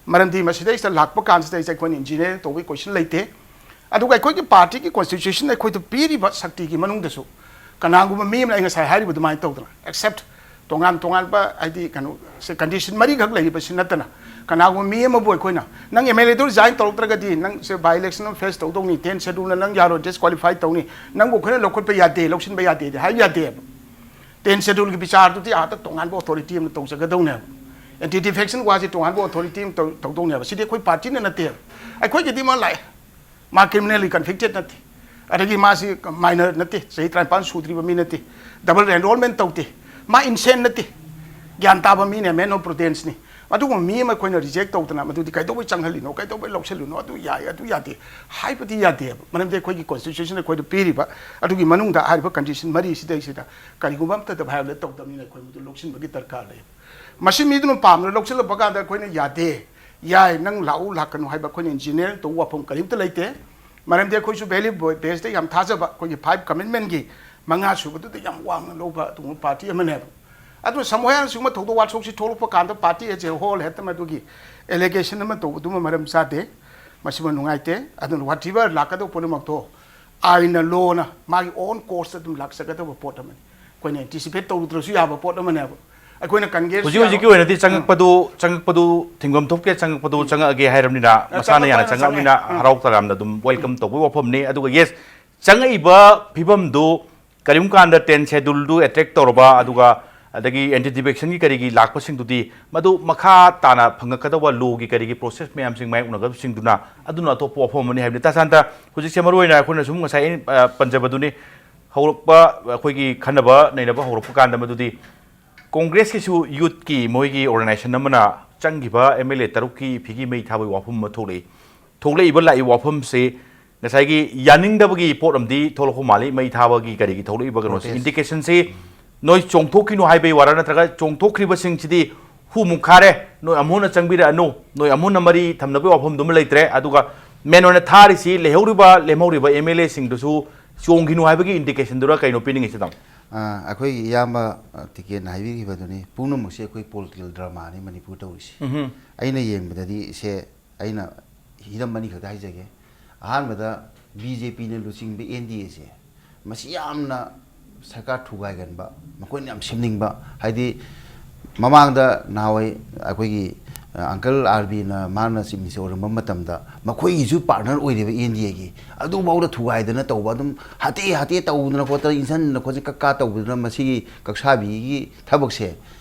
ꯃꯔꯝꯗꯤ ꯃꯁꯤꯗꯩꯁꯤꯗ ꯂꯥꯛꯄ ꯀꯥꯟꯁꯤꯗꯩꯁꯤꯗ ꯑꯩꯈꯣꯏꯅ engineer ꯇꯧꯕꯒꯤ question ꯂꯩꯇꯦ꯫ ꯑꯗꯨꯒ ꯑꯩꯈꯣꯏꯒꯤ partyꯒꯤ constitution ꯑꯩꯈꯣꯏꯗ ꯄꯤꯔꯤꯕ ꯁꯛꯇꯤꯒꯤ ꯃꯅꯨꯡꯗꯁꯨ ꯀꯅꯥꯒꯨꯝꯕ ꯃꯤ ꯑꯃꯅ ꯑꯩ ꯉꯁꯥꯏ ꯍꯥꯏꯔꯤꯕ ꯑꯗꯨꯃꯥꯏꯅ ꯇꯧꯗꯅ except ꯇꯣꯉꯥꯟ ꯇꯣꯉꯥꯟꯕ ꯍꯥꯏꯗꯤ ꯀꯩꯅꯣ ꯁꯦ condition ꯃꯔꯤꯈꯛ ꯂꯩꯔꯤꯕꯁꯤ ꯅꯠꯇꯅ ꯀꯅꯥꯒꯨꯝꯕ ꯃꯤ ꯑꯃꯕꯨ ꯑꯩꯈꯣꯏꯅ ꯅꯪ M L A do resign ꯇꯧꯔꯛꯇ꯭ꯔꯒꯗꯤ ꯅꯪꯁꯦ by election ꯑꯃ face ꯇꯧꯗꯧꯅꯤ, ten schedule ꯅ ꯅꯪ ꯌꯥꯔꯣꯏ, disqualify ꯇꯧꯅꯤ, ꯅꯪꯕꯨ ꯑꯩꯈꯣꯏꯅ ꯂꯧꯈꯠꯄ ꯌꯥꯗꯦ, ꯂꯧꯁꯤꯟꯕ ꯌꯥꯗꯦꯗꯤ ꯍꯥꯏꯕ ꯌꯥꯗꯦꯕ꯫ Ten scheduleꯒꯤ ꯕꯤꯆꯥꯔꯗꯨꯗꯤ ꯑꯥꯗ ꯇꯣꯉꯥꯟꯕ authority ꯑꯃꯅ ꯇꯧꯖꯒꯗꯧꯅꯦꯕ꯫ Anti defection ꯋꯥꯁꯤ ꯇꯣꯉꯥꯟꯕ authority ꯑꯃ ꯇꯧ- ꯇꯧꯗꯧꯅꯦꯕ꯫ ꯁꯤꯗꯤ ꯑꯩꯈꯣꯏ partyꯅ ꯅꯠꯇꯦꯕ꯫ ꯑꯩꯈꯣꯏꯒꯤꯗꯤ ꯑꯃ ꯂꯥꯛꯑꯦ, ꯃꯥ criminally convicted ꯅꯠꯇꯦ, ꯑꯗꯒꯤ ꯃꯥꯁꯤ minor ꯅꯠꯇꯦ, ꯆꯍꯤ ꯇꯔꯥꯅꯤꯄꯥꯟ ꯁꯨꯗ꯭ꯔꯤꯕ ꯃꯤ ꯅꯠꯇꯦ, double enrollment ꯇꯧꯗꯦ, ꯃꯥ insane ꯅꯠꯇꯦ, ꯒ꯭ꯌꯥꯟ ꯇꯥꯕ ꯃꯤꯅꯦ, man of prudence ꯅꯤ꯫ ꯑꯗꯨꯒꯨꯝꯕ ꯃꯤ ꯑꯃ ꯑꯩꯈꯣꯏꯅ reject ꯇꯧꯗꯅ ꯃꯗꯨꯗꯤ ꯀꯩꯗꯧꯕꯩ ꯆꯪꯍꯜꯂꯤꯅꯣ, ꯀꯩꯗꯧꯕꯩ ꯂꯧꯁꯤꯜꯂꯤꯅꯣ, ꯑꯗꯨ ꯌꯥꯏ, ꯑꯗꯨ ꯌꯥꯗꯦ ꯍꯥꯏꯕꯗꯤ ꯌꯥꯗꯦꯕ꯫ ꯃꯔꯝꯗꯤ ꯑꯩꯈꯣꯏꯒꯤ constitution ꯑꯩꯈꯣꯏꯗ ꯄꯤꯔꯤꯕ ꯑꯗꯨꯒꯤ ꯃꯅꯨꯡꯗ ꯍꯥꯏꯔꯤꯕ condition ꯃꯔꯤꯁꯤꯗꯩꯁꯤꯗ ꯀꯔꯤꯒꯨꯝꯕ ꯑꯝꯇꯗ violate ꯇꯧꯗꯕꯅꯤꯅ ꯑꯩꯈꯣꯏ ꯃꯗꯨ ꯂꯧꯁꯤꯟꯕꯒꯤ ꯗꯔꯀꯥꯔ ꯂꯩ꯫ ꯃꯁꯤ ꯃꯤꯗꯨꯅ ꯄꯥꯝꯗꯅ ꯂꯧꯁꯤꯜꯂꯛꯄ ꯀꯥꯟꯗ ꯑꯩꯈꯣꯏꯅ ꯌꯥꯗꯦ, ꯌꯥꯏ, ꯅꯪ ꯂꯥꯛꯎ ꯂꯥꯛꯀꯅꯨ ꯍꯥꯏꯕ ꯑꯩꯈꯣꯏꯅ engineer ꯇꯧꯕ ꯋꯥꯐꯝ ꯀꯔꯤꯝꯇ ꯂꯩꯇꯦ꯫ ꯃꯔꯝꯗꯤ ꯑꯩꯈꯣꯏꯁꯨ value basedꯇ ꯌꯥꯝ ꯊꯥꯖꯕ, ꯑꯩꯈꯣꯏꯒꯤ five commitmentꯀꯤ ꯃꯉꯥ ꯁꯨꯕꯗꯨꯗ ꯌꯥꯝ ꯋꯥꯡꯅ ꯂꯧꯕ ꯑꯗꯨꯒꯨꯝꯕ party ꯑꯃꯅꯦꯕ꯫ ꯑꯗꯨꯅ ꯁꯃꯨꯍꯥꯌꯥꯅ ꯁꯤꯒꯨꯝꯕ ꯊꯧꯗꯣꯛ ꯋꯥꯊꯣꯛꯁꯤ ꯊꯣꯛꯂꯛꯄ ꯀꯥꯟꯗ party as a whole ꯍꯦꯛꯇ ꯃꯗꯨꯒꯤ allegation ꯑꯃ ꯇꯧꯕꯗꯨꯃ ꯃꯔꯝ ꯆꯥꯗꯦ, ꯃꯁꯤꯃ ꯅꯨꯡꯉꯥꯏꯇꯦ꯫ ꯑꯗꯨꯅ whatever ꯂꯥꯛꯀꯗꯧꯕ ꯄꯨꯝꯅꯃꯛꯇꯣ ꯑꯥꯏꯟꯅ, lawꯅ ꯃꯥꯒꯤ own courseꯇ ꯑꯗꯨꯝ ꯂꯥꯛꯆꯒꯗꯕ ꯄꯣꯠ ꯑꯃꯅꯤ꯫ ꯑꯩꯈꯣꯏꯅ anticipate ꯇꯧꯔꯨꯗ꯭ꯔꯁꯨ ꯌꯥꯕ ꯄꯣꯠ ꯑꯃꯅꯦꯕ꯫ ꯑꯩꯈꯣꯏꯅ ꯀꯟꯒꯦꯁꯨ ꯍꯧꯖꯤꯛ ꯍꯧꯖꯤꯛꯀꯤ ꯑꯣꯏꯅꯗꯤ ꯆꯪꯉꯛꯄꯗꯨ, ꯆꯪꯉꯛꯄꯗꯨ ꯊꯤꯡꯐꯝ ꯊꯣꯛꯇꯦ, ꯆꯪꯉꯛꯄꯗꯨ ꯆꯪꯉꯛꯑꯒꯦ ꯍꯥꯏꯔꯕꯅꯤꯅ, ꯃꯁꯥꯅ ꯌꯥꯅ ꯆꯪꯉꯛꯑꯕꯅꯤꯅ ꯍꯔꯥꯎ ꯇꯌꯥꯝꯅ ꯑꯗꯨꯝ welcome ꯇꯧꯕꯒꯤ ꯋꯥꯐꯝꯅꯤ꯫ ꯑꯗꯨꯒ yes, ꯆꯪꯉꯛꯏꯕ ꯐꯤꯕꯝꯗꯨ ꯀꯔꯤꯒꯨꯝꯕ ꯀꯥꯟꯗ ten scheduleꯗꯨ attack ꯇꯧꯔꯕ, ꯑꯗꯨꯒ ꯑꯗꯒꯤ anti defectionꯒꯤ ꯀꯔꯤꯒꯤ ꯂꯥꯛꯄꯁꯤꯡꯗꯨꯗꯤ ꯃꯗꯨ ꯃꯈꯥ ꯇꯥꯅ ꯐꯪꯉꯛꯀꯗꯧꯕ lawꯒꯤ ꯀꯔꯤꯒꯤ process ꯃꯌꯥꯝꯁꯤꯡ ꯃꯥꯌꯣꯛꯅꯒꯗꯕꯁꯤꯡꯗꯨꯅ ꯑꯗꯨꯅ ꯑꯇꯣꯞꯄ ꯋꯥꯐꯝ ꯑꯃꯅꯤ ꯍꯥꯏꯕꯅꯤ꯫ ꯇꯥ ꯁꯥꯟꯇ, ꯍꯧꯖꯤꯛꯁꯦ ꯃꯔꯨꯑꯣꯏꯅ ꯑꯩꯈꯣꯏꯅ ꯁꯨꯝ ꯉꯁꯥꯏ ꯑꯩꯅ, ꯑ, ꯄꯟꯖꯕꯗꯨꯅꯤ, ꯍꯧꯔꯛꯄ ꯑꯩꯈꯣꯏꯒꯤ ꯈꯟꯅꯕ ꯅꯩꯅꯕ ꯍꯧꯔꯛꯄ ꯀꯥꯟꯗ ꯃꯗꯨꯗꯤ ꯀꯣꯡꯒ꯭ꯔꯦꯁꯀꯤꯁꯨ youthꯀꯤ ꯃꯣꯏꯒꯤ organization ꯑꯃꯅ ꯆꯪꯈꯤꯕ M L A ꯇꯔꯨꯛꯀꯤ ꯐꯤꯒꯤ ꯃꯩ ꯊꯥꯕꯒꯤ ꯋꯥꯐꯝ ꯑꯃ ꯊꯣꯛꯂꯛꯏ꯫ ꯊꯣꯛꯂꯛꯏꯕ, ꯂꯥꯛꯏꯕ ꯋꯥꯐꯝꯁꯤ ꯉꯁꯥꯏꯒꯤ ꯌꯥꯅꯤꯡꯗꯕꯒꯤ ꯄꯣꯠ ꯑꯃꯗꯤ ꯊꯣꯛꯂꯛꯄ ꯃꯥꯜꯂꯤ, ꯃꯩ ꯊꯥꯕꯒꯤ ꯀꯔꯤꯒꯤ ꯊꯣꯛꯂꯛꯏꯕ ꯀꯩꯅꯣꯁꯤ꯫ Protest. Indication ꯁꯤ ꯅꯣꯏ ꯆꯣꯡꯊꯣꯛꯈꯤꯅꯨ ꯍꯥꯏꯕꯒꯤ ꯋꯥꯔꯥ, ꯅꯠꯇ꯭ꯔꯒ ꯆꯣꯡꯊꯣꯛꯈ꯭ꯔꯤꯕꯁꯤꯡꯁꯤꯗꯤ ꯍꯨ ꯃꯨꯛ ꯈꯥꯔꯦ, ꯅꯣꯏ ꯑꯃꯨꯛ ꯍꯟꯅ ꯆꯪꯕꯤꯔꯛꯑꯅꯨ, ꯅꯣꯏ ꯑꯃꯨꯛ ꯍꯟꯅ ꯃꯔꯤ ꯊꯝꯅꯕꯒꯤ ꯋꯥꯐꯝꯗꯨꯃ ꯂꯩꯇ꯭ꯔꯦ, ꯑꯗꯨꯒ main ꯑꯣꯏꯅ ꯊꯥꯔꯤꯁꯤ ꯂꯩꯍꯧꯔꯤꯕ, ꯂꯦꯝꯍꯧꯔꯤꯕ M L A ꯁꯤꯡꯗꯨꯁꯨ ꯆꯣꯡꯈꯤꯅꯨ ꯍꯥꯏꯕꯒꯤ indication ꯗꯨꯔ ꯀꯩꯅꯣ ꯄꯤꯅꯤꯡꯉꯤꯁꯤ, ꯇꯥꯃꯣ? ꯑ, ꯑꯩꯈꯣꯏꯒꯤ ꯏꯌꯥꯝꯕ, ꯑ, ꯇꯤꯀꯦꯟꯅ ꯍꯥꯏꯕꯤꯈꯤꯕꯗꯨꯅꯤ, ꯄꯨꯝꯅꯃꯛꯁꯦ ꯑꯩꯈꯣꯏ political drama ꯅꯤ ꯃꯅꯤꯄꯨꯔ ꯇꯧꯔꯤꯁꯦ꯫ ꯎꯝꯍꯨꯝ꯫ ꯑꯩꯅ ꯌꯦꯡꯕꯗꯗꯤ ꯁꯦ, ꯑꯩꯅ ꯍꯤꯔꯝ ꯑꯅꯤꯈꯛꯇ ꯍꯥꯏꯖꯒꯦ꯫ ꯑꯍꯥꯟꯕꯗ, B J P ꯅ ꯂꯨꯆꯤꯡꯕ N D A ꯁꯦ, ꯃꯁꯤ ꯌꯥꯝꯅ ꯁꯔꯀꯥꯔ ꯊꯨꯒꯥꯏꯒꯟꯕ, ꯃꯈꯣꯏꯅ ꯌꯥꯝ ꯁꯦꯝꯅꯤꯡꯕ, ꯍꯥꯏꯗꯤ ꯃꯃꯥꯡꯗ ꯅꯍꯥꯟꯋꯥꯏ ꯑꯩꯈꯣꯏꯒꯤ, ꯑ, uncle R B ꯅ, ꯃꯥꯅ chief minister ꯑꯣꯏꯔꯝꯕ ꯃꯇꯝꯗ ꯃꯈꯣꯏꯒꯤꯁꯨ partner ꯑꯣꯏꯔꯤꯕ N D A ꯒꯤ, ꯑꯗꯨꯐꯥꯎꯗ ꯊꯨꯒꯥꯏꯗꯅ ꯇꯧꯕ, ꯑꯗꯨꯝ ꯍꯥꯇꯦ ꯍꯥꯇꯦ ꯇꯧꯗꯅ ꯈꯣꯠꯇꯅ, ꯏꯟꯁꯤꯟꯗꯅ ꯈꯣꯠꯆꯟ ꯀꯛꯀꯥ ꯇꯧꯗꯅ ꯃꯁꯤꯒꯤ ꯀꯛꯁꯥꯕꯤꯒꯤ ꯊꯕꯛꯁꯦ,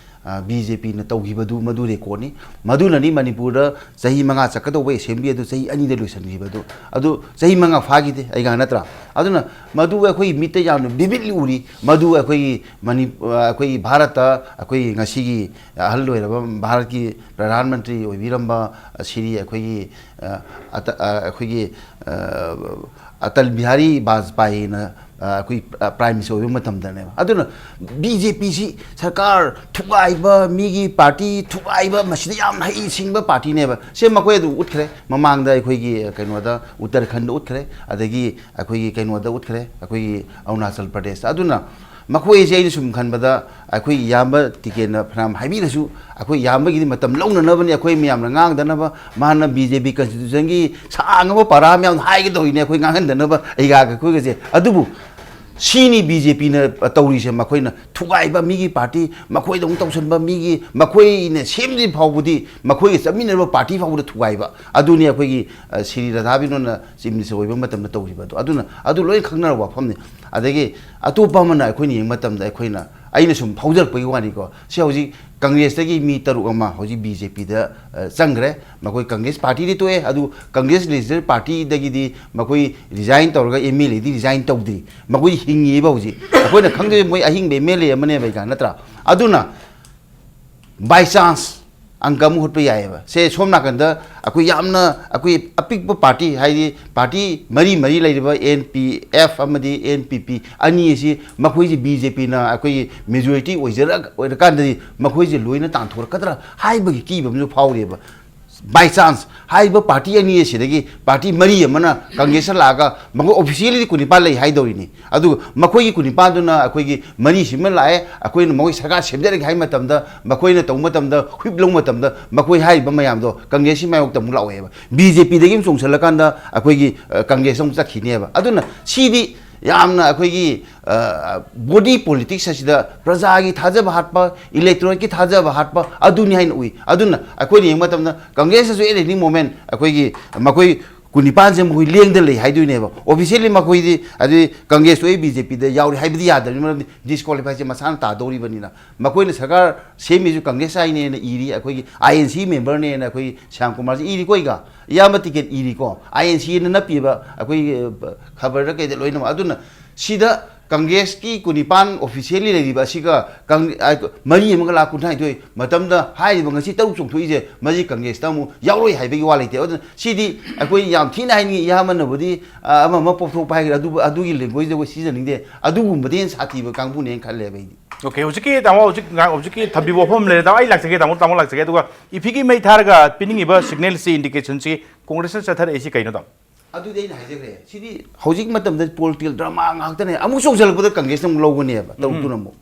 ꯑ, B J P ꯅ ꯇꯧꯈꯤꯕꯗꯨ ꯃꯗꯨ record ꯅꯤ꯫ ꯃꯗꯨꯅꯅꯤ ꯃꯅꯤꯄꯨꯔꯗ ꯆꯍꯤ ꯃꯉꯥ ꯆꯠꯀꯗꯧꯕ assembly ꯑꯗꯨ ꯆꯍꯤ ꯑꯅꯤꯗ ꯂꯣꯏꯁꯤꯟꯈꯤꯕꯗꯨ꯫ ꯑꯗꯨ ꯆꯍꯤ ꯃꯉꯥ ꯐꯥꯈꯤꯗꯦ, ꯑꯩꯒ ꯅꯠꯇ꯭ꯔꯥ? ꯑꯗꯨꯅ ꯃꯗꯨ ꯑꯩꯈꯣꯏꯒꯤ ꯃꯤꯠꯇ ꯌꯥꯝꯅ vividly ꯎꯔꯤ꯫ ꯃꯗꯨ ꯑꯩꯈꯣꯏꯒꯤ ꯃꯅꯤ-, ꯑ, ꯑꯩꯈꯣꯏꯒꯤ ꯚꯥꯔꯠꯇ ꯑꯩꯈꯣꯏꯒꯤ ꯉꯁꯤꯒꯤ ꯑꯍꯜ ꯑꯣꯏꯔꯕ ꯚꯥꯔꯠꯀꯤ ꯄ꯭ꯔꯙꯥꯟ ꯃꯟꯇ꯭ꯔꯤ ꯑꯣꯏꯕꯤꯔꯝꯕ ꯁꯤꯔꯤ ꯑꯩꯈꯣꯏꯒꯤ, ꯑ, ꯑꯇ-, ꯑ, ꯑꯩꯈꯣꯏꯒꯤ, ꯑ, ꯑꯇꯜ ꯕꯤꯍꯥꯔꯤ ꯕꯥꯖꯄꯥꯏꯅ, ꯑ, ꯑꯩꯈꯣꯏ, ꯑ, prime minister ꯑꯣꯏꯕ ꯃꯇꯝꯗꯅꯦꯕ꯫ ꯑꯗꯨꯅ B J P ꯁꯤ ꯁꯔꯀꯥꯔ ꯊꯨꯒꯥꯏꯕ, ꯃꯤꯒꯤ party ꯊꯨꯒꯥꯏꯕ, ꯃꯁꯤꯗ ꯌꯥꯝꯅ ꯍꯩꯁꯤꯡꯕ party ꯅꯦꯕ꯫ ꯁꯦ ꯃꯈꯣꯏ ꯑꯗꯨ ꯎꯠꯈ꯭ꯔꯦ꯫ ꯃꯃꯥꯡꯗ ꯑꯩꯈꯣꯏꯒꯤ ꯀꯩꯅꯣꯗ ꯎꯠꯇꯔꯈꯟꯗ ꯎꯠꯈ꯭ꯔꯦ, ꯑꯗꯒꯤ ꯑꯩꯈꯣꯏꯒꯤ ꯀꯩꯅꯣꯗ ꯎꯠꯈ꯭ꯔꯦ, ꯑꯩꯈꯣꯏꯒꯤ ꯑꯔꯨꯅꯥꯆꯜ ꯄ꯭ꯔꯗꯦꯁꯇ꯫ ꯑꯗꯨꯅ ꯃꯈꯣꯏꯁꯦ ꯑꯩꯅ ꯁꯨꯝ ꯈꯟꯕꯗ ꯑꯩꯈꯣꯏ ꯏꯌꯥꯝꯕ ꯇꯤꯀꯦꯟꯅ ꯐꯅꯌꯥꯝ ꯍꯥꯏꯕꯤꯔꯁꯨ, ꯑꯩꯈꯣꯏ ꯏꯌꯥꯝꯕꯒꯤꯗꯤ ꯃꯇꯝ ꯂꯧꯅꯅꯕꯅꯤ, ꯑꯩꯈꯣꯏ ꯃꯌꯥꯝꯅ ꯉꯥꯡꯗꯅꯕ, ꯃꯥꯅ B J P constitution ꯒꯤ ꯁꯥꯡꯉꯕ ꯄꯔꯥ ꯃꯌꯥꯝ ꯍꯥꯏꯒꯗꯧꯔꯤꯅꯦ ꯑꯩꯈꯣꯏ ꯉꯥꯡꯍꯟꯗꯅꯕ, ꯑꯩꯒ ꯑꯩꯈꯣꯏꯒꯁꯦ꯫ ꯑꯗꯨꯕꯨ ꯁꯤꯅꯤ B J P ꯅ ꯇꯧꯔꯤꯁꯦ, ꯃꯈꯣꯏꯅ ꯊꯨꯒꯥꯏꯕ, ꯃꯤꯒꯤ party ꯃꯈꯣꯏꯗ ꯑꯃꯨꯛ ꯇꯧꯁꯟꯕ, ꯃꯤꯒꯤ, ꯃꯈꯣꯏꯅ ꯁꯦꯝꯗ꯭ꯔꯤ ꯐꯥꯎꯕꯗꯤ ꯃꯈꯣꯏꯒ ꯆꯠꯃꯤꯟꯅꯔꯤꯕ party ꯐꯥꯎꯕꯗ ꯊꯨꯒꯥꯏꯕ꯫ ꯑꯗꯨꯅꯤ ꯑꯩꯈꯣꯏꯒꯤ, ꯑ, ꯁꯤꯔꯤ ꯔꯥꯙꯥꯕꯤꯅꯣꯟꯅ chief minister ꯑꯣꯏꯕ ꯃꯇꯝꯗ ꯇꯧꯈꯤꯕꯗꯣ꯫ ꯑꯗꯨꯅ ꯑꯗꯨ ꯂꯣꯏꯅ ꯈꯪꯅꯔꯕ ꯋꯥꯐꯝꯅꯤ꯫ ꯑꯗꯒꯤ ꯑꯇꯣꯞꯄ ꯑꯃꯅ ꯑꯩꯈꯣꯏꯅ ꯌꯦꯡꯕ ꯃꯇꯝꯗ, ꯑꯩꯈꯣꯏꯅ, ꯑꯩꯅ ꯁꯨꯝ ꯐꯥꯎꯖꯔꯛꯄꯒꯤ ꯋꯥꯅꯤꯀꯣ, ꯁꯤ ꯍꯧꯖꯤꯛ ꯀꯪꯒ꯭ꯔꯦꯁꯇꯒꯤ ꯃꯤ ꯇꯔꯨꯛ ꯑꯃ ꯍꯧꯖꯤꯛ B J P ꯗ, ꯑ, ꯆꯪꯈ꯭ꯔꯦ꯫ ꯃꯈꯣꯏ ꯀꯪꯒ꯭ꯔꯦꯁ party ꯗꯤ ꯇꯣꯛꯑꯦ, ꯑꯗꯨ ꯀꯪꯒ꯭ꯔꯦꯁ legislative party ꯗꯒꯤꯗꯤ ꯃꯈꯣꯏ resign ꯇꯧꯔꯒ M L A D resign ꯇꯧꯗ꯭ꯔꯤ, ꯃꯈꯣꯏ ꯍꯤꯡꯉꯤꯕ ꯍꯧꯖꯤꯛ꯫ ꯑꯩꯈꯣꯏꯅ ꯈꯪꯗꯣꯏꯁꯦ ꯃꯣꯏ ꯑꯍꯤꯡꯕ M L A ꯑꯃꯅꯦꯕ, ꯑꯩꯒ ꯅꯠꯇ꯭ꯔꯥ? ꯑꯗꯨꯅ by chance ꯑꯪꯀ ꯑꯃ ꯍꯣꯠꯄ ꯌꯥꯏꯑꯕ꯫ ꯁꯦ, ꯁꯣꯝ ꯅꯥꯀꯟꯗ ꯑꯩꯈꯣꯏ ꯌꯥꯝꯅ, ꯑꯩꯈꯣꯏ ꯑꯄꯤꯛꯄ ꯄꯥꯔꯇꯤ, ꯍꯥꯏꯗꯤ ꯄꯥꯔꯇꯤ ꯃꯔꯤ ꯃꯔꯤ ꯂꯩꯔꯤꯕ ꯑꯦꯟ ꯄꯤ ꯑꯦꯐ ꯑꯃꯗꯤ ꯑꯦꯟ ꯄꯤ ꯄꯤ ꯑꯅꯤ ꯑꯁꯤ, ꯃꯈꯣꯏꯁꯤ ꯕꯤ ꯖꯦ ꯄꯤꯅ ꯑꯩꯈꯣꯏꯒꯤ ꯃꯦꯖꯣꯔꯤꯇꯤ ꯑꯣꯏꯖꯔꯛ-, ꯑꯣꯏꯔꯀꯥꯟꯗꯗꯤ ꯃꯈꯣꯏꯁꯦ ꯂꯣꯏꯅ ꯇꯥꯟꯊꯣꯔꯛꯀꯗ꯭ꯔꯥ ꯍꯥꯏꯕꯒꯤ ꯀꯤꯕ ꯑꯃꯁꯨ ꯐꯥꯎꯔꯤꯑꯕ꯫ By chance ꯍꯥꯏꯔꯤꯕ ꯄꯥꯔꯇꯤ ꯑꯅꯤ ꯑꯁꯤꯗꯒꯤ ꯄꯥꯔꯇꯤ ꯃꯔꯤ ꯑꯃꯅ ꯀꯪꯒ꯭ꯔꯦꯁꯇ ꯂꯥꯛꯑꯒ, ꯃꯈꯣꯏ ꯑꯣꯐꯤꯁꯤꯌꯦꯜꯂꯤ ꯀꯨꯟꯅꯤꯄꯥꯟ ꯂꯩ ꯍꯥꯏꯗꯧꯔꯤꯅꯤ꯫ ꯑꯗꯨꯒ ꯃꯈꯣꯏꯒꯤ ꯀꯨꯟꯅꯤꯄꯥꯟꯗꯨꯅ ꯑꯩꯈꯣꯏꯒꯤ ꯃꯔꯤꯁꯤꯃ ꯂꯥꯛꯑꯦ, ꯑꯩꯈꯣꯏꯅ ꯃꯈꯣꯏ ꯁꯔꯀꯥꯔ ꯁꯦꯝꯖꯔꯒꯦ ꯍꯥꯏꯕ ꯃꯇꯝꯗ, ꯃꯈꯣꯏꯅ ꯇꯧꯕ ꯃꯇꯝꯗ, ꯍꯨꯏꯞ ꯂꯧꯕ ꯃꯇꯝꯗ, ꯃꯈꯣꯏ ꯍꯥꯏꯔꯤꯕ ꯃꯌꯥꯝꯗꯣ ꯀꯪꯒ꯭ꯔꯦꯁꯀꯤ ꯃꯥꯌꯣꯛꯇ ꯑꯃꯨꯛ ꯂꯥꯛꯑꯣꯏꯕ꯫ ꯕꯤ ꯖꯦ ꯄꯤꯗꯒꯤ ꯑꯃꯨꯛ ꯆꯣꯡꯁꯤꯜꯂꯀꯥꯟꯗ ꯑꯩꯈꯣꯏꯒꯤ, ꯑ, ꯀꯪꯒ꯭ꯔꯦꯁꯇ ꯑꯃꯨꯛ ꯆꯠꯈꯤꯅꯦꯕ꯫ ꯑꯗꯨꯅ ꯁꯤꯗꯤ ꯌꯥꯝꯅ ꯑꯩꯈꯣꯏꯒꯤ, ꯑ, ꯕꯣꯗꯤ ꯄꯣꯂꯤꯇꯤꯛꯁ ꯑꯁꯤꯗ ꯄ꯭ꯔꯖꯥꯒꯤ ꯊꯥꯖꯕ ꯍꯥꯠꯄ, ꯏꯂꯦꯛꯇꯣꯔꯦꯠꯀꯤ ꯊꯥꯖꯕ ꯍꯥꯠꯄ, ꯑꯗꯨꯅꯤ ꯍꯥꯏꯅ ꯎꯏ꯫ ꯑꯗꯨꯅ ꯑꯩꯈꯣꯏꯅ ꯌꯦꯡꯕ ꯃꯇꯝꯗ ꯀꯪꯒ꯭ꯔꯦꯁꯇꯁꯨ at any moment ꯑꯩꯈꯣꯏꯒꯤ ꯃꯈꯣꯏ ꯀꯨꯟꯅꯤꯄꯥꯟꯁꯦ ꯃꯈꯣꯏ ꯂꯦꯡꯗꯅ ꯂꯩ ꯍꯥꯏꯗꯣꯏꯅꯦꯕ꯫ ꯑꯣꯐꯤꯁꯤꯌꯦꯜꯂꯤ ꯃꯈꯣꯏꯗꯤ, ꯑꯗꯨꯗꯤ ꯀꯪꯒ꯭ꯔꯦꯁꯇꯣ ꯑꯩ ꯕꯤ ꯖꯦ ꯄꯤꯗ ꯌꯥꯎꯔꯤ ꯍꯥꯏꯕꯗꯤ ꯌꯥꯗꯕꯅꯤ, ꯃꯔꯝꯗꯤ ꯗꯤꯁꯀ꯭ꯋꯥꯂꯤꯐꯥꯏꯁꯦ ꯃꯁꯥꯅ ꯇꯥꯗꯧꯔꯤꯕꯅꯤꯅ꯫ ꯃꯈꯣꯏꯅ ꯁꯔꯀꯥꯔ ꯁꯦꯝꯃꯤꯁꯨ ꯀꯪꯒ꯭ꯔꯦꯁ ꯍꯥꯏꯅꯦꯅ ꯏꯔꯤ, ꯑꯩꯈꯣꯏꯒꯤ ꯑꯥꯏ ꯑꯦꯟ ꯁꯤ ꯃꯦꯝꯕꯔꯅꯦꯅ ꯑꯩꯈꯣꯏ ꯁ꯭ꯌꯥꯝ ꯀꯨꯃꯥꯔꯁꯤ ꯏꯔꯤꯀꯣ, ꯑꯩꯒ ꯏꯌꯥꯝꯕ ꯇꯤꯀꯦꯠ ꯏꯔꯤꯀꯣ, ꯑꯥꯏ ꯑꯦꯟ ꯁꯤꯅ ꯅꯞꯄꯤꯕ ꯑꯩꯈꯣꯏꯒꯤ, ꯑ, ꯈꯕꯔꯗ ꯀꯩꯗ ꯂꯣꯏꯅꯃꯛ꯫ ꯑꯗꯨꯅ ꯁꯤꯗ ꯀꯪꯒ꯭ꯔꯦꯁꯀꯤ ꯀꯨꯟꯅꯤꯄꯥꯟ ꯑꯣꯐꯤꯁꯤꯌꯦꯜꯂꯤ ꯂꯩꯔꯤꯕ ꯑꯁꯤꯒ ꯀꯪ-, ꯑ, ꯃꯔꯤ ꯑꯃꯒ ꯂꯥꯛ ꯀꯨꯟꯊ꯭ꯔꯥꯅꯤꯊꯣꯏ ꯃꯇꯝꯗ ꯍꯥꯏꯔꯤꯕ ꯉꯁꯤ ꯇꯔꯨꯛ ꯆꯣꯡꯊꯣꯛꯏꯁꯦ, ꯃꯁꯤ ꯀꯪꯒ꯭ꯔꯦꯁꯇ ꯑꯃꯨꯛ ꯌꯥꯎꯔꯣꯏ ꯍꯥꯏꯕꯒꯤ ꯋꯥ ꯂꯩꯇꯦ꯫ ꯑꯗꯨꯅ ꯁꯤꯗꯤ ꯑꯩꯈꯣꯏ ꯌꯥꯝ ꯊꯤꯅ ꯍꯥꯏꯅꯤꯡꯉꯤ, ꯏꯌꯥꯝꯕꯅꯕꯨꯗꯤ, ꯑ, ꯑꯃ ꯑꯃ ꯄꯣꯛꯊꯣꯛꯄ ꯍꯥꯏꯒꯦꯔꯥ, ꯑꯗꯨꯕꯨ, ꯑꯗꯨꯒꯤ languageꯗ ꯑꯩꯈꯣꯏ ꯁꯤꯖꯤꯟꯅꯅꯤꯡꯗꯦ꯫ ꯑꯗꯨꯒꯨꯝꯕꯗꯤ ꯍꯦꯟꯅ ꯁꯥꯊꯤꯕ ꯀꯥꯡꯕꯨꯅꯦꯅ ꯈꯜꯂꯦꯕ ꯑꯩꯗꯤ꯫ OK, ꯍꯧꯖꯤꯛꯀꯤ ꯇꯥꯃꯣ, ꯍꯧꯖꯤꯛ ꯉꯥꯏꯍꯥꯛ ꯍꯧꯖꯤꯛꯀꯤ ꯊꯝꯕꯤꯕ ꯋꯥꯐꯝ ꯂꯩꯔꯦ꯫ ꯇꯥꯃꯣ, ꯑꯩ ꯂꯥꯛꯆꯒꯦ, ꯇꯥꯃꯣ, ꯇꯥꯃꯣ ꯂꯥꯛꯆꯒꯦ꯫ ꯑꯗꯨꯒ ꯏꯐꯤꯒꯤ ꯃꯩ ꯊꯥꯔꯒ ꯄꯤꯅꯤꯡꯉꯤꯕ signalꯁꯤ, indicationꯁꯤ ꯀꯪꯒ꯭ꯔꯦꯁꯅ ꯆꯠꯊꯔꯛꯏꯁꯤ ꯀꯩꯅꯣ, ꯇꯥꯃꯣ? ꯑꯗꯨꯗꯤ ꯑꯩꯅ ꯍꯥꯏꯖꯈ꯭ꯔꯦ, ꯁꯤꯗꯤ ꯍꯧꯖꯤꯛ ꯃꯇꯝꯗ political drama ꯉꯥꯛꯇꯅꯦ꯫ ꯑꯃꯨꯛ ꯆꯣꯡꯁꯤꯜꯂꯛꯄꯗ ꯀꯪꯒ꯭ꯔꯦꯁꯅ ꯑꯃꯨꯛ ꯂꯧꯒꯅꯦꯕ, ꯎꯝ꯫ ꯇꯔꯨꯛꯇꯨꯅ ꯑꯃꯨꯛ꯫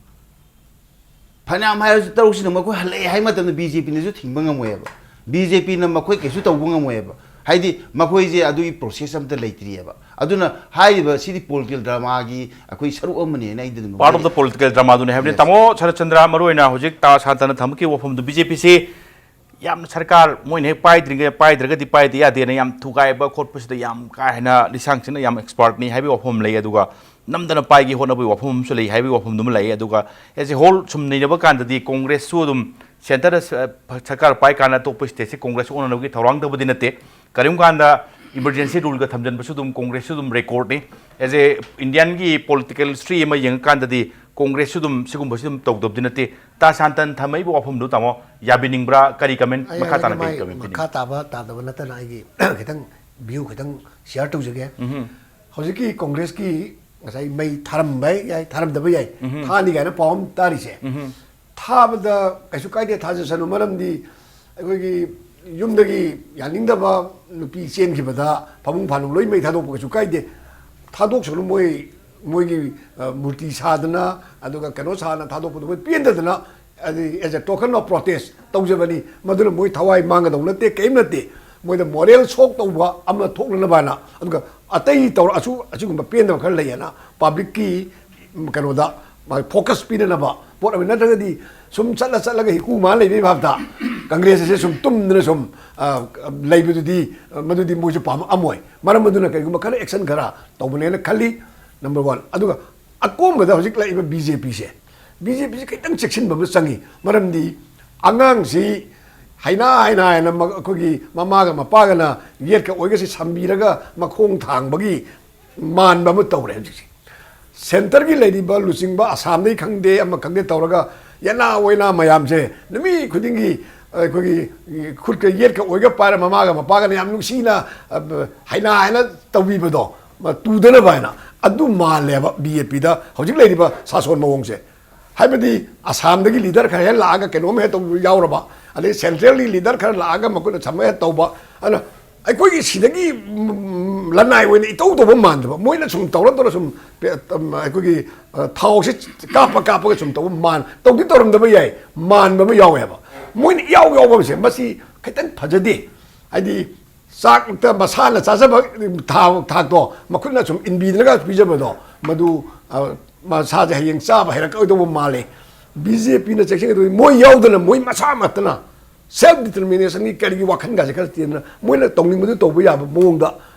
ꯐꯅꯌꯥꯝ ꯍꯥꯏꯔꯁꯨ ꯇꯔꯨꯛꯁꯤꯅ ꯃꯈꯣꯏ ꯍꯜꯂꯛꯑꯦ ꯍꯥꯏ ꯃꯇꯝꯗ ꯕꯤ ꯖꯦ ꯄꯤꯅꯁꯨ ꯊꯤꯡꯕ ꯉꯝꯃꯣꯏꯕ, ꯕꯤ ꯖꯦ ꯄꯤꯅ ꯃꯈꯣꯏ ꯀꯩꯁꯨ ꯇꯧꯕ ꯉꯝꯃꯣꯏꯕ꯫ ꯍꯥꯏꯗꯤ ꯃꯈꯣꯏꯁꯦ ꯑꯗꯨꯒꯤ process ꯑꯝꯇ ꯂꯩꯇ꯭ꯔꯤꯑꯕ꯫ ꯑꯗꯨꯅ ꯍꯥꯏꯔꯤꯕ ꯁꯤꯗꯤ political dramaꯒꯤ ꯑꯩꯈꯣꯏ ꯁꯔꯨꯛ ꯑꯃꯅꯦꯅ ꯑꯩꯗꯤ ꯑꯗꯨꯝ Part of the political dramaꯗꯨꯅꯦ ꯍꯥꯏꯕꯅꯤ꯫ Yes꯫ ꯇꯥꯃꯣ ꯁꯔꯠꯆꯟꯗ꯭ꯔ, ꯃꯔꯨꯑꯣꯏꯅ ꯍꯧꯖꯤꯛ ꯇꯥ ꯁꯥꯟꯇꯅ ꯊꯝꯃꯛꯈꯤꯕ ꯋꯥꯐꯝꯗꯨ, ꯕꯤ ꯖꯦ ꯄꯤꯁꯤ ꯌꯥꯝꯅ ꯁꯔꯀꯥꯔ ꯃꯣꯏꯅ ꯍꯦꯛ ꯄꯥꯏꯗ꯭ꯔꯤꯉꯩ, ꯄꯥꯏꯗ꯭ꯔꯒꯗꯤ ꯄꯥꯏꯗ ꯌꯥꯗꯦꯅ ꯌꯥꯝ ꯊꯨꯒꯥꯏꯕ ꯈꯣꯠꯄꯁꯤꯗ ꯌꯥꯝ ꯀꯥ ꯍꯦꯟꯅ ꯂꯤꯁꯥꯡꯁꯤꯠꯅ ꯌꯥꯝ expertꯅꯤ ꯍꯥꯏꯕꯒꯤ ꯋꯥꯐꯝ ꯑꯃ ꯂꯩ꯫ ꯑꯗꯨꯒ ꯅꯝꯗꯅ ꯄꯥꯏꯒꯦ ꯍꯣꯠꯅꯕꯒꯤ ꯋꯥꯐꯝ ꯑꯃꯁꯨ ꯂꯩ ꯍꯥꯏꯕꯒꯤ ꯋꯥꯐꯝꯗꯨꯃ ꯂꯩ꯫ ꯑꯗꯨꯒ as a whole ꯁꯨꯝ ꯅꯩꯅꯕ ꯀꯥꯟꯗꯗꯤ ꯀꯪꯒ꯭ꯔꯦꯁꯁꯨ ꯑꯗꯨꯝ centreꯗ ꯁ-, ꯁꯔꯀꯥꯔ ꯄꯥꯏ ꯀꯥꯟꯗ ꯑꯇꯣꯞꯄ stateꯁꯤ ꯀꯪꯒ꯭ꯔꯦꯁ ꯑꯣꯟꯅꯅꯕꯒꯤ ꯊꯧꯔꯥꯡ ꯇꯧꯕꯗꯤ ꯅꯠꯇꯦ꯫ ꯀꯔꯤꯒꯨꯝꯕ ꯀꯥꯟꯗ emergency ruleꯒ ꯊꯝꯖꯤꯟꯕꯁꯨ ꯑꯗꯨꯝ ꯀꯪꯒ꯭ꯔꯦꯁꯁꯨ ꯑꯗꯨꯝ recordꯅꯤ꯫ As a Indianꯒꯤ political history ꯑꯃ ꯌꯦꯡꯉꯀꯥꯟꯗꯗꯤ ꯀꯣꯡꯒ꯭ꯔꯦꯁꯁꯨ ꯑꯗꯨꯝ ꯁꯤꯒꯨꯝꯕꯁꯤ ꯑꯗꯨꯝ ꯇꯧꯗꯕꯗꯤ ꯅꯠꯇꯦ꯫ ꯇꯥ ꯁꯥꯟꯇꯟ ꯊꯝꯃꯛꯏꯕ ꯋꯥꯐꯝꯗꯣ, ꯇꯥꯃꯣ, ꯌꯥꯕꯤꯅꯤꯡꯕ꯭ꯔꯥ? ꯀꯔꯤ ꯀꯃꯦꯟ, ꯑꯩ ꯃꯈꯥ ꯇꯥꯅ ꯍꯥꯏꯔꯒꯦ, ꯀꯔꯤ ꯃꯥꯏ ꯀꯃꯦꯟ ꯄꯤꯅꯤꯡ? ꯃꯈꯥ ꯇꯥꯕ ꯇꯥꯗꯕ ꯅꯠꯇꯅ ꯑꯩꯒꯤ ꯈꯤꯇꯪ ꯚ꯭ꯌꯨ ꯈꯤꯇꯪ ꯁꯤꯌꯥꯔ ꯇꯧꯖꯒꯦ꯫ ꯎꯝꯍꯨꯝ꯫ ꯍꯧꯖꯤꯛꯀꯤ ꯀꯣꯡꯒ꯭ꯔꯦꯁꯀꯤ ꯉꯁꯥꯏ ꯃꯩ ꯊꯥꯔꯝꯕ ꯌꯥꯏ, ꯊꯥꯔꯝꯗꯕ ꯌꯥꯏ, ꯎꯝꯍꯨꯝ꯫ ꯊꯥꯅꯤ ꯀꯥꯏꯅ ꯄꯥꯎ ꯑꯃ ꯇꯥꯔꯤꯁꯦ, ꯎꯝꯍꯨꯝ꯫ ꯊꯥꯕꯗ ꯀꯩꯁꯨ ꯀꯥꯏꯗꯦ, ꯊꯥꯖꯁꯅꯨ꯫ ꯃꯔꯝꯗꯤ ꯑꯩꯈꯣꯏꯒꯤ ꯌꯨꯝꯗꯒꯤ ꯌꯥꯅꯤꯡꯗꯕ ꯅꯨꯄꯤ ꯆꯦꯟꯈꯤꯕꯗ ꯐꯃꯨꯡ ꯐꯥꯅꯨꯡ ꯂꯣꯏ ꯃꯩ ꯊꯥꯗꯣꯛꯄ ꯀꯩꯁꯨ ꯀꯥꯏꯗꯦ꯫ ꯊꯥꯗꯣꯛꯁꯅꯨ, ꯃꯣꯏ, ꯃꯣꯏꯒꯤ, ꯑ, ꯃꯨꯔꯇꯤ ꯁꯥꯗꯅ, ꯑꯗꯨꯒ ꯀꯩꯅꯣ ꯁꯥꯗꯅ ꯊꯥꯗꯣꯛꯄꯗꯣ ꯃꯣꯏ ꯄꯦꯟꯗꯗꯅ, ꯑꯗꯩ as a token of protest ꯇꯧꯖꯕꯅꯤ꯫ ꯃꯗꯨꯅ ꯃꯣꯏ ꯊꯋꯥꯏ ꯃꯥꯡꯒꯗꯧ ꯅꯠꯇꯦ, ꯀꯔꯤꯝ ꯅꯠꯇꯦ꯫ ꯃꯣꯏꯗ moral shock ꯇꯧꯕ ꯑꯃ ꯊꯣꯛꯅꯅꯕ ꯍꯥꯏꯅ, ꯑꯗꯨꯒ ꯑꯇꯩ ꯇꯧꯔꯛꯑꯁꯨ ꯑꯁꯤꯒꯨꯝꯕ ꯄꯦꯟꯗꯕ ꯈꯔ ꯂꯩꯌꯦꯅ ꯄꯕ꯭ꯂꯤꯛꯀꯤ ꯀꯩꯅꯣꯗ ꯃꯥꯒꯤ ꯐꯣꯀꯁ ꯄꯤꯅꯅꯕ ꯄꯣꯠ ꯑꯃ, ꯅꯠꯇ꯭ꯔꯒꯗꯤ ꯁꯨꯝ ꯆꯠꯂ ꯆꯠꯂꯒ ꯍꯤꯀꯨ ꯃꯥ ꯂꯩꯕꯩ ꯚꯥꯕꯇ ꯀꯪꯒ꯭ꯔꯦꯁ ꯑꯁꯦ ꯁꯨꯝ ꯇꯨꯝꯗꯅ ꯁꯨꯝ, ꯑ, ꯂꯩꯕꯗꯨꯗꯤ, ꯑ, ꯃꯗꯨꯗꯤ ꯃꯣꯏꯁꯨ ꯄꯥꯝꯃꯛꯑꯝꯃꯣꯏ꯫ ꯃꯔꯝ ꯑꯗꯨꯅ ꯀꯩꯒꯨꯝꯕ ꯈꯔ ꯑꯦꯛꯁꯟ ꯈꯔ ꯇꯧꯕꯅꯦꯅ ꯈꯜꯂꯤ, ꯅꯝꯕꯔ ꯋꯥꯟ꯫ ꯑꯗꯨꯒ ꯑꯀꯣꯟꯕꯗ ꯍꯧꯖꯤꯛ ꯂꯥꯛꯏꯕ ꯕꯤ ꯖꯦ ꯄꯤꯁꯦ, ꯕꯤ ꯖꯦ ꯄꯤꯁꯦ ꯈꯤꯇꯪ ꯆꯦꯛꯁꯤꯟꯕ ꯑꯃ ꯆꯪꯉꯤ꯫ ꯃꯔꯝꯗꯤ ꯑꯉꯥꯡꯁꯤ ꯍꯩꯅꯥ ꯍꯩꯅꯥ ꯍꯥꯏꯅ ꯃ-, ꯑꯩꯈꯣꯏꯒꯤ ꯃꯃꯥꯒ ꯃꯄꯥꯒꯅ ꯌꯦꯠꯀ ꯑꯣꯏꯒꯁꯤ ꯁꯝꯕꯤꯔꯒ ꯃꯈꯣꯡ ꯊꯥꯡꯕꯒꯤ ꯃꯥꯟꯕ ꯑꯃ ꯇꯧꯔꯦ ꯍꯧꯖꯤꯛꯁꯦ꯫ ꯁꯦꯟꯇꯔꯒꯤ ꯂꯩꯔꯤꯕ ꯂꯨꯆꯤꯡꯕ ꯑꯁꯥꯝꯗꯩ ꯈꯪꯗꯦ, ꯑꯃ ꯈꯪꯗꯦ ꯇꯧꯔꯒ ꯌꯦꯅꯥ ꯑꯣꯏꯅꯥ ꯃꯌꯥꯝꯁꯦ ꯅꯨꯃꯤꯠ ꯈꯨꯗꯤꯡꯒꯤ ꯑꯩꯈꯣꯏꯒꯤ ꯈꯨꯠꯀ ꯌꯦꯠꯀ ꯑꯣꯏꯒ ꯄꯥꯏꯔ ꯃꯃꯥꯒ ꯃꯄꯥꯒꯅ ꯌꯥꯝ ꯅꯨꯡꯁꯤꯅ, ꯑ, ꯍꯩꯅꯥ ꯍꯥꯏꯅ ꯇꯧꯕꯤꯕꯗꯣ, ꯃ-, ꯇꯨꯗꯅꯕ ꯍꯥꯏꯅ, ꯑꯗꯨ ꯃꯥꯜꯂꯦꯕ ꯕꯤ ꯖꯦ ꯄꯤꯗ ꯍꯧꯖꯤꯛ ꯂꯩꯔꯤꯕ ꯁꯥꯁꯣꯟ ꯃꯑꯣꯡꯁꯦ꯫ ꯍꯥꯏꯕꯗꯤ ꯑꯁꯥꯝꯗꯒꯤ ꯂꯤꯗꯔ ꯈꯔ ꯍꯦꯛ ꯂꯥꯛꯑꯒ ꯀꯩꯅꯣꯝ ꯍꯦꯛ ꯇꯧꯕ ꯌꯥꯎꯔꯕ, ꯑꯗꯩ ꯁꯦꯟꯇ꯭ꯔꯦꯜꯒꯤ ꯂꯤꯗꯔ ꯈꯔ ꯂꯥꯛꯑꯒ ꯃꯈꯨꯠꯅ ꯁꯝꯕ ꯍꯦꯛ ꯇꯧꯕ, ꯑꯗꯨꯅ ꯑꯩꯈꯣꯏꯒꯤ ꯁꯤꯗꯒꯤ, ꯎꯝ, ꯂꯅꯥꯏ ꯑꯣꯏꯅ ꯏꯇꯧ ꯇꯧꯕ ꯃꯥꯟꯗꯕ, ꯃꯣꯏꯅ ꯁꯨꯝ ꯇꯧꯔ ꯇꯧꯔ ꯁꯨꯝ ꯄꯦ-, ꯇꯝ-, ꯑꯩꯈꯣꯏꯒꯤ, ꯑ, ꯊꯥꯎꯁꯦ ꯀꯥꯞꯄ ꯀꯥꯞꯄꯒ ꯁꯨꯝ ꯇꯧꯕ ꯃꯥꯟ-, ꯇꯧꯗꯤ ꯇꯧꯔꯝꯗꯕ ꯌꯥꯏ, ꯃꯥꯟꯕ ꯑꯃ ꯌꯥꯎꯋꯦꯕ꯫ ꯃꯣꯏꯅ ꯏꯌꯥꯎ ꯌꯥꯎꯕꯁꯦ ꯃꯁꯤ ꯈꯤꯇꯪ ꯐꯖꯗꯦ꯫ ꯍꯥꯏꯗꯤ ꯆꯥꯛꯇ ꯃꯁꯥꯅ ꯆꯥꯖꯕ ꯊꯥꯎ ꯊꯥꯛꯇꯣ ꯃꯈꯨꯠꯅ ꯁꯨꯝ ꯏꯟꯕꯤꯗꯅꯒ ꯄꯤꯖꯕꯗꯣ, ꯃꯗꯨ, ꯑ, ꯃꯁꯥꯁꯦ ꯍꯌꯦꯡ ꯆꯥꯕ ꯍꯩꯔꯛꯀꯗꯧꯕ ꯃꯥꯜꯂꯦ꯫ ꯕꯤ ꯖꯦ ꯄꯤꯅ ꯆꯦꯛꯁꯤꯟꯒꯗꯧꯕꯅꯤ, ꯃꯣꯏ ꯌꯥꯎꯗꯅ ꯃꯣꯏ ꯃꯁꯥꯃꯛꯇꯅ ꯁꯦꯜꯐ ꯗꯤꯇꯔꯃꯤꯅꯦꯁꯟꯒꯤ ꯀꯔꯤꯒꯤ ꯋꯥꯈꯜꯒꯁꯦ ꯈꯔ ꯆꯦꯟꯗꯅ ꯃꯣꯏꯅ ꯇꯧꯅꯤꯡꯕꯗꯨ ꯇꯧꯕ ꯌꯥꯕ ꯃꯑꯣꯡꯗ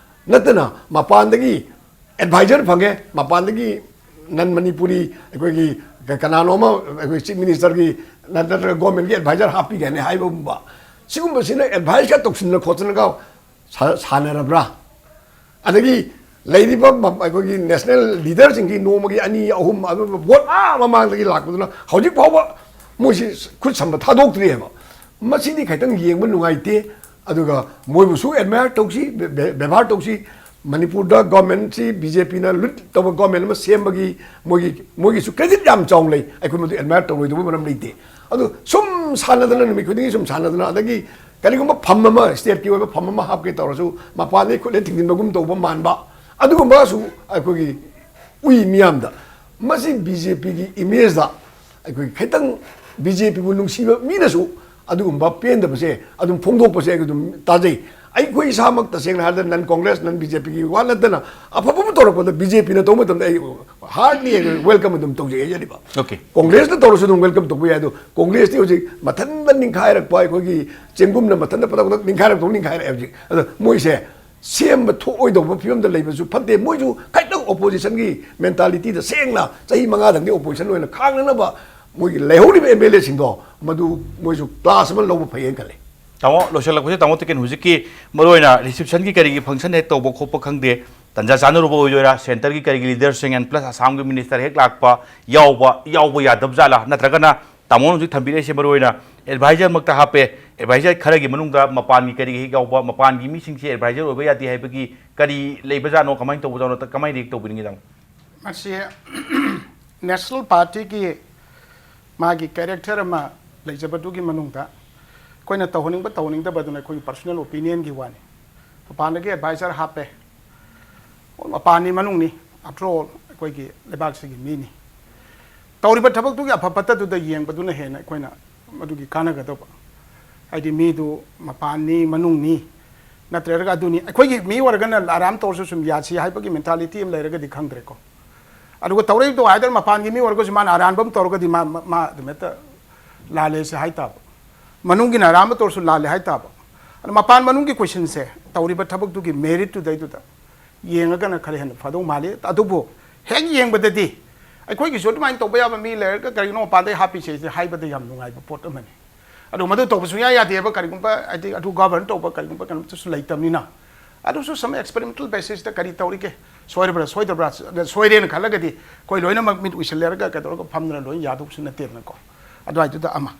ꯅꯠꯇꯅ, ꯃꯄꯥꯟꯗꯒꯤ ꯑꯦꯗꯚꯥꯏꯖꯔ ꯐꯪꯉꯦ, ꯃꯄꯥꯟꯗꯒꯤ ꯅꯟ ꯃꯅꯤꯄꯨꯔꯤ ꯑꯩꯈꯣꯏꯒꯤ ꯀ-, ꯀꯅꯥꯅꯣ ꯑꯃ ꯑꯩꯈꯣꯏ ꯆꯤꯐ ꯃꯤꯅꯤꯁꯇꯔꯒꯤ ꯅꯠꯇ꯭ꯔꯒ ꯒꯣꯔꯃꯦꯟꯒꯤ ꯑꯦꯗꯚꯥꯏꯖꯔ ꯍꯥꯞꯄꯤꯒꯅꯤ ꯍꯥꯏꯕꯒꯨꯝꯕ, ꯁꯤꯒꯨꯝꯕꯁꯤꯅ ꯑꯦꯗꯚꯥꯏꯁꯀ ꯇꯧꯁꯤꯟꯅ ꯈꯣꯠꯇꯅꯒ ꯁꯥ-, ꯁꯥꯟꯅꯔꯕ꯭ꯔꯥ? ꯑꯗꯒꯤ ꯂꯩꯔꯤꯕ ꯃ- ꯑꯩꯈꯣꯏꯒꯤ ꯅꯦꯁꯅꯦꯜ ꯂꯤꯗꯔꯁꯤꯡꯒꯤ ꯅꯣꯡꯃꯒꯤ ꯑꯅꯤ ꯑꯍꯨꯝ ꯑꯗꯨ ꯚꯣꯠ ꯑꯥ ꯃꯃꯥꯡꯗꯒꯤ ꯂꯥꯛꯄꯗꯨꯅ ꯍꯧꯖꯤꯛ ꯐꯥꯎꯕ ꯃꯣꯏꯁꯤ ꯈꯨꯠ ꯁꯝꯕ ꯊꯥꯗꯣꯛꯇ꯭ꯔꯤꯑꯕ꯫ ꯃꯁꯤꯗꯤ ꯈꯤꯇꯪ ꯌꯦꯡꯕ ꯅꯨꯡꯉꯥꯏꯇꯦ꯫ ꯑꯗꯨꯒ ꯃꯣꯏꯕꯨꯁꯨ ꯑꯦꯗꯃꯥꯌꯔ ꯇꯧꯁꯤ, ꯕꯦ- ꯕꯦ- ꯕꯦꯕꯥꯔ ꯇꯧꯁꯤ꯫ ꯃꯅꯤꯄꯨꯔꯗ ꯒꯣꯔꯃꯦꯟꯁꯤ ꯕꯤ ꯖꯦ ꯄꯤꯅ ꯂꯤꯗ ꯇꯧꯕ ꯒꯣꯔꯃꯦꯟ ꯑꯃ ꯁꯦꯝꯕꯒꯤ ꯃꯣꯏꯒꯤ ꯃꯣꯏꯒꯤꯁꯨ ꯀ꯭ꯔꯦꯗꯤꯠ ꯌꯥꯝ ꯆꯥꯎꯅ ꯂꯩ꯫ ꯑꯩꯈꯣꯏ ꯃꯗꯨ ꯑꯦꯗꯃꯥꯌꯔ ꯇꯧꯔꯣꯏꯗꯕ ꯃꯔꯝ ꯂꯩꯇꯦ꯫ ꯑꯗꯨ ꯁꯨꯝ ꯁꯥꯟꯅꯗꯅ ꯅꯨꯃꯤꯠ ꯈꯨꯗꯤꯡꯒꯤ ꯁꯨꯝ ꯁꯥꯟꯅꯗꯅ, ꯑꯗꯒꯤ ꯀꯔꯤꯒꯨꯝꯕ ꯐꯝ ꯑꯃ, ꯁ꯭ꯇꯦꯠꯀꯤ ꯑꯣꯏꯕ ꯐꯝ ꯑꯃ ꯍꯥꯞꯀꯦ ꯇꯧꯔꯁꯨ ꯃꯄꯥꯟꯗꯒꯤ ꯈꯨꯠꯂꯦ ꯊꯤꯡꯖꯤꯟꯕꯒꯨꯝ ꯇꯧꯕ ꯃꯥꯟꯕ, ꯑꯗꯨꯒꯨꯝꯕꯁꯨ ꯑꯩꯈꯣꯏꯒꯤ ꯎꯏ ꯃꯤꯌꯥꯝꯗ꯫ ꯃꯁꯤ ꯕꯤ ꯖꯦ ꯄꯤꯒꯤ ꯏꯃꯦꯖꯇ ꯑꯩꯈꯣꯏ ꯈꯤꯇꯪ ꯕꯤ ꯖꯦ ꯄꯤꯕꯨ ꯅꯨꯡꯁꯤꯕ ꯃꯤꯅꯁꯨ ꯑꯗꯨꯒꯨꯝꯕ ꯄꯦꯟꯗꯕꯁꯦ ꯑꯗꯨꯝ ꯐꯣꯡꯗꯣꯛꯄꯁꯦ ꯑꯩ ꯑꯗꯨꯝ ꯇꯥꯖꯩ꯫ ꯑꯩꯈꯣꯏ ꯏꯁꯥꯃꯛ ꯇꯁꯦꯡꯅ ꯍꯥꯏꯔꯕꯗ ꯅꯟ ꯀꯣꯡꯒ꯭ꯔꯦꯁ, ꯅꯟ ꯕꯤ ꯖꯦ ꯄꯤꯒꯤ ꯋꯥ ꯅꯠꯇꯅ ꯑꯐꯕ ꯑꯃ ꯇꯧꯔꯛꯄꯗ ꯕꯤ ꯖꯦ ꯄꯤꯅ ꯇꯧꯕ ꯃꯇꯝꯗ ꯑꯩ ꯍꯥꯔꯠꯂꯤ ꯋꯦꯜꯀꯝ ꯑꯗꯨꯝ ꯇꯧꯖꯩ ꯍꯥꯏꯖꯔꯤꯕ꯫ Okay. ꯀꯣꯡꯒ꯭ꯔꯦꯁꯅ ꯇꯧꯔꯁꯨ ꯑꯗꯨꯝ ꯋꯦꯜꯀꯝ ꯇꯧꯕ ꯌꯥꯏ꯫ ꯑꯗꯣ ꯀꯣꯡꯒ꯭ꯔꯦꯁꯇꯤ ꯍꯧꯖꯤꯛ ꯃꯊꯟꯇ ꯅꯤꯡꯈꯥꯏꯔꯛꯄ, ꯑꯩꯈꯣꯏꯒꯤ ꯆꯦꯡꯒꯨꯝꯅ ꯃꯊꯟꯇ ꯄꯗꯛ ꯄꯗꯛ ꯅꯤꯡꯈꯥꯏꯔꯛꯇꯧ ꯅꯤꯡꯈꯥꯏꯔꯛꯑꯦ ꯍꯧꯖꯤꯛ꯫ ꯑꯗꯣ ꯃꯣꯏꯁꯦ ꯁꯦꯝꯕ ꯊꯣꯛꯑꯣꯏꯗꯧꯕ ꯐꯤꯕꯝꯗ ꯂꯩꯕꯁꯨ ꯐꯠꯇꯦ꯫ ꯃꯣꯏꯁꯨ ꯈꯤꯇꯪ ꯑꯣꯄꯣꯖꯤꯁꯟꯒꯤ ꯃꯦꯟꯇꯥꯂꯤꯇꯤꯗ ꯁꯦꯡꯅ ꯆꯍꯤ ꯃꯉꯥꯗꯪꯗꯤ ꯑꯣꯄꯣꯖꯤꯁꯟ ꯑꯣꯏꯅ ꯈꯥꯡꯅꯅꯕ ꯃꯣꯏꯒꯤ ꯂꯩꯍꯧꯔꯤꯕ ꯑꯦꯝ ꯑꯦꯜ ꯑꯦꯁꯤꯡꯗꯣ ꯃꯗꯨ ꯃꯣꯏꯁꯨ ꯀ꯭ꯂꯥꯁ ꯑꯃ ꯂꯧꯕ ꯐꯩꯌꯦꯅ ꯈꯜꯂꯦ꯫ ꯇꯥꯃꯣ, ꯂꯣꯏꯁꯤꯜꯂꯛꯄꯁꯦ, ꯇꯥꯃꯣ, ꯇꯦꯀꯦꯟ, ꯍꯧꯖꯤꯛꯀꯤ ꯃꯔꯨꯑꯣꯏꯅ ꯔꯤꯁꯤꯞꯁꯟꯒꯤ ꯀꯔꯤꯒꯤ ꯐꯪꯁꯟ ꯍꯦꯛ ꯇꯧꯕ ꯈꯣꯠꯄ ꯈꯪꯗꯦ, ꯇꯟꯖꯥ ꯆꯥꯅꯔꯨꯕ ꯑꯣꯏꯗꯣꯏꯔꯥ, ꯁꯦꯟꯇꯔꯒꯤ ꯀꯔꯤꯒꯤ ꯂꯤꯗꯔꯁꯤꯡ and plus ꯑꯁꯥꯝꯒꯤ ꯃꯤꯅꯤꯁꯇꯔ ꯍꯦꯛ ꯂꯥꯛꯄ ꯌꯥꯎꯕ, ꯌꯥꯎꯕ ꯌꯥꯗꯕ ꯖꯥꯠꯂꯥ? ꯅꯠꯇ꯭ꯔꯒꯅ ꯇꯥꯃꯣꯅ ꯍꯧꯖꯤꯛ ꯊꯝꯕꯤꯔꯛꯏꯁꯦ ꯃꯔꯨꯑꯣꯏꯅ ꯑꯦꯗꯚꯥꯏꯖꯔꯃꯛꯇ ꯍꯥꯞꯄꯦ, ꯑꯦꯗꯚꯥꯏꯖꯔ ꯈꯔꯒꯤ ꯃꯅꯨꯡꯗ ꯃꯄꯥꯟꯒꯤ ꯀꯔꯤꯒꯤ ꯍꯦꯛ ꯌꯥꯎꯕ, ꯃꯄꯥꯟꯒꯤ ꯃꯤꯁꯤꯡꯁꯦ ꯑꯦꯗꯚꯥꯏꯖꯔ ꯑꯣꯏꯕ ꯌꯥꯗꯦ ꯍꯥꯏꯕꯒꯤ ꯀꯔꯤ ꯂꯩꯕꯖꯥꯠꯅꯣ, ꯀꯃꯥꯏꯅ ꯇꯧꯕꯖꯥꯠꯅꯣ, ꯀꯃꯥꯏꯅ ꯔꯤꯌꯦꯛ ꯇꯧꯕꯤꯅꯤꯡꯉꯤ, ꯇꯥꯃꯣ? ꯃꯁꯤ ꯅꯦꯁꯅꯦꯜ ꯄꯥꯔꯇꯤꯒꯤ ꯃꯥꯒꯤ ꯀꯦꯔꯦꯛꯇꯔ ꯑꯃ ꯂꯩꯖꯕꯗꯨꯒꯤ ꯃꯅꯨꯡꯗ ꯑꯩꯈꯣꯏꯅ ꯇꯧꯍꯟꯅꯤꯡꯕ ꯇꯧꯍꯟꯅꯤꯡꯗꯕꯗꯨꯅ ꯑꯩꯈꯣꯏꯒꯤ ꯄꯔꯁꯣꯅꯦꯜ ꯑꯣꯄꯤꯅꯤꯌꯟꯒꯤ ꯋꯥꯅꯤ꯫ ꯃꯄꯥꯟꯗꯒꯤ ꯑꯦꯗꯚꯥꯏꯖꯔ ꯍꯥꯞꯄꯦ, ꯃꯄꯥꯟꯅꯤ ꯃꯅꯨꯡꯅꯤ, after all ꯑꯩꯈꯣꯏꯒꯤ ꯂꯩꯕꯥꯛꯁꯤꯒꯤ ꯃꯤꯅꯤ꯫ ꯇꯧꯔꯤꯕ ꯊꯕꯛꯇꯨꯒꯤ ꯑꯐ ꯐꯠꯇꯗꯨꯗ ꯌꯦꯡꯕꯗꯨꯅ ꯍꯦꯟꯅ ꯑꯩꯈꯣꯏꯅ ꯃꯗꯨꯒꯤ ꯀꯥꯟꯅꯒꯗꯧꯕ꯫ ꯍꯥꯏꯗꯤ ꯃꯤꯗꯨ ꯃꯄꯥꯟꯅꯤ ꯃꯅꯨꯡꯅꯤ ꯅꯠꯇ꯭ꯔꯒ ꯑꯗꯨꯅꯤ꯫ ꯑꯩꯈꯣꯏꯒꯤ ꯃꯤ ꯑꯣꯏꯔꯒꯅ ꯑꯔꯥꯝ ꯇꯧꯔꯁꯨ ꯁꯨꯝ ꯌꯥꯁꯤ ꯍꯥꯏꯕꯒꯤ ꯃꯦꯟꯇꯥꯂꯤꯇꯤ ꯑꯃ ꯂꯩꯔꯒꯗꯤ ꯈꯪꯗ꯭ꯔꯦꯀꯣ꯫ ꯑꯗꯨꯒ ꯇꯧꯔꯛꯏꯗꯣ ꯍꯥꯏꯗꯅ ꯃꯄꯥꯟꯒꯤ ꯃꯤ ꯑꯣꯏꯔꯒꯁꯨ ꯃꯥꯅ ꯑꯔꯥꯟꯕ ꯑꯃ ꯇꯧꯔꯒꯗꯤ ꯃꯥ ꯃꯥ- ꯃꯥ ꯑꯗꯨꯝ ꯍꯦꯛꯇ ꯂꯥꯜꯂꯦꯁꯦ ꯍꯥꯏ ꯇꯥꯕ꯫ ꯃꯅꯨꯡꯒꯤꯅ ꯑꯔꯥꯟꯕ ꯇꯧꯔꯁꯨ ꯂꯥꯜꯂꯦ ꯍꯥꯏ ꯇꯥꯕ꯫ ꯑꯗꯣ ꯃꯄꯥꯟ ꯃꯅꯨꯡꯒꯤ ꯀꯣꯏꯁꯟꯁꯦ ꯇꯧꯔꯤꯕ ꯊꯕꯛꯇꯨꯒꯤ ꯃꯦꯔꯤꯠꯇꯨꯗꯩꯗꯨꯗ ꯌꯦꯡꯉꯒꯅ ꯈꯔ ꯍꯦꯟꯅ ꯐꯗꯧ ꯃꯥꯜꯂꯤ꯫ ꯑꯗꯨꯕꯨ ꯍꯦꯛ ꯌꯦꯡꯕꯗꯗꯤ ꯑꯩꯈꯣꯏꯒꯤꯁꯨ ꯑꯗꯨꯃꯥꯏꯅ ꯇꯧꯕ ꯌꯥꯕ ꯃꯤ ꯂꯩꯔꯒ ꯀꯔꯤꯒꯤꯅꯣ ꯃꯄꯥꯟꯗꯩ ꯍꯥꯞꯄꯤꯁꯦ ꯍꯥꯏꯕꯗ ꯌꯥꯝ ꯅꯨꯡꯉꯥꯏꯕ ꯄꯣꯠ ꯑꯃꯅꯤ꯫ ꯑꯗꯣ ꯃꯗꯨ ꯇꯧꯕ ꯁꯨꯡꯌꯥ ꯌꯥꯗꯦꯕ꯫ ꯀꯔꯤꯒꯨꯝꯕ ꯍꯥꯏꯗꯤ ꯑꯗꯨ ꯒꯚꯔꯟ ꯇꯧꯕ ꯀꯔꯤꯒꯨꯝꯕ ꯀꯩꯅꯣꯝꯇꯁꯨ ꯂꯩꯇꯕꯅꯤꯅ ꯑꯗꯨꯁꯨ some experimental basisꯇ ꯀꯔꯤ ꯇꯧꯔꯤꯒꯦ, ꯁꯣꯏꯔꯕ꯭ꯔꯥ ꯁꯣꯏꯗꯕ꯭ꯔꯥ, ꯁꯣꯏꯔꯦꯅ ꯈꯜꯂꯒꯗꯤ ꯑꯩꯈꯣꯏ ꯂꯣꯏꯅꯃꯛ ꯃꯤꯠ ꯎꯏꯁꯤꯜꯂꯦꯔꯒ ꯀꯩꯗꯧꯔꯒ ꯐꯝꯗꯅ ꯂꯣꯏ ꯌꯥꯗꯧꯁꯨ ꯅꯠꯇꯦꯗꯅꯀꯣ꯫ ꯑꯗꯨꯋꯥꯏꯗꯨꯗ ꯑꯃ,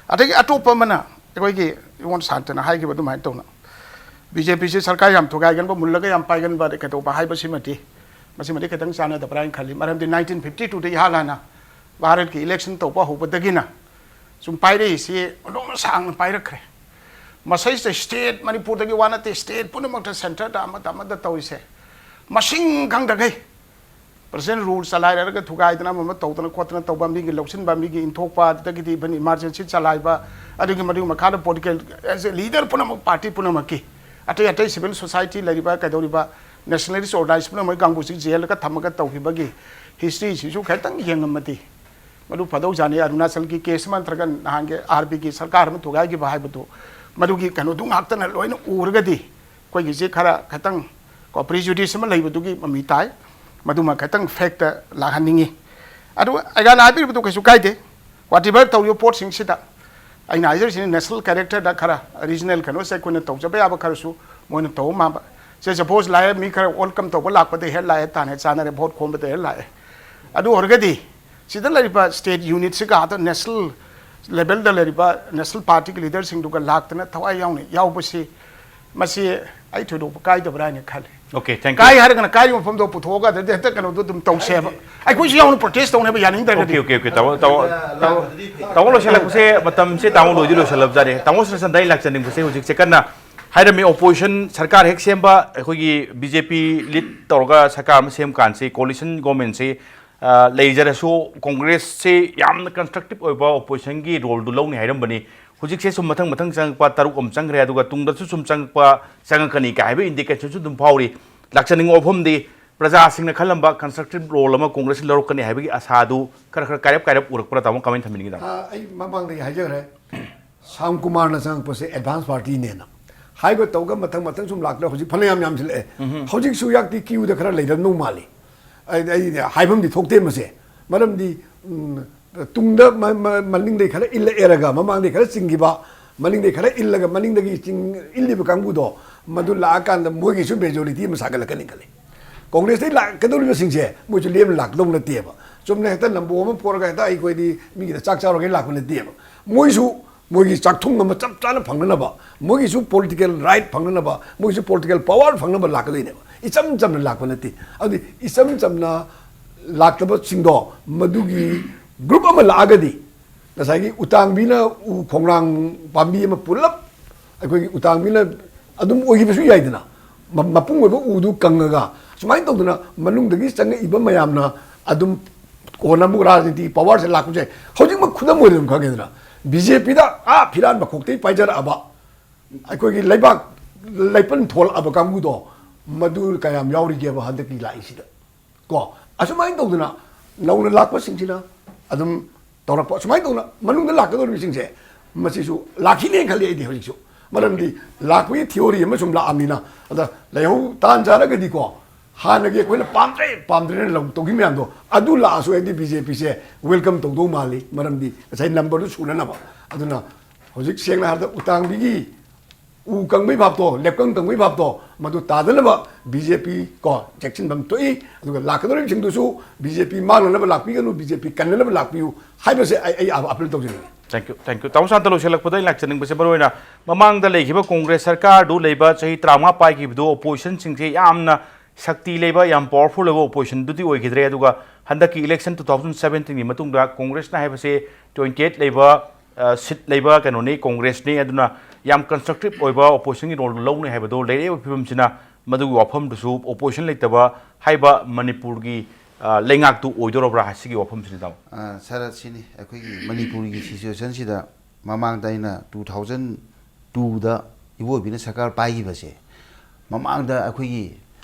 ꯑꯗꯒꯤ ꯑꯇꯣꯞꯄ ꯑꯃꯅ ꯑꯩꯈꯣꯏꯒꯤ ꯏꯉꯣꯟ ꯁꯥꯟꯇꯅ ꯍꯥꯏꯈꯤꯕ ꯑꯗꯨꯃꯥꯏꯅ ꯇꯧꯅ ꯕꯤ ꯖꯦ ꯄꯤꯁꯤ ꯁꯔꯀꯥꯔ ꯌꯥꯝ ꯊꯨꯒꯥꯏꯒꯟꯕ, ꯃꯨꯜꯂꯒ ꯌꯥꯝ ꯄꯥꯏꯒꯟꯕ, ꯑꯗꯩ ꯀꯩꯗꯧꯕ ꯍꯥꯏꯕꯁꯤꯃꯗꯤ, ꯃꯁꯤꯃꯗꯤ ꯈꯤꯇꯪ ꯆꯥꯟꯅꯗꯕ꯭ꯔꯥ ꯍꯥꯏꯅ ꯈꯜꯂꯤ꯫ ꯃꯔꯝꯗꯤ nineteen fifty twoꯗ ꯏꯍꯥꯟ ꯍꯥꯟꯅ ꯚꯥꯔꯠꯀꯤ election ꯇꯧꯕ ꯍꯧꯕꯗꯒꯤꯅ ꯁꯨꯝ ꯄꯥꯏꯔꯛꯏꯁꯤ ꯑꯗꯨꯝ ꯁꯥꯡꯅ ꯄꯥꯏꯔꯛꯈ꯭ꯔꯦ꯫ ꯃꯁꯩꯁꯤꯗ state, ꯃꯅꯤꯄꯨꯔꯗꯒꯤ ꯋꯥ ꯅꯠꯇꯦ, state ꯄꯨꯝꯅꯃꯛꯇ centreꯗ ꯑꯃꯗ ꯑꯃꯗ ꯇꯧꯔꯤꯁꯦ ꯃꯁꯤꯡ ꯈꯪꯗꯈꯩ꯫ President rule ꯆꯂꯥꯏꯔꯒ ꯊꯨꯒꯥꯏꯗꯅ ꯑꯃ ꯑꯃ ꯇꯧꯗꯅ ꯈꯣꯠꯇꯅ ꯇꯧꯕ, ꯃꯤꯒꯤ ꯂꯧꯁꯤꯟꯕ, ꯃꯤꯒꯤ ꯏꯟꯊꯣꯛꯄ, ꯑꯗꯨꯗꯒꯤꯗꯤ even emergency ꯆꯂꯥꯏꯕ, ꯑꯗꯨꯒꯤ ꯃꯗꯨꯒꯤ ꯃꯈꯥꯗ political, as a leader ꯄꯨꯝꯅꯃꯛ, party ꯄꯨꯝꯅꯃꯛꯀꯤ, ꯑꯇꯩ ꯑꯇꯩ civil society ꯂꯩꯔꯤꯕ, ꯀꯩꯗꯧꯔꯤꯕ, nationalist organize ꯄꯨꯝꯅꯃꯛ ꯀꯥꯡꯕꯨꯁꯤ ꯖꯦꯜꯗꯒ ꯊꯝꯃꯒ ꯇꯧꯈꯤꯕꯒꯤ historyꯁꯤꯁꯨ ꯈꯤꯇꯪ ꯌꯦꯡꯉꯝꯃꯗꯤ ꯃꯗꯨ ꯐꯗꯧꯖꯥꯠꯅꯤ꯫ ꯑꯔꯨꯅꯥꯆꯜꯒꯤ case ꯑꯃ ꯅꯠꯇ꯭ꯔꯒ ꯅꯍꯥꯟꯒꯤ ꯑꯥꯔ ꯕꯤꯒꯤ ꯁꯔꯀꯥꯔ ꯑꯃ ꯊꯨꯒꯥꯏꯈꯤꯕ ꯍꯥꯏꯕꯗꯨ, ꯃꯗꯨꯒꯤ ꯀꯩꯅꯣꯗꯨ ꯉꯥꯛꯇꯅ ꯂꯣꯏꯅ ꯎꯔꯒꯗꯤ ꯑꯩꯈꯣꯏꯒꯤꯁꯤ ꯈꯔ ꯈꯤꯇꯪ ꯀꯣ prejudice ꯑꯃ ꯂꯩꯕꯗꯨꯒꯤ ꯃꯃꯤ ꯇꯥꯏ꯫ ꯃꯗꯨꯃ ꯈꯤꯇꯪ factꯇ ꯂꯥꯛꯍꯟꯅꯤꯡꯉꯤ꯫ ꯑꯗꯨ ꯑꯩꯒꯥꯅ ꯍꯥꯏꯕꯤꯔꯤꯕꯗꯨ ꯀꯩꯁꯨ ꯀꯥꯏꯗꯦ꯫ Whatever ꯇꯧꯔꯤꯕ ꯄꯣꯠꯁꯤꯡꯁꯤꯗ ꯑꯩꯅ ꯍꯥꯏꯖꯔꯤꯁꯤꯅ national characterꯗ ꯈꯔ regional ꯀꯩꯅꯣꯁꯦ ꯑꯩꯈꯣꯏꯅ ꯇꯧꯖꯕ ꯌꯥꯕ ꯈꯔꯁꯨ ꯃꯣꯏꯅ ꯇꯧꯕ ꯃꯥꯟꯕ꯫ ꯁꯦ suppose ꯂꯥꯛꯑꯦ, ꯃꯤ ꯈꯔ welcome ꯇꯧꯕ ꯂꯥꯛꯄꯗ ꯍꯦꯛ ꯂꯥꯛꯑꯦ, ꯇꯥꯟꯅ ꯆꯥꯟꯅꯔꯦ, vote ꯈꯣꯝꯕꯗ ꯍꯦꯛ ꯂꯥꯛꯑꯦ꯫ ꯑꯗꯨ ꯑꯣꯏꯔꯒꯗꯤ ꯁꯤꯗ ꯂꯩꯔꯤꯕ state unitꯁꯤꯒ ꯑꯗ national levelꯗ ꯂꯩꯔꯤꯕ national partyꯒꯤ leaderꯁꯤꯡꯗꯨꯒ ꯂꯥꯛꯇꯅ ꯊꯋꯥꯏ ꯌꯥꯎꯅ ꯌꯥꯎꯕꯁꯤ, ꯃꯁꯤ ꯑꯩ ꯊꯣꯏꯗꯣꯛꯄ ꯀꯥꯏꯗꯕ꯭ꯔꯥ ꯍꯥꯏꯅ ꯈꯜꯂꯤ꯫ Okay, thank you. ꯀꯥꯏ ꯍꯥꯏꯔꯒꯅ ꯀꯥꯏꯔꯤꯕ ꯃꯐꯝꯗꯣ ꯄꯨꯊꯣꯛꯑꯒ ꯑꯗꯨꯗꯤ ꯍꯦꯛꯇ ꯀꯩꯅꯣꯗꯣ ꯑꯗꯨꯝ ꯇꯧꯁꯦꯕ꯫ ꯑꯩꯈꯣꯏꯁꯨ ꯌꯥꯎꯅ protest ꯇꯧꯅꯦꯕ, ꯌꯥꯅꯤꯡꯗ꯭ꯔꯒꯗꯤ꯫ Okay, okay, okay. ꯇꯥꯃꯣ, ꯇꯥꯃꯣ, ꯇꯥꯃꯣ, ꯇꯥꯃꯣ ꯂꯣꯏꯁꯤꯜꯂꯛꯄꯁꯦ ꯃꯇꯝꯁꯦ ꯇꯥꯃꯣ ꯂꯣꯏꯗꯤ ꯂꯣꯏꯁꯤꯜꯂꯞꯖꯥꯠꯅꯤ꯫ ꯇꯥꯃꯣ ꯁꯅꯥꯆꯟꯗ꯭ꯔ, ꯑꯩ ꯂꯥꯛꯆꯅꯤꯡꯕꯁꯦ ꯍꯧꯖꯤꯛꯁꯦ ꯀꯟꯅ ꯍꯥꯏꯔꯝꯃꯤ, opposition ꯁꯔꯀꯥꯔ ꯍꯦꯛ ꯁꯦꯝꯕ, ꯑꯩꯈꯣꯏꯒꯤ ꯕꯤ ꯖꯦ ꯄꯤ lead ꯇꯧꯔꯒ ꯁꯔꯀꯥꯔ ꯑꯃ ꯁꯦꯝ ꯀꯥꯟꯁꯤ, coalition governmentꯁꯤ, ꯑ, ꯂꯩꯖꯔꯁꯨ ꯀꯣꯡꯒ꯭ꯔꯦꯁꯁꯤ ꯌꯥꯝꯅ constructive ꯑꯣꯏꯕ oppositionꯒꯤ roleꯗꯨ ꯂꯧꯅꯤ ꯍꯥꯏꯔꯝꯕꯅꯤ꯫ ꯍꯧꯖꯤꯛꯁꯦ ꯁꯨꯝ ꯃꯊꯪ ꯃꯊꯪ ꯆꯪꯉꯛꯄ, ꯇꯔꯨꯛ ꯑꯃ ꯆꯪꯈ꯭ꯔꯦ, ꯑꯗꯨꯒ ꯇꯨꯡꯗꯁꯨ ꯁꯨꯝ ꯆꯪꯉꯛꯄ, ꯆꯪꯉꯛꯀꯅꯤ ꯀꯥꯏ ꯍꯥꯏꯕ indicationꯁꯨ ꯑꯗꯨꯝ ꯐꯥꯎꯔꯤ꯫ ꯂꯥꯛꯆꯅꯤꯡꯕ ꯋꯥꯐꯝꯗꯤ ꯄ꯭ꯔꯖꯥꯁꯤꯡꯅ ꯈꯜꯂꯝꯕ constructive role ꯑꯃ ꯀꯣꯡꯒ꯭ꯔꯦꯁꯅ ꯂꯧꯔꯛꯀꯅꯤ ꯍꯥꯏꯕꯒꯤ ꯑꯁꯥꯗꯨ ꯈꯔ ꯈꯔ ꯀꯥꯏꯔꯞ ꯀꯥꯏꯔꯞ ꯎꯔꯛꯄ꯭ꯔꯥ? ꯇꯥꯃꯣ, ꯀꯃꯥꯏꯅ ꯊꯝꯕꯤꯅꯤꯡꯉꯤ, ꯇꯥꯃꯣ? ꯑ, ꯑꯩ ꯃꯃꯥꯡꯗꯒꯤ ꯍꯥꯏꯖꯈ꯭ꯔꯦ, ꯁ꯭ꯌꯥꯝ ꯀꯨꯃꯥꯔꯅ ꯆꯪꯉꯛꯄꯁꯦ advance partyꯅꯦꯅ ꯍꯥꯏꯕ ꯇꯧꯒ ꯃꯊꯪ ꯃꯊꯪ ꯁꯨꯝ ꯂꯥꯛꯇꯅ ꯍꯧꯖꯤꯛ ꯐꯅꯌꯥꯝ ꯌꯥꯝꯁꯤꯜꯂꯛꯑꯦ꯫ ꯍꯧꯖꯤꯛꯁꯨ ꯌꯥꯛꯇꯤ queueꯗ ꯈꯔ ꯂꯩꯔꯝꯗꯧ ꯃꯥꯜꯂꯤ꯫ ꯑꯩ, ꯑꯩ ꯍꯥꯏꯐꯝꯗꯤ ꯊꯣꯛꯇꯦ ꯃꯁꯦ, ꯃꯔꯝꯗꯤ, ꯎꯝ, ꯇꯨꯡꯗ ꯃ-, ꯃ-, ꯃꯅꯤꯡꯗꯩ ꯈꯔ ꯏꯜꯂꯛꯑꯦꯔꯒ ꯃꯃꯥꯡꯗꯩ ꯈꯔ ꯆꯤꯡꯈꯤꯕ, ꯃꯅꯤꯡꯗꯩ ꯈꯔ ꯏꯜꯂꯒ ꯃꯅꯤꯡꯗꯒꯤ ꯆꯤꯡ ꯏꯜꯂꯤꯕ ꯀꯥꯡꯕꯨꯗꯣ, ꯃꯗꯨ ꯂꯥꯛꯑꯀꯥꯟꯗ ꯃꯣꯏꯒꯤꯁꯨ ꯃꯦꯖꯣꯔꯤꯇꯤ ꯑꯃ ꯁꯥꯒꯠꯂꯛꯀꯅꯤ ꯈꯜꯂꯤ꯫ ꯀꯣꯡꯒ꯭ꯔꯦꯁꯇꯩ ꯂꯥꯛꯀꯗꯧꯔꯤꯕꯁꯤꯡꯁꯦ ꯃꯣꯏꯁꯨ ꯂꯦꯝꯅ ꯂꯥꯛꯀꯗꯧ ꯅꯠꯇꯦꯕ꯫ ꯆꯨꯝꯅ ꯍꯦꯛꯇ ꯂꯝꯕꯣ ꯑꯃ ꯄꯣꯔꯒ ꯍꯦꯛꯇ ꯑꯩꯈꯣꯏꯗꯤ ꯃꯤꯒꯤꯗ ꯆꯥꯛ ꯆꯥꯔꯨꯒꯦ ꯂꯥꯛꯄ ꯅꯠꯇꯦꯕ꯫ ꯃꯣꯏꯁꯨ ꯃꯣꯏꯒꯤ ꯆꯥꯛꯊꯨꯡ ꯑꯃ ꯆꯞ ꯆꯥꯅ ꯐꯪꯅꯅꯕ, ꯃꯣꯏꯒꯤꯁꯨ ꯄꯣꯂꯤꯇꯤꯀꯦꯜ ꯔꯥꯏꯠ ꯐꯪꯅꯅꯕ, ꯃꯣꯏꯒꯤꯁꯨ ꯄꯣꯂꯤꯇꯤꯀꯦꯜ ꯄꯋꯥꯔ ꯐꯪꯅꯕ ꯂꯥꯛꯀꯗꯣꯏꯅꯦꯕ꯫ ꯏꯆꯝ ꯆꯝꯅ ꯂꯥꯛꯄ ꯅꯠꯇꯦ꯫ ꯑꯗꯨꯗꯤ ꯏꯆꯝ ꯆꯝꯅ ꯂꯥꯛꯇꯕꯁꯤꯡꯗꯣ ꯃꯗꯨꯒꯤ ꯒ꯭ꯔꯨꯞ ꯑꯃ ꯂꯥꯛꯑꯒꯗꯤ, ꯉꯁꯥꯏꯒꯤ ꯎꯇꯥꯡꯕꯤꯅ ꯎ ꯈꯣꯡꯅꯥꯡ ꯄꯥꯝꯕꯤ ꯑꯃ ꯄꯨꯂꯞ ꯑꯩꯈꯣꯏꯒꯤ ꯎꯇꯥꯡꯕꯤꯅ ꯑꯗꯨꯝ ꯑꯣꯏꯈꯤꯕꯁꯨ ꯌꯥꯏꯗꯅ, ꯃ-, ꯃꯄꯨꯡ ꯑꯣꯏꯕ ꯎꯗꯨ ꯀꯪꯉꯒ ꯁꯨꯃꯥꯏꯅ ꯇꯧꯗꯅ ꯃꯅꯨꯡꯗꯒꯤ ꯆꯪꯉꯛꯏꯕ ꯃꯌꯥꯝꯅ ꯑꯗꯨꯝ ꯀꯣꯟꯅ ꯑꯃꯨꯛ ꯔꯥꯖꯅꯤꯇꯤ ꯄꯋꯥꯔꯁꯦ ꯂꯥꯛꯄꯁꯦ ꯍꯧꯖꯤꯛꯃꯛ ꯈꯨꯗꯝ ꯑꯣꯏꯅ ꯑꯗꯨꯝ ꯈꯪꯉꯦꯗꯅ꯫ ꯕꯤ ꯖꯦ ꯄꯤꯗ ꯑꯥ ꯐꯤꯔꯥꯟ ꯃꯈꯣꯛꯇꯒꯤ ꯄꯥꯏꯖꯔꯛꯑꯕ, ꯑꯩꯈꯣꯏꯒꯤ ꯂꯩꯕꯥꯛ ꯂꯩꯄꯟ ꯊꯣꯛꯂꯛꯑꯕ ꯀꯥꯡꯕꯨꯗꯣ, ꯃꯗꯨ ꯀꯌꯥꯝ ꯌꯥꯎꯔꯤꯒꯦꯕ ꯍꯟꯗꯛꯀꯤ ꯂꯥꯛꯏꯁꯤꯗ? ꯀꯣ, ꯑꯁꯨꯃꯥꯏꯅ ꯇꯧꯗꯅ ꯅꯧꯅ ꯂꯥꯛꯄꯁꯤꯡꯁꯤꯅ ꯑꯗꯨꯝ ꯇꯧꯔꯛꯄ, ꯑꯁꯨꯃꯥꯏꯅ ꯇꯧꯗꯅ ꯃꯅꯨꯡꯗ ꯂꯥꯛꯀꯗꯧꯔꯤꯕꯁꯤꯡꯁꯦ ꯃꯁꯤꯁꯨ ꯂꯥꯛꯈꯤꯅꯦ ꯈꯜꯂꯤ ꯑꯩꯗꯤ ꯍꯧꯖꯤꯛꯁꯨ꯫ ꯃꯔꯝꯗꯤ ꯂꯥꯛꯄꯒꯤ ꯊꯤꯑꯣꯔꯤ ꯑꯃ ꯁꯨꯝ ꯂꯥꯛꯑꯕꯅꯤꯅ꯫ ꯑꯗ ꯂꯩꯍꯧ ꯇꯥꯟ ꯆꯥꯔꯒꯗꯤꯀꯣ, ꯍꯥꯟꯅꯒꯤ ꯑꯩꯈꯣꯏꯅ ꯄꯥꯝꯗ꯭ꯔꯦ ꯄꯥꯝꯗ꯭ꯔꯦꯅ ꯂꯧ ꯇꯧꯈꯤ ꯃꯌꯥꯝꯗꯣ ꯑꯗꯨ ꯂꯥꯛꯑꯁꯨ ꯑꯩꯗꯤ ꯕꯤ ꯖꯦ ꯄꯤꯁꯦ ꯋꯦꯜꯀꯝ ꯇꯧꯗꯧ ꯃꯥꯜꯂꯤ, ꯃꯔꯝꯗꯤ ꯉꯁꯥꯏ ꯅꯝꯕꯔꯗꯨ ꯁꯨꯅꯅꯕ꯫ ꯑꯗꯨꯅ ꯍꯧꯖꯤꯛ ꯁꯦꯡꯅ ꯍꯥꯏꯔꯕꯗ ꯎꯇꯥꯡꯕꯤꯒꯤ ꯎ ꯀꯪꯕꯩ ꯚꯥꯞꯇꯣ, ꯂꯦꯞꯀꯪ ꯀꯪꯕꯩ ꯚꯥꯞꯇꯣ, ꯃꯗꯨ ꯇꯥꯗꯅꯕ ꯕꯤ ꯖꯦ ꯄꯤ ꯀꯣ ꯆꯦꯛꯁꯤꯟꯐꯝ ꯊꯣꯛꯏ꯫ ꯑꯗꯨꯒ ꯂꯥꯛꯀꯗꯧꯔꯤꯕꯁꯤꯡꯗꯨꯁꯨ ꯕꯤ ꯖꯦ ꯄꯤ ꯃꯥꯡꯅꯅꯕ ꯂꯥꯛꯄꯤꯒꯅꯨ, ꯕꯤ ꯖꯦ ꯄꯤ ꯀꯟꯅꯅꯕ ꯂꯥꯛꯄꯤꯌꯨ ꯍꯥꯏꯕꯁꯦ ꯑꯩ, ꯑꯩ ꯑꯄꯤꯜ ꯇꯧꯖꯅꯤꯡꯉꯤ꯫ Thank you, thank you. ꯇꯥꯃꯣ ꯁꯥꯟꯇ ꯂꯣꯏꯁꯤꯜꯂꯛꯄꯗ ꯑꯩꯅ ꯂꯥꯛꯆꯅꯤꯡꯕꯁꯦ, ꯃꯔꯨꯑꯣꯏꯅ ꯃꯃꯥꯡꯗ ꯂꯩꯈꯤꯕ ꯀꯣꯡꯒ꯭ꯔꯦꯁ ꯁꯔꯀꯥꯔꯗꯨ ꯂꯩꯕ ꯆꯍꯤ ꯇꯔꯥꯃꯉꯥ ꯄꯥꯏꯈꯤꯕꯗꯨ ꯑꯣꯄꯣꯖꯤꯁꯟꯁꯤꯡꯁꯦ ꯌꯥꯝꯅ ꯁꯛꯇꯤ ꯂꯩꯕ, ꯌꯥꯝ ꯄꯋꯥꯔꯐꯨꯜ ꯑꯣꯏꯕ ꯑꯣꯄꯣꯖꯤꯁꯟꯗꯨꯗꯤ ꯑꯣꯏꯈꯤꯗ꯭ꯔꯦ꯫ ꯑꯗꯨꯒ ꯍꯟꯗꯛꯀꯤ ꯏꯂꯦꯛꯁꯟ ꯇꯨ ꯊꯥꯎꯖꯟ ꯁꯕꯦꯟꯇꯤꯟꯒꯤ ꯃꯇꯨꯡꯗ ꯀꯣꯡꯒ꯭ꯔꯦꯁꯅ ꯍꯥꯏꯕꯁꯦ ꯇ꯭ꯋꯦꯟꯇꯤ ꯑꯩꯠ ꯂꯩꯕ, ꯑ, ꯁꯤꯠ ꯂꯩꯕ ꯀꯩꯅꯣꯅꯤ, ꯀꯣꯡꯒ꯭ꯔꯦꯁꯅꯤ꯫ ꯑꯗꯨꯅ ꯌꯥꯝ ꯀꯟꯁꯇ꯭ꯔꯛꯇꯤꯞ ꯑꯣꯏꯕ ꯑꯣꯄꯣꯖꯤꯁꯟꯒꯤ ꯔꯣꯜꯗꯨ ꯂꯧꯅꯤ ꯍꯥꯏꯕꯗꯣ ꯂꯩꯔꯛꯏꯕ ꯐꯤꯕꯝꯁꯤꯅ ꯃꯗꯨꯒꯤ ꯋꯥꯐꯝꯗꯨꯁꯨ ꯑꯣꯄꯣꯖꯤꯁꯟ ꯂꯩꯇꯕ ꯍꯥꯏꯕ ꯃꯅꯤꯄꯨꯔꯒꯤ, ꯑ, ꯂꯩꯉꯥꯛꯇꯨ ꯑꯣꯏꯗꯣꯔꯕ꯭ꯔꯥ ꯍꯥꯏ-, ꯁꯤꯒꯤ ꯋꯥꯐꯝꯁꯤꯅꯤ, ꯇꯥꯃꯣ꯫ ꯑ, ꯁꯥꯔ, ꯁꯤꯅꯤ ꯑꯩꯈꯣꯏꯒꯤ ꯃꯅꯤꯄꯨꯔꯒꯤ ꯁꯤꯆꯨꯋꯦꯁꯟꯁꯤꯗ ꯃꯃꯥꯡꯗ ꯑꯩꯅ ꯇꯨ ꯊꯥꯎꯖꯟ ꯇꯨꯗ ꯏꯕꯣꯕꯤꯅ ꯁꯔꯀꯥꯔ ꯄꯥꯏꯈꯤꯕꯁꯦ, ꯃꯃꯥꯡꯗ ꯑꯩꯈꯣꯏꯒꯤ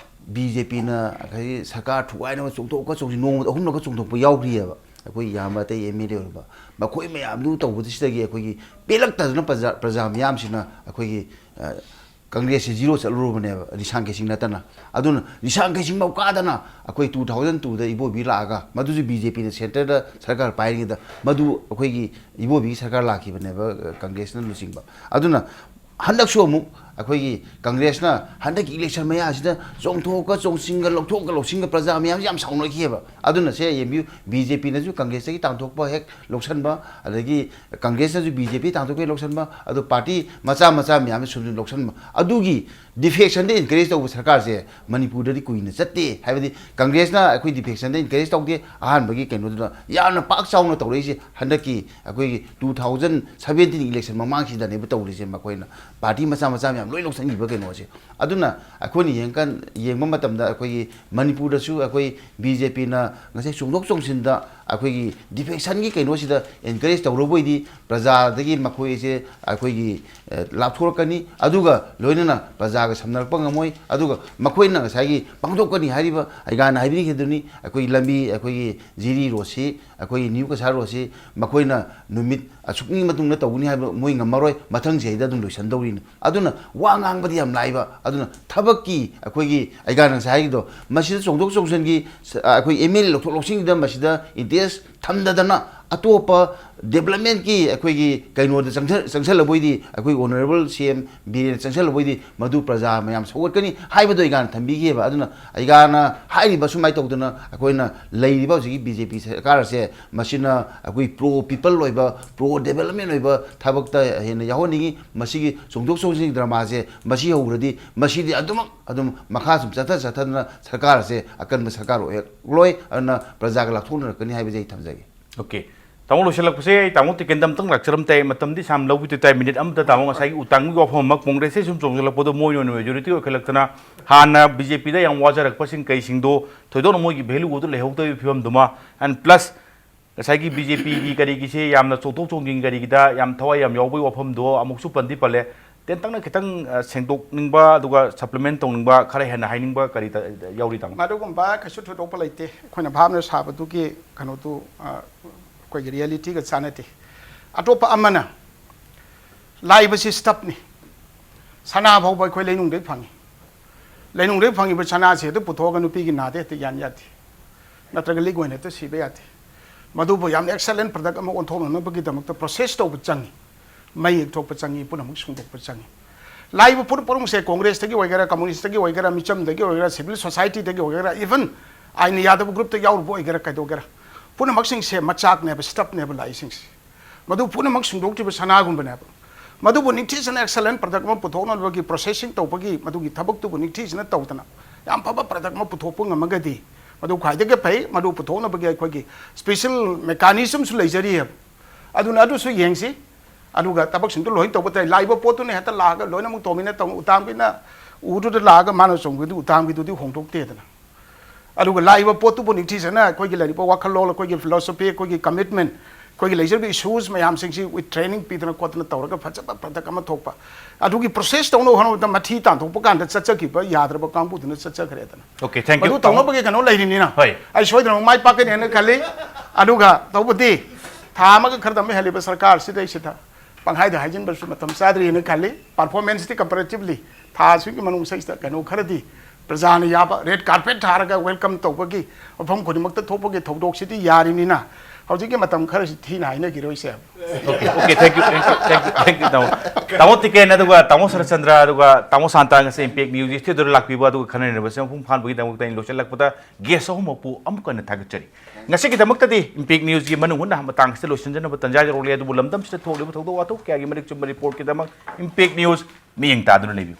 ꯕꯤ ꯖꯦ ꯄꯤꯅ ꯑꯩꯈꯣꯏꯒꯤ ꯁꯔꯀꯥꯔ ꯊꯨꯒꯥꯏꯅꯕ ꯆꯣꯡꯊꯣꯛꯀ ꯆꯣꯡꯁꯤꯟ ꯅꯣꯡꯃꯗ ꯑꯍꯨꯝꯂꯛꯀ ꯆꯣꯡꯊꯣꯛꯄ ꯌꯥꯎꯈ꯭ꯔꯤꯑꯕ꯫ ꯑꯩꯈꯣꯏ ꯏꯌꯥꯝꯕ ꯑꯇꯩ ꯑꯦꯝ ꯑꯦꯜ ꯑꯦ ꯑꯣꯏꯔꯕ ꯃꯈꯣꯏ ꯃꯌꯥꯝꯗꯨ ꯇꯧꯕꯗꯁꯤꯗꯒꯤ ꯑꯩꯈꯣꯏꯒꯤ ꯄꯦꯜꯂꯛꯇꯗꯅ ꯄ꯭ꯔꯖꯥ, ꯄ꯭ꯔꯖꯥ ꯃꯤꯌꯥꯝꯁꯤꯅ ꯑꯩꯈꯣꯏꯒꯤ, ꯑ, ꯀꯪꯒ꯭ꯔꯦꯁꯁꯤ ꯖꯤꯔꯣ ꯆꯠꯂꯨꯔꯕꯅꯦꯕ, ꯔꯤꯁꯥꯡ ꯀꯦꯁꯤꯡ ꯅꯠꯇꯅ꯫ ꯑꯗꯨꯅ ꯔꯤꯁꯥꯡ ꯀꯦꯁꯤꯡꯐꯥꯎ ꯀꯥꯗꯅ ꯑꯩꯈꯣꯏ ꯇꯨ ꯊꯥꯎꯖꯟ ꯇꯨꯗ ꯏꯕꯣꯕꯤ ꯂꯥꯛꯑꯒ, ꯃꯗꯨꯁꯨ ꯕꯤ ꯖꯦ ꯄꯤꯅ ꯁꯦꯟꯇꯔꯗ ꯁꯔꯀꯥꯔ ꯄꯥꯏꯔꯤꯉꯩꯗ, ꯃꯗꯨ ꯑꯩꯈꯣꯏꯒꯤ ꯏꯕꯣꯕꯤꯒꯤ ꯁꯔꯀꯥꯔ ꯂꯥꯛꯈꯤꯕꯅꯦꯕ, ꯀꯪꯒ꯭ꯔꯦꯁꯅ ꯂꯨꯆꯤꯡꯕ꯫ ꯑꯗꯨꯅ ꯍꯟꯗꯛꯁꯨ ꯑꯃꯨꯛ ꯑꯩꯈꯣꯏꯒꯤ ꯀꯪꯒ꯭ꯔꯦꯁꯅ ꯍꯟꯗꯛꯀꯤ ꯏꯂꯦꯛꯁꯟ ꯃꯌꯥꯁꯤꯗ ꯆꯣꯡꯊꯣꯛꯀ ꯆꯣꯡꯁꯤꯟꯒ, ꯂꯧꯊꯣꯛꯀ ꯂꯧꯁꯤꯟꯒ, ꯄ꯭ꯔꯖꯥ ꯃꯌꯥꯝꯁꯤ ꯌꯥꯝ ꯁꯥꯎꯅꯈꯤꯑꯕ꯫ ꯑꯗꯨꯅ ꯁꯦ ꯌꯦꯡꯕꯤꯌꯨ, ꯕꯤ ꯖꯦ ꯄꯤꯅꯁꯨ ꯀꯪꯒ꯭ꯔꯦꯁꯇꯒꯤ ꯇꯥꯟꯊꯣꯛꯄ ꯍꯦꯛ ꯂꯧꯁꯟꯕ, ꯑꯗꯒꯤ ꯀꯪꯒ꯭ꯔꯦꯁꯅꯁꯨ ꯕꯤ ꯖꯦ ꯄꯤ ꯇꯥꯟꯊꯣꯛꯄ ꯍꯦꯛ ꯂꯧꯁꯟꯕ, ꯑꯗꯨ ꯄꯥꯔꯇꯤ ꯃꯆꯥ ꯃꯆꯥ ꯃꯌꯥꯝꯁꯤ ꯁꯨꯝ ꯁꯨꯝ ꯂꯧꯁꯟꯕ, ꯑꯗꯨꯒꯤ ꯗꯤꯐꯦꯛꯁꯟꯗ ꯏꯟꯀꯔꯦꯖ ꯇꯧꯕ ꯁꯔꯀꯥꯔꯁꯦ ꯃꯅꯤꯄꯨꯔꯗꯗꯤ ꯀꯨꯏꯅ ꯆꯠꯇꯦ꯫ ꯍꯥꯏꯕꯗꯤ ꯀꯪꯒ꯭ꯔꯦꯁꯅ ꯑꯩꯈꯣꯏ ꯗꯤꯐꯦꯛꯁꯟꯗ ꯏꯟꯀꯔꯦꯖ ꯇꯧꯗꯦ꯫ ꯑꯍꯥꯟꯕꯒꯤ ꯀꯩꯅꯣꯗꯨꯗ ꯌꯥꯝꯅ ꯄꯥꯛ ꯆꯥꯎꯅ ꯇꯧꯔꯛꯏꯁꯦ ꯍꯟꯗꯛꯀꯤ ꯑꯩꯈꯣꯏꯒꯤ ꯇꯨ ꯊꯥꯎꯖꯟ ꯁꯕꯦꯟꯇꯤꯟ ꯏꯂꯦꯛꯁꯟ ꯃꯃꯥꯡꯁꯤꯗꯅꯦꯕ ꯇꯧꯔꯤꯁꯦ꯫ ꯃꯈꯣꯏꯅ ꯄꯥꯔꯇꯤ ꯃꯆꯥ ꯃꯆꯥ ꯃꯌꯥꯝ ꯂꯣꯏ ꯂꯧꯁꯤꯟꯈꯤꯕ ꯀꯩꯅꯣꯁꯦ꯫ ꯑꯗꯨꯅ ꯑꯩꯈꯣꯏꯅ ꯌꯦꯡꯀꯥꯟ, ꯌꯦꯡꯕ ꯃꯇꯝꯗ ꯑꯩꯈꯣꯏꯒꯤ ꯃꯅꯤꯄꯨꯔꯗꯁꯨ ꯑꯩꯈꯣꯏ ꯕꯤ ꯖꯦ ꯄꯤꯅ ꯉꯁꯥꯏ ꯆꯣꯡꯊꯣꯛ ꯆꯣꯡꯁꯤꯟꯗ ꯑꯩꯈꯣꯏꯒꯤ ꯗꯤꯐꯦꯛꯁꯟꯒꯤ ꯀꯩꯅꯣꯁꯤꯗ ꯏꯟꯀꯔꯦꯖ ꯇꯧꯔꯕꯣꯏꯗꯤ ꯄ꯭ꯔꯖꯥꯗꯒꯤ ꯃꯈꯣꯏꯁꯦ ꯑꯩꯈꯣꯏꯒꯤ, ꯑ, ꯂꯥꯞꯊꯣꯔꯛꯀꯅꯤ꯫ ꯑꯗꯨꯒ ꯂꯣꯏꯅꯅ ꯄ꯭ꯔꯖꯥꯒ ꯁꯝꯅꯔꯛꯄ ꯉꯝꯃꯣꯏ꯫ ꯑꯗꯨꯒ ꯃꯈꯣꯏꯅ ꯉꯁꯥꯏꯒꯤ ꯄꯥꯡꯊꯣꯛꯀꯅꯤ ꯍꯥꯏꯔꯤꯕ, ꯑꯩꯒꯥꯅ ꯍꯥꯏꯕꯤꯈꯤꯗꯨꯅꯤ, ꯑꯩꯈꯣꯏꯒꯤ ꯂꯝꯕꯤ, ꯑꯩꯈꯣꯏꯒꯤ ꯖꯤꯔꯤ ꯔꯣꯗꯁꯤ, ꯑꯩꯈꯣꯏꯒꯤ ꯅ꯭ꯌꯨ ꯀꯁꯥꯔ ꯔꯣꯗꯁꯤ ꯃꯈꯣꯏꯅ ꯅꯨꯃꯤꯠ ꯑꯁꯨꯛꯅꯤ ꯃꯇꯨꯡꯗ ꯇꯧꯒꯅꯤ ꯍꯥꯏꯕ ꯃꯣꯏ ꯉꯝꯃꯔꯣꯏ, ꯃꯊꯪ ꯆꯍꯤꯗ ꯑꯗꯨꯝ ꯂꯣꯏꯁꯤꯟꯗꯧꯔꯤꯅꯤ꯫ ꯑꯗꯨꯅ ꯋꯥ ꯉꯥꯡꯕꯗꯤ ꯌꯥꯝ ꯂꯥꯏꯕ꯫ ꯑꯗꯨꯅ ꯊꯕꯛꯀꯤ ꯑꯩꯈꯣꯏꯒꯤ, ꯑꯩꯒꯥꯅ ꯉꯁꯥꯏ ꯍꯥꯏꯈꯤꯗꯣ, ꯃꯁꯤꯗ ꯆꯣꯡꯊꯣꯛ ꯆꯣꯡꯁꯤꯟꯒꯤ ꯁ-, ꯑꯩꯈꯣꯏ ꯑꯦꯝ ꯑꯦꯜ ꯑꯦ ꯂꯧꯊꯣꯛ ꯂꯧꯁꯤꯟꯒꯤꯗ ꯃꯁꯤꯗ ꯏꯟꯇꯔꯦꯁ ꯊꯝꯗꯗꯅ ꯑꯇꯣꯞꯄ ꯗꯦꯕꯂꯞꯃꯦꯟꯒꯤ ꯑꯩꯈꯣꯏꯒꯤ ꯀꯩꯅꯣꯗ ꯆꯪꯁ-, ꯆꯪꯁꯜꯂꯕꯣꯏꯗꯤ, ꯑꯩꯈꯣꯏ ꯑꯣꯅꯔꯦꯕꯜ ꯁꯤ ꯑꯦꯝ ꯕꯤꯔꯦꯟ ꯆꯪꯁꯜꯂꯕꯣꯏꯗꯤ ꯃꯗꯨ ꯄ꯭ꯔꯖꯥ ꯃꯌꯥꯝ ꯁꯧꯒꯠꯀꯅꯤ ꯍꯥꯏꯕꯗꯣ ꯑꯩꯒꯥꯅ ꯊꯝꯕꯤꯈꯤꯑꯕ꯫ ꯑꯗꯨꯅ ꯑꯩꯒꯥꯅ ꯍꯥꯏꯔꯤꯕ ꯁꯨꯃꯥꯏꯅ ꯇꯧꯗꯅ ꯑꯩꯈꯣꯏꯅ ꯂꯩꯔꯤꯕ ꯍꯧꯖꯤꯛꯀꯤ ꯕꯤ ꯖꯦ ꯄꯤ ꯁꯔꯀꯥꯔ ꯑꯁꯦ, ꯃꯁꯤꯅ ꯑꯩꯈꯣꯏ ꯄ꯭ꯔꯣ ꯄꯤꯄꯜ ꯑꯣꯏꯕ, ꯄ꯭ꯔꯣ ꯗꯦꯕꯂꯞꯃꯦꯟ ꯑꯣꯏꯕ ꯊꯕꯛꯇ ꯍꯦꯟꯅ ꯌꯥꯎꯍꯟꯅꯤꯡꯉꯤ꯫ ꯃꯁꯤꯒꯤ ꯆꯣꯡꯊꯣꯛ ꯆꯣꯡꯁꯤꯟꯒꯤ ꯗ꯭ꯔꯃꯥꯁꯦ ꯃꯁꯤ ꯍꯧꯈ꯭ꯔꯗꯤ ꯃꯁꯤꯗꯤ ꯑꯗꯨꯃꯛ ꯑꯗꯨꯝ ꯃꯈꯥ ꯁꯨꯝ ꯆꯠꯊ ꯆꯠꯊꯗꯅ ꯁꯔꯀꯥꯔ ꯑꯁꯦ ꯑꯀꯟꯕ ꯁꯔꯀꯥꯔ ꯑꯣꯏꯔꯛꯂꯣꯏ꯫ ꯑꯗꯨꯅ ꯄ꯭ꯔꯖꯥꯒ ꯂꯥꯞꯊꯣꯛꯅꯔꯛꯀꯅꯤ ꯍꯥꯏꯕꯁꯦ ꯑꯩ ꯊꯝꯖꯒꯦ꯫ ꯑꯣꯀꯦ꯫ ꯇꯥꯃꯣ, ꯂꯣꯏꯁꯤꯜꯂꯛꯄꯁꯦ ꯑꯩ ꯇꯥꯃꯣ ꯇꯤꯀꯦꯟꯗ ꯑꯝꯇꯪ ꯂꯥꯛꯆꯔꯝ ꯇꯥꯏ꯫ ꯃꯇꯝꯗꯤ ꯁꯥꯡ ꯂꯧꯕꯤꯗ ꯇꯥꯏ, ꯃꯤꯅꯤꯠ ꯑꯃꯇ꯫ ꯇꯥꯃꯣ, ꯉꯁꯥꯏꯒꯤ ꯎꯇꯥꯡꯒꯤ ꯋꯥꯐꯝ ꯑꯃ, ꯀꯣꯡꯒ꯭ꯔꯦꯁꯁꯦ ꯁꯨꯝ ꯆꯣꯡꯁꯤꯜꯂꯛꯄꯗꯣ ꯃꯣꯏꯅ ꯑꯣꯏꯅ ꯃꯦꯖꯣꯔꯤꯇꯤ ꯑꯣꯏꯈꯠꯂꯛꯇꯅ, ꯍꯥꯟꯅ ꯕꯤ ꯖꯦ ꯄꯤꯗ ꯌꯥꯝ ꯋꯥꯖꯔꯛꯄꯁꯤꯡ ꯀꯩꯁꯤꯡꯗꯣ ꯊꯣꯏꯗꯣꯛꯅ ꯃꯣꯏꯒꯤ ꯚꯦꯂꯨ ꯑꯗꯨ ꯂꯩꯍꯧꯗꯕꯒꯤ ꯐꯤꯕꯝꯗꯨꯃ, and plus ꯉꯁꯥꯏꯒꯤ ꯕꯤ ꯖꯦ ꯄꯤꯒꯤ ꯀꯔꯤꯒꯤꯁꯦ ꯌꯥꯝꯅ ꯆꯣꯡꯊꯣꯛ ꯆꯣꯡꯁꯤꯟ ꯀꯔꯤꯒꯤꯗ ꯌꯥꯝ ꯊꯋꯥꯏ ꯌꯥꯝ ꯌꯥꯎꯕꯒꯤ ꯋꯥꯐꯝꯗꯣ ꯑꯃꯨꯛꯁꯨ ꯄꯟꯗꯤ ꯄꯜꯂꯦ꯫ ꯇꯦꯟꯇꯛꯅ ꯈꯤꯇꯪ, ꯑ, ꯁꯦꯡꯗꯣꯛꯅꯤꯡꯕ ꯑꯗꯨꯒ ꯁꯄ꯭ꯂꯤꯃꯦꯟ ꯇꯧꯅꯤꯡꯕ, ꯈꯔ ꯍꯦꯟꯅ ꯍꯥꯏꯅꯤꯡꯕ ꯀꯔꯤ ꯇ-, ꯌꯥꯎꯔꯤ, ꯇꯥꯃꯣ? ꯃꯗꯨꯒꯨꯝꯕ ꯀꯩꯁꯨ ꯊꯣꯏꯗꯣꯛꯄ ꯂꯩꯇꯦ꯫ ꯑꯩꯈꯣꯏꯅ ꯚꯥꯞꯅ ꯁꯥꯕꯗꯨꯒꯤ ꯀꯩꯅꯣꯗꯨ, ꯑ, ꯑꯩꯈꯣꯏꯒꯤ ꯔꯤꯌꯦꯂꯤꯇꯤꯒ ꯆꯥꯟꯅꯗꯦ꯫ ꯑꯇꯣꯞꯄ ꯑꯃꯅ, ꯂꯥꯏꯕꯁꯤ ꯁ꯭ꯇꯞꯅꯤ꯫ ꯁꯅꯥ ꯐꯥꯎꯕ ꯑꯩꯈꯣꯏ ꯂꯩꯅꯨꯡꯗꯩ ꯐꯪꯉꯤ꯫ ꯂꯩꯅꯨꯡꯗꯩ ꯐꯪꯉꯤꯕ ꯁꯅꯥꯁꯦ ꯍꯦꯛꯇ ꯄꯨꯊꯣꯛꯑꯒ ꯅꯨꯄꯤꯒꯤ ꯅꯥꯗ ꯍꯦꯛꯇ ꯌꯥꯟ ꯌꯥꯗꯦ, ꯅꯠꯇ꯭ꯔꯒ ꯂꯤꯛ ꯑꯣꯏꯅ ꯍꯦꯛꯇ ꯁꯤꯕ ꯌꯥꯗꯦ꯫ ꯃꯗꯨꯕꯨ ꯌꯥꯝꯅ excellent product ꯑꯃ ꯑꯣꯟꯊꯣꯛꯅꯅꯕꯒꯤꯗꯃꯛꯇ process ꯇꯧꯕ ꯆꯪꯉꯤ꯫ ꯃꯩ ꯊꯣꯛꯄ ꯆꯪꯉꯤ, ꯄꯨꯝꯅꯃꯛ ꯁꯨꯡꯗꯣꯛꯄ ꯆꯪꯉꯤ꯫ ꯂꯥꯛꯏꯕ ꯄꯨꯝ-, ꯄꯨꯝꯅꯃꯛꯁꯦ Congressꯇꯒꯤ ꯑꯣꯏꯒꯦꯔꯥ, Communistꯇꯒꯤ ꯑꯣꯏꯒꯦꯔꯥ, ꯃꯤꯆꯝꯗꯒꯤ ꯑꯣꯏꯒꯦꯔꯥ, civil societyꯗꯒꯤ ꯑꯣꯏꯒꯦꯔꯥ, even ꯑꯥꯏꯟ ꯌꯥꯗꯕ groupꯇ ꯌꯥꯎꯔꯨꯕ ꯑꯣꯏꯒꯦꯔꯥ, ꯀꯩꯗꯧꯒꯦꯔꯥ, ꯄꯨꯝꯅꯃꯛꯁꯤꯡꯁꯦ ꯃꯆꯥꯛꯅꯦꯕ, stubꯅꯦꯕ ꯂꯥꯛꯏꯁꯤꯡꯁꯦ꯫ ꯃꯗꯨ ꯄꯨꯝꯅꯃꯛ ꯁꯨꯡꯗꯣꯛꯈꯤꯕ ꯁꯅꯥꯒꯨꯝꯕꯅꯦꯕ꯫ ꯃꯗꯨꯕꯨ ꯅꯤꯡꯊꯤꯖꯅ excellent product ꯑꯃ ꯄꯨꯊꯣꯛꯅꯕꯒꯤ processing ꯇꯧꯕꯒꯤ ꯃꯗꯨꯒꯤ ꯊꯕꯛꯇꯨꯕꯨ ꯅꯤꯡꯊꯤꯖꯅ ꯇꯧꯗꯅ ꯌꯥꯝ ꯐꯕ product ꯑꯃ ꯄꯨꯊꯣꯛꯄ ꯉꯝꯃꯒꯗꯤ ꯃꯗꯨ ꯈ꯭ꯋꯥꯏꯗꯒꯤ ꯐꯩ꯫ ꯃꯗꯨ ꯄꯨꯊꯣꯛꯅꯕꯒꯤ ꯑꯩꯈꯣꯏꯒꯤ special mechanismꯁꯨ ꯂꯩꯖꯔꯤꯑꯕ꯫ ꯑꯗꯨꯅ ꯑꯗꯨꯁꯨ ꯌꯦꯡꯁꯤ꯫ ꯑꯗꯨꯒ ꯊꯕꯛꯁꯤꯡꯗꯨ ꯂꯣꯏ ꯇꯧꯕ ꯇꯥꯏ꯫ ꯂꯥꯛꯏꯕ ꯄꯣꯠꯇꯨꯅ ꯍꯦꯛꯇ ꯂꯥꯛꯑꯒ ꯂꯣꯏꯅꯃꯛ ꯇꯧꯃꯤꯟꯅ ꯇꯧ-, ꯎꯇꯥꯡꯕꯤꯅ ꯎꯗꯨꯗ ꯂꯥꯛꯑꯒ ꯃꯥꯅ ꯆꯣꯡꯕꯗꯨ ꯎꯇꯥꯡꯕꯤꯗꯨꯗꯤ ꯍꯣꯡꯗꯣꯛꯇꯦꯗꯅ꯫ ꯑꯗꯨꯒ ꯂꯥꯛꯏꯕ ꯄꯣꯠꯇꯨꯕꯨ ꯅꯤꯡꯊꯤꯖꯅ ꯑꯩꯈꯣꯏꯒꯤ ꯂꯩꯔꯤꯕ ꯋꯥꯈꯜꯂꯣꯟ, ꯑꯩꯈꯣꯏꯒꯤ philosophy, ꯑꯩꯈꯣꯏꯒꯤ commitment, ꯑꯩꯈꯣꯏꯒꯤ ꯂꯩꯖꯔꯤꯕ issues ꯃꯌꯥꯝꯁꯤꯡꯁꯤ with training ꯄꯤꯗꯅ ꯈꯣꯠꯇꯅ ꯇꯧꯔꯒ ꯐꯖꯕ product ꯑꯃ ꯊꯣꯛꯄ꯫ ꯑꯗꯨꯒꯤ process ꯇꯧꯅꯕ ꯍꯣꯠꯅꯕꯗ ꯃꯊꯤ ꯇꯥꯟꯊꯣꯛꯄ ꯀꯥꯟꯗ ꯆꯠꯆꯈꯤꯕ ꯌꯥꯗ꯭ꯔꯕ ꯀꯥꯡꯕꯨꯗꯨꯅ ꯆꯠꯆꯈ꯭ꯔꯦꯗꯅ꯫ Okay, thank you. ꯃꯗꯨ ꯇꯧꯅꯕꯒꯤ ꯀꯩꯅꯣ ꯂꯩꯔꯤꯅꯤꯅ ꯍꯣꯏ꯫ ꯑꯩ ꯁꯣꯏꯗꯅꯃꯛ ꯃꯥꯏ ꯄꯥꯛꯀꯅꯤ ꯍꯥꯏꯅ ꯈꯜꯂꯤ꯫ ꯑꯗꯨꯒ ꯇꯧꯕꯗꯤ ꯊꯥ ꯑꯃꯒ ꯈꯔ ꯑꯃ ꯍꯦꯜꯂꯤꯕ ꯁꯔꯀꯥꯔꯁꯤꯗꯩꯁꯤꯗ ꯄꯪꯍꯥꯏꯗ ꯍꯥꯏꯖꯤꯟꯕꯁꯨ ꯃꯇꯝ ꯆꯥꯗ꯭ꯔꯤꯅ ꯈꯜꯂꯤ꯫ Performanceꯇꯤ comparatively ꯊꯥ ꯑꯁꯤꯒꯤ ꯃꯅꯨꯡꯁꯤꯗ ꯀꯩꯅꯣ ꯈꯔꯗꯤ ꯄ꯭ꯔꯖꯥꯅ ꯌꯥꯕ red carpet ꯊꯥꯔꯒ welcome ꯇꯧꯕꯒꯤ ꯃꯐꯝ ꯈꯨꯗꯤꯡꯃꯛꯇ ꯊꯣꯛꯄꯒꯤ ꯊꯧꯗꯣꯛꯁꯤꯗꯤ ꯌꯥꯔꯤꯅꯤꯅ ꯍꯧꯖꯤꯛꯀꯤ ꯃꯇꯝ ꯈꯔꯁꯤ ꯊꯤꯅ ꯍꯥꯏꯅꯈꯤꯔꯣꯏꯁꯦ꯫ Okay, okay, thank you, thank you, thank you, thank you, ꯇꯥꯃꯣ꯫ ꯇꯥꯃꯣ ꯇꯤꯀꯦꯟ ꯑꯗꯨꯒ ꯇꯥꯃꯣ ꯁꯔꯠꯆꯟꯗ꯭ꯔ ꯑꯗꯨꯒ ꯇꯥꯃꯣ ꯁꯥꯟꯇ ꯉꯁꯤ Impact Newsꯀꯤ studio ꯂꯥꯛꯄꯤꯕ ꯑꯗꯨꯒ ꯈꯟꯅꯅꯕꯁꯦ ꯃꯄꯨꯡ ꯐꯥꯍꯟꯕꯒꯤꯗꯃꯛꯇ ꯑꯩꯅ ꯂꯣꯏꯁꯤꯜꯂꯛꯄꯗ guest ꯑꯍꯨꯝꯃꯛꯄꯨ ꯑꯃꯨꯛꯀ ꯍꯟꯅ ꯊꯥꯒꯠꯆꯔꯤ꯫ ꯉꯁꯤꯒꯤꯗꯃꯛꯇꯗꯤ Impact Newsꯀꯤ ꯃꯅꯨꯡ ꯍꯨꯠꯅ ꯃꯇꯥꯡ ꯑꯁꯤꯗ ꯂꯣꯏꯁꯤꯟꯖꯅꯕ ꯇꯥꯟꯖꯥ ꯌꯧꯔꯛꯂꯦ, ꯑꯗꯨꯕꯨ ꯂꯝꯗꯝꯁꯤꯗ ꯊꯣꯛꯂꯤꯕ ꯊꯧꯗꯣꯛ ꯋꯥꯊꯣꯛ ꯀꯌꯥꯒꯤ ꯃꯔꯤꯛ ꯆꯨꯝꯕ reportꯀꯤꯗꯃꯛ Impact News ꯃꯤꯠꯌꯦꯡ ꯇꯥꯗꯨꯅ ꯂꯩꯕꯤꯌꯨ꯫